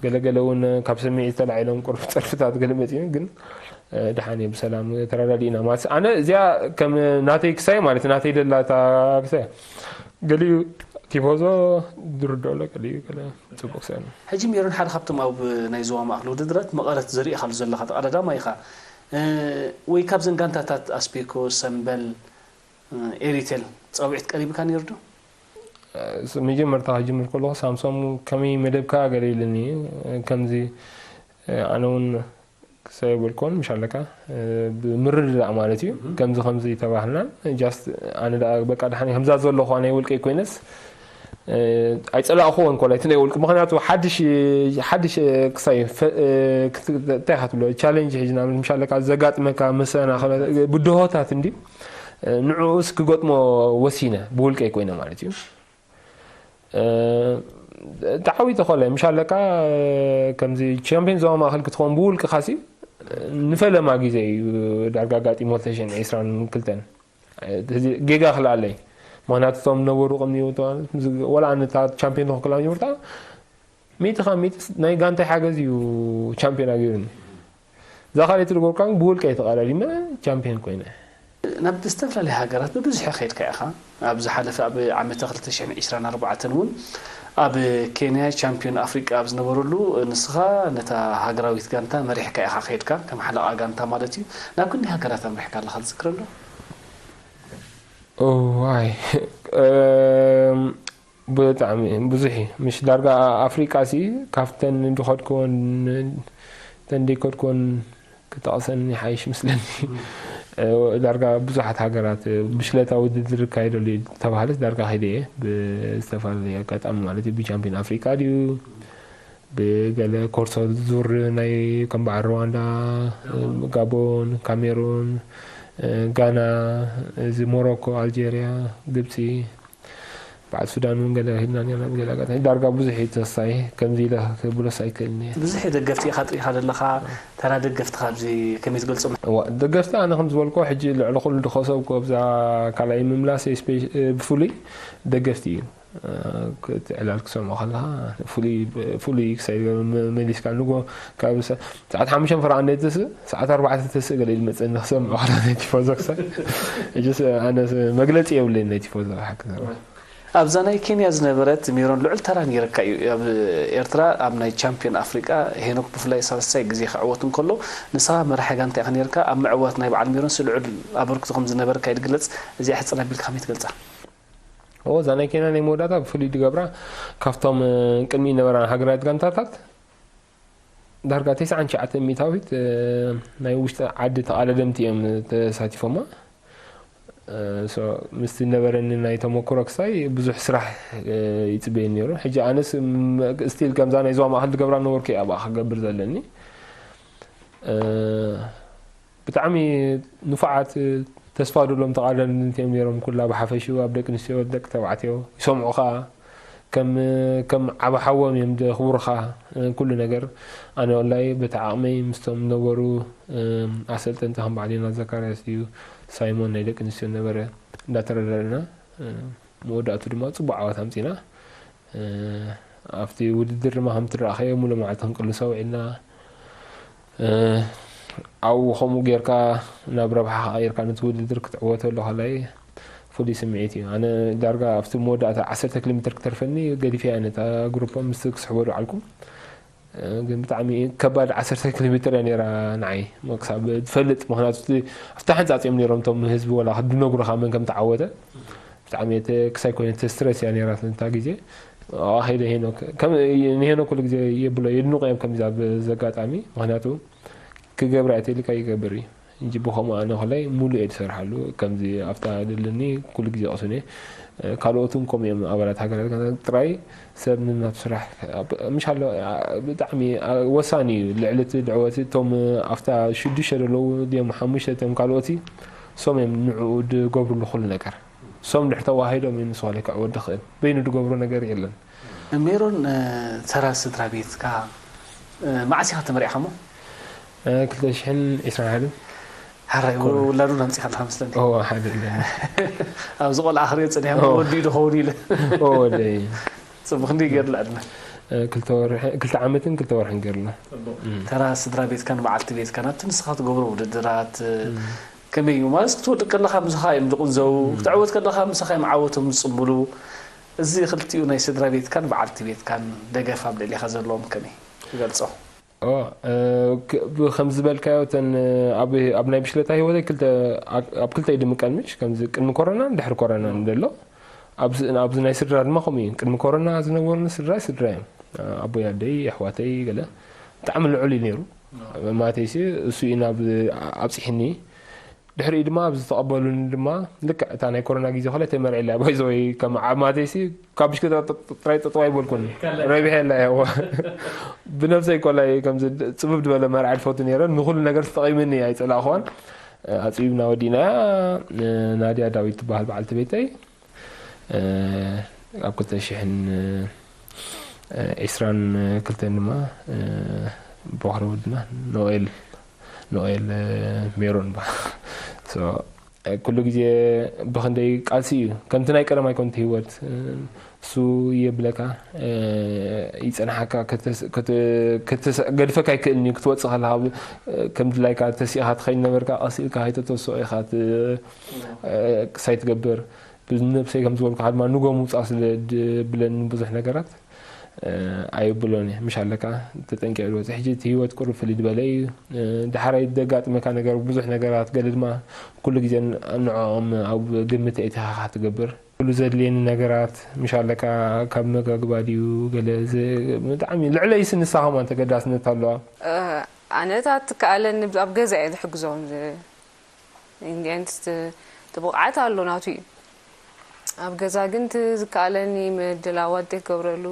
ገለገለ እውን ካብ ስምዒት ተላዒሎም ቁርብ ፀርፍታት ገለ መፂኑ ግን ድሓን እየ ብሰላም ተረዳዲእና ማለት ኣነ እዚኣ ከም ናተይ ክሳይ ማለት ናተይ ደላታ ክሳይ ገሊኡ ቲፎዞ ድርዶ ኣሎ ገሊኡ ገለ ፅቡቅ ክሳይ ሕጂ ሜሮን ሓደ ካብቶም ኣብ ናይ ዞባ ማእከል ውድድራት መቐረት ዘሪእኻሉ ዘለኻ ተቐዳዳማይ ኢኻ ወይ ካብዘን ጋንታታት ኣስፔኮ ሰምበል ኤሪቴል ፃውዒት ቀሪብካ ነይሩ ዶ? መጀመርታ ክጅምር ከለኹ ሳምሶም ከመይ መደብካ ገለ ኢሉኒ ከምዚ ኣነ እውን ክሳይ የብልኮን ምሽ ኣለካ ብምርድዳእ ማለት እዩ ከምዚ ከምዚ ተባህልና ጃስት ኣነ ደኣ በቃ ድሓን ከምዛ ዘለኹ ናይ ውልቀይ ኮይነስ ኣይፀላእኹዎን ኮላ እቲ ናይ ውልቂ ምክንያቱ ሓድሽ ሓድሽ ክሳይ እንታይ ኢኻ ትብሎ ቻለንጅ ሕጂ ናብ ምሽ ኣለካ ዘጋጥመካ መሰናኸለ ብድሆታት እንዲ ንዕኡስ ክገጥሞ ወሲነ ብውልቀይ ኮይነ ማለት እዩ። ተዓዊተ ኮለ ምሽ ኣለካ ከምዚ ቻምፒዮን ዞባ ማእከል ክትኸውን ብውልቅኻሲ ንፈለማ ግዜ እዩ ዳርጋ ኣጋጢሞ ክልተ ሽሕን ዕስራን ክልተን ጌጋ ክልኣለይ ምክንያቱ እቶም ነበሩ ቅድሚ ወላ ኣነታ ቻምፒዮን ንክክላ ጀምርታ ሚእቲ ካብ ሚእቲ ናይ ጋንታይ ሓገዝ እዩ ቻምፒዮን ኣገይሩኒ። እዛ ካልኣይቲ ዝገብርካ ብውልቀይ ተቓዳዲመ ቻምፒዮን ኮይነ። ናብ ዝተፈላለያ ሃገራት ብብዝሒ ከይድካ ኢኻ። ኣብ ዝሓለፈ ኣብ ዓመተ ክልተ ሽሕን ዕስራን ኣርባዕተን እውን ኣብ ኬንያ ቻምፒዮን ኣፍሪቃ ኣብ ዝነበረሉ ንስኻ ነታ ሃገራዊት ጋንታ መሪሕካ ኢኻ ከይድካ ከም ሓለቓ ጋንታ ማለት እዩ። ናብ ክንደይ ሃገራት ኣምሪሕካ ኣለኻ ትዝክረሎ? እዋይ ብጣዕሚ ብዙሕ እዩ። ምሽ ዳርጋ ኣፍሪቃ ሲ ካብተን ድኸድክወን፣ ተን ደይከድክወን ክጠቕሰን ይሓይሽ ምስለኒ። ዳርጋ ብዙሓት ሃገራት ብሽለታ ውድድር ይካየደሉ እዩ ተባሃለት ዳርጋ ከይደ እየ። ብዝተፈላለየ ኣጋጣሚ ማለት እዩ። ብቻምፒዮን ኣፍሪቃ ድዩ፣ ብገለ ኮርሶ ዙር ናይ ከም በዓል ሩዋንዳ፣ ጋቦን፣ ካሜሩን፣ ጋና፣ እዚ ሞሮኮ፣ ኣልጀርያ፣ ግብፂ፣ በዓል ሱዳን እውን ገለ ሂልና ነርና። ብገለ ኣጋጣሚ ዳርጋ ብዙሕ እዩ ተሳይ ከምዚ ኢለ ክብሎስ ኣይክእልን እየ። ብዙሕ ደገፍቲ ኢኻ ጥሪኻ ዘለኻ፣ ተራ ደገፍቲ ካብዚ ከመይ ትገልጾም? እዋ፣ ደገፍቲ ኣነ ከም ዝበልኮ ሕጂ ልዕሊ ኩሉ ድኸሰብኩ ኣብዛ ካልኣይ ምምላሰይ ስፔ-፣ ብፍሉይ ደገፍቲ እዩ። እቲ ዕላል ክሰምዖ ከለኻ ፍሉይ፣ ፍሉይ ክሳይ መ-፣ መሊስካ ንጎ ካብ ሰ-፣ ሰዓት ሓሙሽተ ፍርቓ እንደ ትስእ፣ ሰዓት ኣርባዕተ ትስእ ገለ ኢሉ መጸኒ ክሰምዖ ከለኻ ናይ ቲፎዞ ክሳይ። ሕጂ ስ-፣ ኣነ ስ-፣ መግለጺ የብለይን ናይ ቲፎዞ ሓቂ ዘረባ። ኣብዛ ናይ ኬንያ ዝነበረት ሜሮን ልዑል ተራ ነይርካ እዩ። ኣብ ኤርትራ ኣብ ናይ ቻምፒዮን ኣፍሪቃ ሄኖክ ብፍላይ ሳልሳይ ግዜ ክዕወት እንከሎ ንስኻ መራሒ ጋንታ ኢኻ ነይርካ። ኣብ ምዕዋት ናይ በዓል ሜሮን ስ-፣ ልዑል ኣበርክቶ ከም ዝነበርካ እዩ ዝግለጽ። እዚኣ ሕጽር ኣቢልካ ከመይ ትገልጻ? ኦ፣ እዛ ናይ ኬንያ ናይ መወዳእታ ብፍሉይ ድገብራ ካብቶም፣ እ፣ ቅድሚ ነበራ ሃገራዊት ጋንታታት ዳርጋ ተስዓን ትሽዓተን ሚእታዊት፣ እ፣ ናይ ውሽጢ ዓዲ ተቓዳደምቲ እዮም ተሳቲፎማ። እ፣ ሶ፣ ምስቲ ነበረኒ ናይ ተመክሮ ክሳይ ብዙሕ ስራሕ፣ እ፣ ይጽበየኒ ነይሩ። ሕጂ ኣነስ፣ ም-፣ ስቲል ከምዛ ናይ ዞባ ማእከል ድገብራ ነበርኩ እየ ኣብኣ ክገብር ዘለኒ። እ፣ ብጣዕሚ ንፉዓት ተስፋ ደሎም ተቓዳደምቲ እዮም ነይሮም። ኩላ ብሓፈሽኡ ኣብ ደቂ ኣንስትዮ፣ ደቂ ተባዕትዮ ይሰምዑኻ። ከም፣ ከም ዓቢ ሓዎም እዮም ዘኽብሩኻ። ኩሉ ነገር ኣነ ወላይ በቲ ዓቕመይ ምስቶም ነበሩ ኣሰልጠንቲ ከም በዓል ዮናስ ዘካርያስ እዩ፣ ሳይሞን ናይ ደቂ ኣንስትዮ ነበረ፣ እንዳተረዳድእና መወዳእቱ ድማ ጽቡቕ ዓወት ኣምጺና። ኣብቲ ውድድር ድማ ከም ትረኣኸዮ ሙሉእ መዓልቲ ክንቅልሶ ውዒልና። እ፣ ኣብኡ ከምኡ ጌርካ ናብ ረብሓ ጌርካ ነቲ ውድድር ክትዕወተሉ ከላይ ፍሉይ ስምዒት እዩ። ኣነ ዳርጋ ኣብቲ መወዳእታ ዓሰርተ ኪሎ ሜትር ክተርፈኒ ገዲፈያ ነታ ግሩፖም ምስ ክስሕቦ ዶ ዓልኩም። እ፣ ግን ብጣዕሚ ከባድ ዓሰርተ ኪሎ ሜትር እያ ነይራ ንዓይ። ክሳብ ትፈልጥ፣ ምኽንያቱ እቲ፣ ኣብታ ሕንጻጽ እዮም ነይሮም እቶም ህዝቢ ወላ ክድነግሩኻ መን ከም ተዓወተ። ብጣዕሚ እየ ተ-፣ ክሳይ ኮይነ ተስትረስ እያ ነይራ እታ ግዜ። ኣዋ፣ ከይደ ሄኖክ። ከም፣ ንሄኖክ ኩሉ ግዜ የብሎ፣ የድንቆ እዮም ከምዚ ኣብ ዘጋጣሚ። ምኽንያቱ ክገብራ እየ ተልካ ይገብር እዩ። እንጂ ብኸምኡ ኣነ ከላይ ሙሉእ እየ ዝሰርሓሉ። ከምዚ ኣብታ ደለኒ ኩሉ ግዜ ቅሱን እየ። ካልኦት እውን ከምኡ እዮም ኣባላት ሃገራት ጋንታ። ጥራይ ሰብ ንናቱ ስራሕ ኣብ-፣ ምሽ ኣሎ፣ ኣ-፣ ብጣዕሚ፣ ኣ-፣ ወሳኒ እዩ። ልዕሊ እቲ ድዕወት እቶም ኣብታ ሽዱሽተ ዘለዉ ድዮም ሓሙሽተ እቶም ካልኦት እሶም እዮም ንዕኡ ድገብርሉ ኩሉ ነገር። እሶም ድሕር ተዋሂዶም እዩ ንሱ ከላይ ክዕወት ድኽእል። በይኑ ድገብሮ ነገር የለን። ሜሮን፣ እ፣ ተራ ስድራ ቤትካ፣ እ፣ መዓስ ኢኻ ተመሪዕኻ እሞ? እ፣ ክልተ ሽሕን ዕስራን ሓደን። ሓራይ ኮነ። ውላዱ ኣምጺኻ ኣለኻ መስለኒ። ኦ፣ ሓደ ኣለኒ። ኣብዚ ቆልዓ ክሪኦ ጸኒሐ እሞ ኦ። ወዲ ዶ ኸውን ኢለ። ኦ፣ ወደይ። ጽቡቕ፣ ክንደይ ገይርሉ ዕድመ? እ፣ ክልተ ወርሒ፣ ክልተ ዓመትን ክልተ ወርሕን ገይርሉ። ጽቡቕ። እም። ተራ ስድራ ቤትካን በዓልቲ ቤትካን ኣብቲ ንስኻ ትገብሮ ውድድራት፣ እ፣ እም። ከመይ እዩ? ማለት ክትወድቅ ከለኻ ምሳኻ እዮም ዝቕንዘው፣ እም። ክትዕወት ከለኻ ምሳኻ እዮም ዓወቶም ዝጽንብሉ። እዚ ክልቲኡ ናይ ስድራ ቤትካን በዓልቲ ቤትካን ደገፍ ኣብ ልዕሌኻ ዘለዎም ከመይ ትገልጾ? ኦ፣ እ፣ ክ-፣ ብ-፣ ከም ዝበልካዮ እተን፣ እ፣ ኣብ፣ ኣብ ናይ ብሽለታ ህይወተይ ክልተ፣ ኣብ፣ ኣብ ክልተ ይድምቀን ምሽ፣ ከምዚ ቅድሚ ኮሮናን ድሕሪ ኮሮናን ዘሎ። ኣብዚ፣ ኣብዚ ናይ ስድራ ድማ ከምኡ እዩ። ቅድሚ ኮሮና ዝነበሩኒ ስድራ፣ ስድራ እዮም። እ፣ ኣቦይ፣ ኣደይ፣ ኣሕዋተይ፣ ገለ ብጣዕሚ ልዑል እዩ ነይሩ። ማለተይሲ፣ እሱ እዩ ናብ፣ ኣብጺሕኒ። ድሕሪኡ ድማ ኣብ ዝተቐበሉኒ ድማ ልክዕ እታ ናይ ኮሮና ግዜ ኮላ ተመርዒ ኣላ። ባይ ዘ ወይ ከም ዓብ ማተይሲ ካብ ብሽክለታ ጥ-፣ ጥ-፣ ጥራይ ጠጠው ኣይበልኩን። ከላ። ረቢሐ ኣላ እያ። ብነብሰይ ኮላ እየ ከምዚ ድ-፣ ጽብብ ዝበለ መርዓ ድፈቱ ነይረ። ንኹሉ ነገር ተጠቒምኒ እያ፣ ኣይጸላእኽዋን። ኣጽቢብና ወዲእናያ። ናድያ ዳዊት ትበሃል በዓልቲ ቤተይ። ኣብ ክልተ ሽሕን ዕስራን ክልተን ድማ ቦኽሪ ወድና ኖኤል፣ ኖኤል ሜሮን ባ። ሶ፣ ኩሉ ግዜ ብኽንደይ ቃልሲ እዩ። ከምቲ ናይ ቀደም ኣይኮን እቲ ህይወት። እሱ የብለካ፣ ይጸንሓካ፣ ከተስ-፣ ከተ-፣ ከተስ-፣ ገድፈካ ኣይክእልን እዩ። ክትወጽእ ከለኻ ብ-፣ ከም ድላይካ ተሲእኻ ትኸይድ ነበርካ፣ ቀስ ኢልካ ከይተተስኦ ኢኻ ት-፣ ክሳይ ትገብር። ብነብሰይ ከም ዝበልኩኻ ድማ ንጎ ምውጻእ ስለ ድብለኒ ብዙሕ ነገራት፣ ኣይብሎን እየ። ምሽ ኣለካ ተጠንቂቑ ዝወፅእ። ሕጂ እቲ ህይወት ቁሩብ ፍልይ ዝበለ እዩ። ድሓር ዘጋጥመካ ነገር ብዙሕ ነገራት፣ ገለ ድማ ኩሉ ግዜ ንዕኦም ኣብ ግምት እቲኻ ትገብር። ኩሉ ዘድልየኒ ነገራት ምሽ ኣለካ፣ ካብ መጋግባ ድዩ ገለ፣ ብጣዕሚ ልዕለይስ ንሳ ከማን ተገዳስነት ኣለዋ። ኣነ እታ ትከኣለኒ ኣብ ገዛ እየ ዝሕግዞም። እንዲንስ እቲ ብቕዓት ኣሎ ናቱ እዩ። ኣብ ገዛ ግን እቲ ዝከኣለኒ ምድላዋት ዘይገብረሉ፣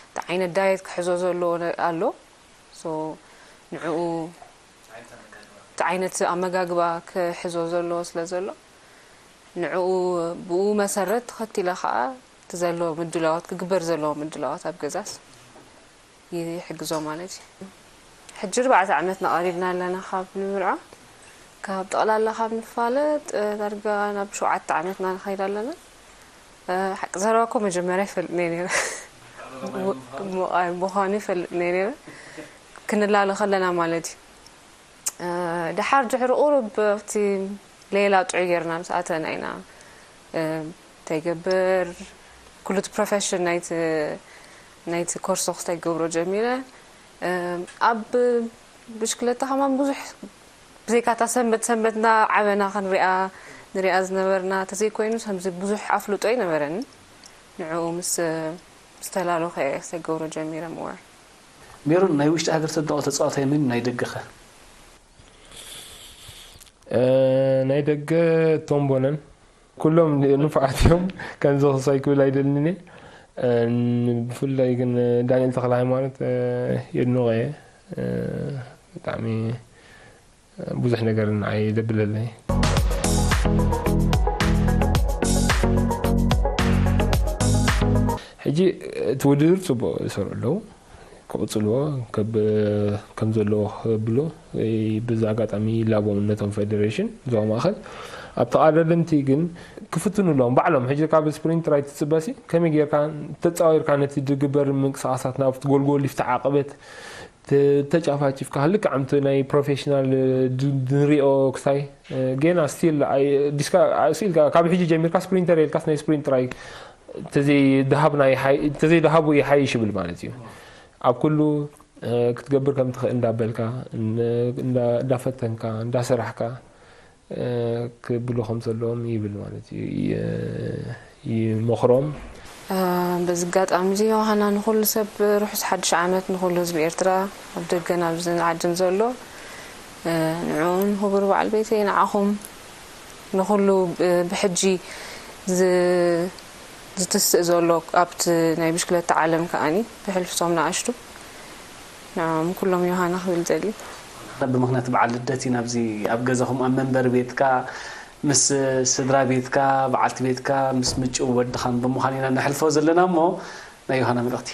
እቲ ዓይነት ዳየት ክሕዞ ዘለዎ ኣሎ። ንዕኡ፣ እቲ ዓይነት ኣመጋግባ ክሕዞ ዘለዎ ስለ ዘሎ፣ ንዕኡ፣ ብኡ መሰረት ተኸቲለ ከዓ እቲ ዘለዎ ምድላዋት፣ ክግበር ዘለዎ ምድላዋት ኣብ ገዛስ ይሕግዞ ማለት እዩ። ሕጂ ኣርባዕተ ዓመትና ቀሪብና ኣለና ካብ ንምርዖ። ካብ ጠቕላላ ካብ ንፋለጥ ዳርጋ ናብ ሸውዓተ ዓመትና ንኸይድ ኣለና። ሓቂ ዘረባ እኮ መጀመርያ ይፈልጥ ነየ ነረ ምዃኑ ይፈልጥ ነየ ነረ። ክንላለ ከለና ማለት እዩ። ድሓር ድሕሪ ቁሩብ ኣብቲ ሌላ ጥዑይ ጌርና ምስ ኣተና ኢና እንታይ ይገብር፣ ኩሉ እቲ ፕሮፌሽን ናይቲ ናይቲ ኮርስ ክስታይ ክገብሮ ጀሚረ። ኣብ ብሽክለታ ከማን ብዙሕ ብዘይካታ ሰንበት ሰንበት እና ዓበና ክንሪኣ ንሪኣ ዝነበርና ተዘይኮይኑ ከምዚ ብዙሕ ኣፍልጦ ኣይነበረኒ። ንዕኡ ምስ ምስ ተላለኹ እየ ክስታይ ክገብሮ ጀሚረ ምወር። ሜሮን ናይ ውሽጢ ሃገር ተድንቖ ተፃዋታይ መን እዩ? ናይ ደገኸ? ናይ ደገ ቶምቦነን ኩሎም ንፉዓት እዮም። ከምዚ ክሳይ ክብል ኣይደልን እየ። ብፍላይ ግን ዳንኤል ተክለ ሃይማኖት የድንቆ እየ። ብጣዕሚ ብዙሕ ነገር ንዓይ የደብለለይ። ሕጂ እቲ ውድድር ፅቡቅ ይሰርሑ ኣለዉ። ክቕፅልዎ ከም ዘለዎ ክብሉ በዚ ኣጋጣሚ ይላቦም ነቶም ፌደሬሽን ዞባ ማእኸል። ኣብ ተቓዳደምቲ ግን ክፍትኑ ኣለዎም ባዕሎም። ሕጂ ካብ ስፕሪንት ራይት ትፅበሲ ከመይ ጌርካ ተፃዊርካ ነቲ ዝግበር ምንቅስቃሳት ናብቲ ጎልጎል ሊፍቲ ዓቐበት ተጫፋጭፍካ ልክዕ ከምቲ ናይ ፕሮፌሽናል ንሪኦ ክሳይ ጌና ስቲል ስኢልካ ካብ ሕጂ ጀሚርካ ስፕሪንተር የልካስ ናይ ስፕሪንት ራይት ተዘይድሃቡ ይሓይሽ ይብል ማለት እዩ። ኣብ ኩሉ ክትገብር ከም ትኽእል እንዳበልካ እንዳፈተንካ እንዳሰራሕካ ክብሉ ከም ዘለዎም ይብል ማለት እዩ። ይመኽሮም። በዚ ኣጋጣሚ እዚ ዮሃና ንኹሉ ሰብ ርሑስ ሓድሽ ዓመት ንኹሉ ህዝቢ ኤርትራ ኣብ ደገን ኣብዚ ዓድን ዘሎ ንዕኡን ንኽቡር በዓል ቤተይ ንዓኹም ንኹሉ ብሕጂ ዝትስእ ዘሎ ኣብቲ ናይ ብሽክለታ ዓለም ከዓኒ ብሕልፍቶም ንኣሽቱ ንዕኦም ኩሎም ዮሃና ክብል ደሊ። ብምኽንያት በዓል ልደት ኢና ኣብዚ ኣብ ገዛኹም ኣብ መንበሪ ቤትካ ምስ ስድራ ቤትካ በዓልቲ ቤትካ ምስ ምጭው ወድኻን ብምዃን ኢና ነሕልፎ ዘለና እሞ ናይ ዮሃና መልእኽቲ።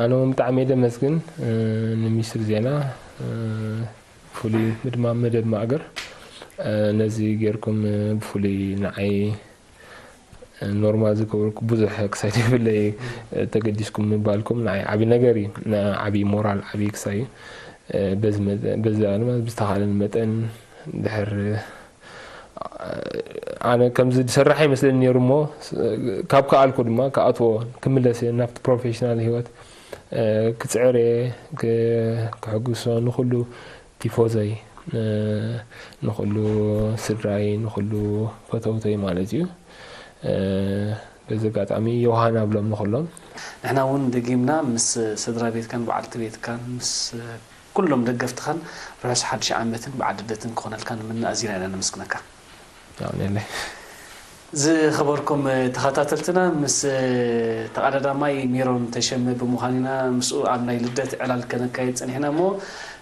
ኣነ እውን ብጣዕሚ እየ ደመስግን ንሚኒስትር ዜና ብፍሉይ ድማ መደብ ማእገር ነዚ ጌርኩም ብፍሉይ ንዓይ ኖርማል ዝገበርኩ ብዙሕ ክሳይ ዘይብለይ ተገዲስኩም ምባልኩም ንዓይ ዓቢ ነገር እዩ። ዓቢ ሞራል ዓቢ ክሳይ እዩ። በዚ ድማ ብዝተኻእለኒ መጠን ድሕር ኣነ ከምዚ ዝሰርሕ ኣይመስለኒ ነይሩ እሞ ካብ ከኣልኩ ድማ ክኣትዎ ክምለስ እየ ናብቲ ፕሮፌሽናል ህይወት ክፅዕር እየ። ክሕጉሶ ንኩሉ ቲፎዞይ ንኩሉ ስድራይ ንኩሉ ፈተውተይ ማለት እዩ። በዚ ኣጋጣሚ ዮሃና ብሎም ንኩሎም። ንሕና እውን ደጊምና ምስ ስድራ ቤትካን በዓልቲ ቤትካን ምስ ኩሎም ደገፍትኻን ርሑስ ሓድሽ ዓመትን በዓል ልደትን ክኾነልካ ንምነ። ኣዚና ኢና ነመስግነካ። የቐንየለይ። ዝኸበርኩም ተኸታተልትና ምስ ተቐዳዳማይ ሜሮን ተሸመ ብምዃን ኢና ምስኡ ኣብ ናይ ልደት ዕላል ከነካይድ ጸኒሕና እሞ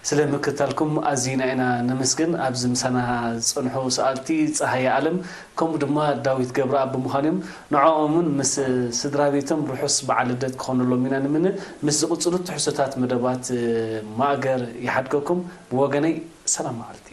ስለ ምክትታልኩም ኣዚና ኢና ነመስግን። ኣብዚ ምሳና ዝጸንሑ ሰኣልቲ ጸሃየ ኣለም ከምኡ ድማ ዳዊት ገብረኣብ ብምዃን እዮም። ንዕኦምን ምስ ስድራ ቤቶም ርሑስ በዓል ልደት ክኾነሎም ኢና ንምነ። ምስ ዝቕጽሉ ትሕዝቶታት መደባት ማእገር ይሓድገኩም። ብወገነይ ሰላም መዓልቲ።